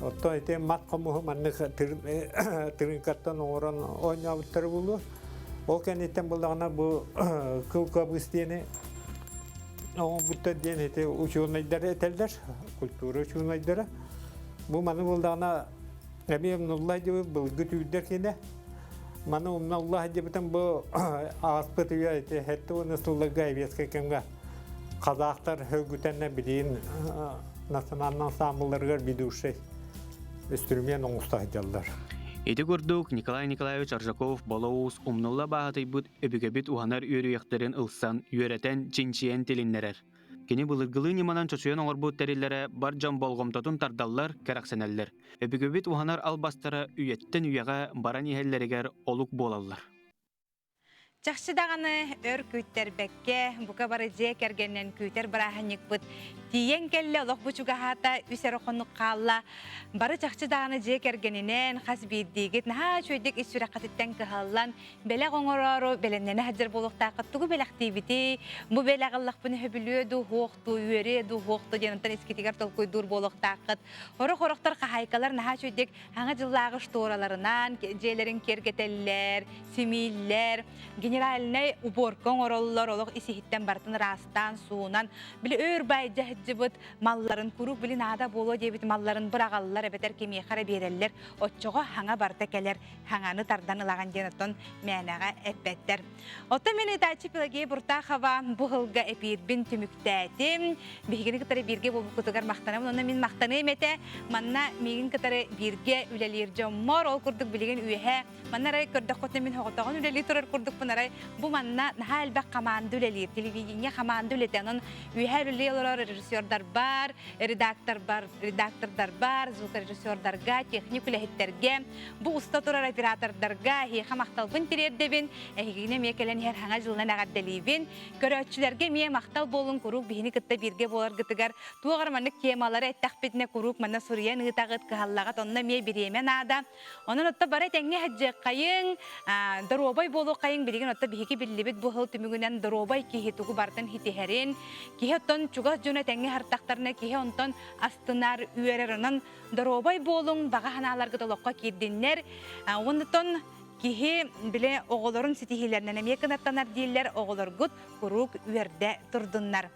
Оттон ити мат хомуһу маннык тырыыҥкаттан оҥорон оонньообуттара буолуо. Ол кэнниттэн буллаҕына бу кыл кабыс диэни оҥорбуттар диэн ити учуонайдар этэллэр, культура учуонайдара. Бу маны булдаҕына эмиэ умнулла диэбит былыргы түүрдэр киэнэ. Маны умналла диэбитим бу ааспыт үйэ ити хэттэ уонна сылларга советскай кэмҥэ казахтар хөргүтэннэ билигин национальный ансамблларыгар ведущий үстүрүмүөн оҥосто сылдьаллар. Ити курдук Николай Николаевич Аржаков Болоус умнулла баһатыйбыт өбүгэбит уһанар үөрүйэхтэрин ылсан, үөрэтэн, чинчийэн тилиннэрэр. Кини былыргылыы ньыманан чочуйан оҥорбут тэриллэрэ бар дьон болҕомтотун тардаллар, кэрэхсэнэллэр. Өбүгэбит уһанар албастара үйэттэн үйэҕэ баран иһэллэригэр олук буолаллар. Чахчы даҕаны өр күүттэрбэккэ, бука бары дьиэ кэргэнинэн күүтэр бырааһынньыкпыт тиийэн кэллэ, олох бу чугаһаата, үс эрэ хонук хаалла. Бары чахчы даҕаны дьиэ кэргэнинэн хас биирдиигит наһаа үчүгэйдик ис сүрэххититтэн кыһаллан, бэлэх оҥороору бэлэмнэнэ сылдьар буолуохтааххыт. Тугу бэлэхтиибитий? Бу бэлэх ыллахпына сөбүлүө дуу, суох дуу, үөрүө дуу, суох дуу диэн онтон искитигэр толкуйдуур буолуохтааххыт. Сорох-сорохтор хаһаайкалар наһаа үчүгэйдик Саҥа дьыллааҕы штораларынан дьиэлэрин киэргэтэллэр, симииллэр, генеральнай уборка оҥороллор, олох ис-иһиттэн барытын ыраастаан, суунан, били өөр байдьа сылдьыбыт малларын куруук били наада буолуо диэбит малларын быраҕаллар эбэтэр кимиэхэ эрэ биэрэллэр, оччоҕо хаҥа барыта кэлэр, хаҥаны тардан ылаҕын диэн оттон мээнэҕэ эппэттэр. Оттон мин ыытааччы Пелагея Буртахова бу сылга эпиирбин түмүктээтим. Биһигини кытары бииргэ буолбуккутугар махтанабын. Онно мин махтаныам этэ. Манна миигин кытары бииргэ үлэлиир дьоммор, ол курдук билигин үөһэ манна арай көрдөххүтүнэ мин соҕотоҕун үлэлии турар курдукпун арай бу манна наһаа элбэх хамаанда үлэлиир. Телевидение хамаанда үлэтэ. Онон үөһэ үлэлии олорор режиссердар бар, редактор бар, редактордар бар, звукорежиссердарга, техник үлэһиттэргэ, Бу уста турар оператордарга эһиэхэ махталбын тириэрдэбин, эһигини эмиэ кэлэн иһэр хаҥа дьылынан эҕэрдэлиибин. Көрөөччүлэргэ эмиэ махтал буолун куруук биһини кытта бииргэ буоларгытыгар туох эрэ маннык темалары эттэхпитинэ куруук манна суруйан ыытаҕыт, кыһаллаҕыт, онно эмиэ бириэмэ наада. Онон отто бары тэҥҥэ сылдьыаххайыҥ, доруобай буолуоххайыҥ билигин отто биһиги биллибит бу сыл түмүгүнэн доруобай киһи тугу барытын ситиһэрин, киһи оттон чугас дьоно тэҥҥэ сыртахтарына киһи онтон астынар, үөрэр, онон Доруобай буолуҥ, баҕа санааларгыт олоххо киирдиннэр. Онтон киһи бile оҕолорун ситиһиилэринэн эмиэ кынаттанар дииллэр, оҕолоргут куруук үөрдэ турдуннар.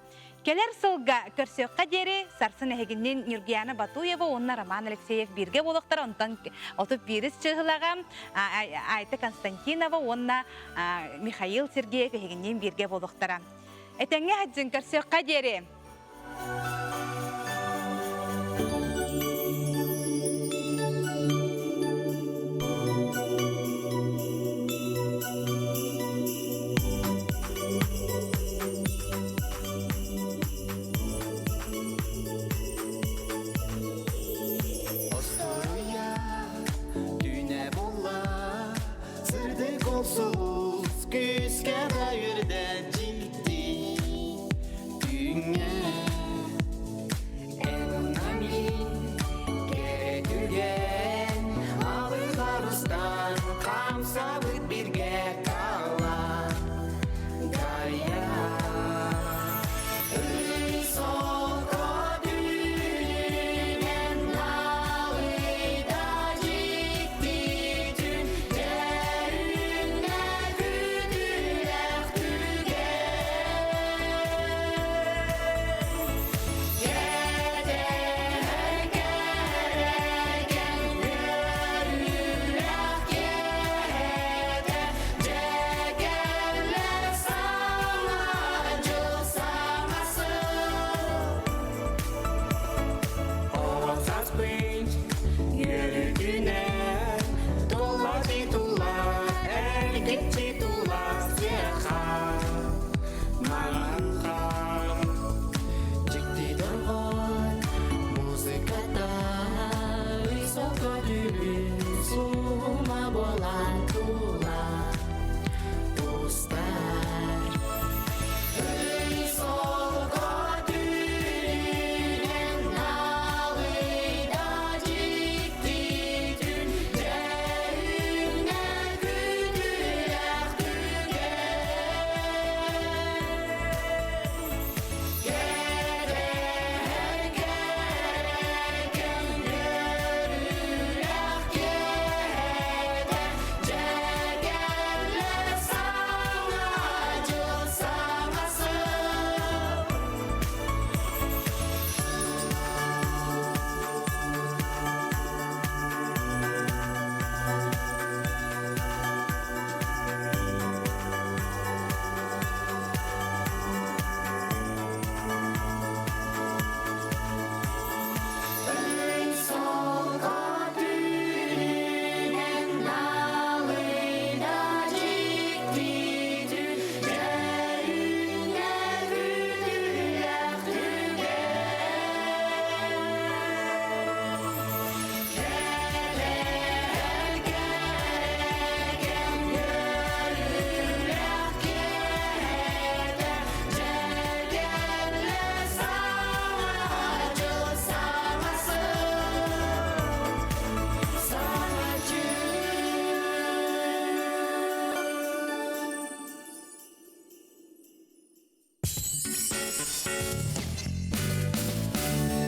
Кэлэр сылга көрсүөххэ диэри сарсын эһигиннин Нюргияна Батуева уонна Роман Алексеев бииргэ буолуохтара. Онтон 31 чыһылаҕа Айта Константинова уонна Михаил Сергеев эһигинниин бииргэ буолуохтара. Этэҥҥэ сылдьыҥ, көрсүөххэ диэри!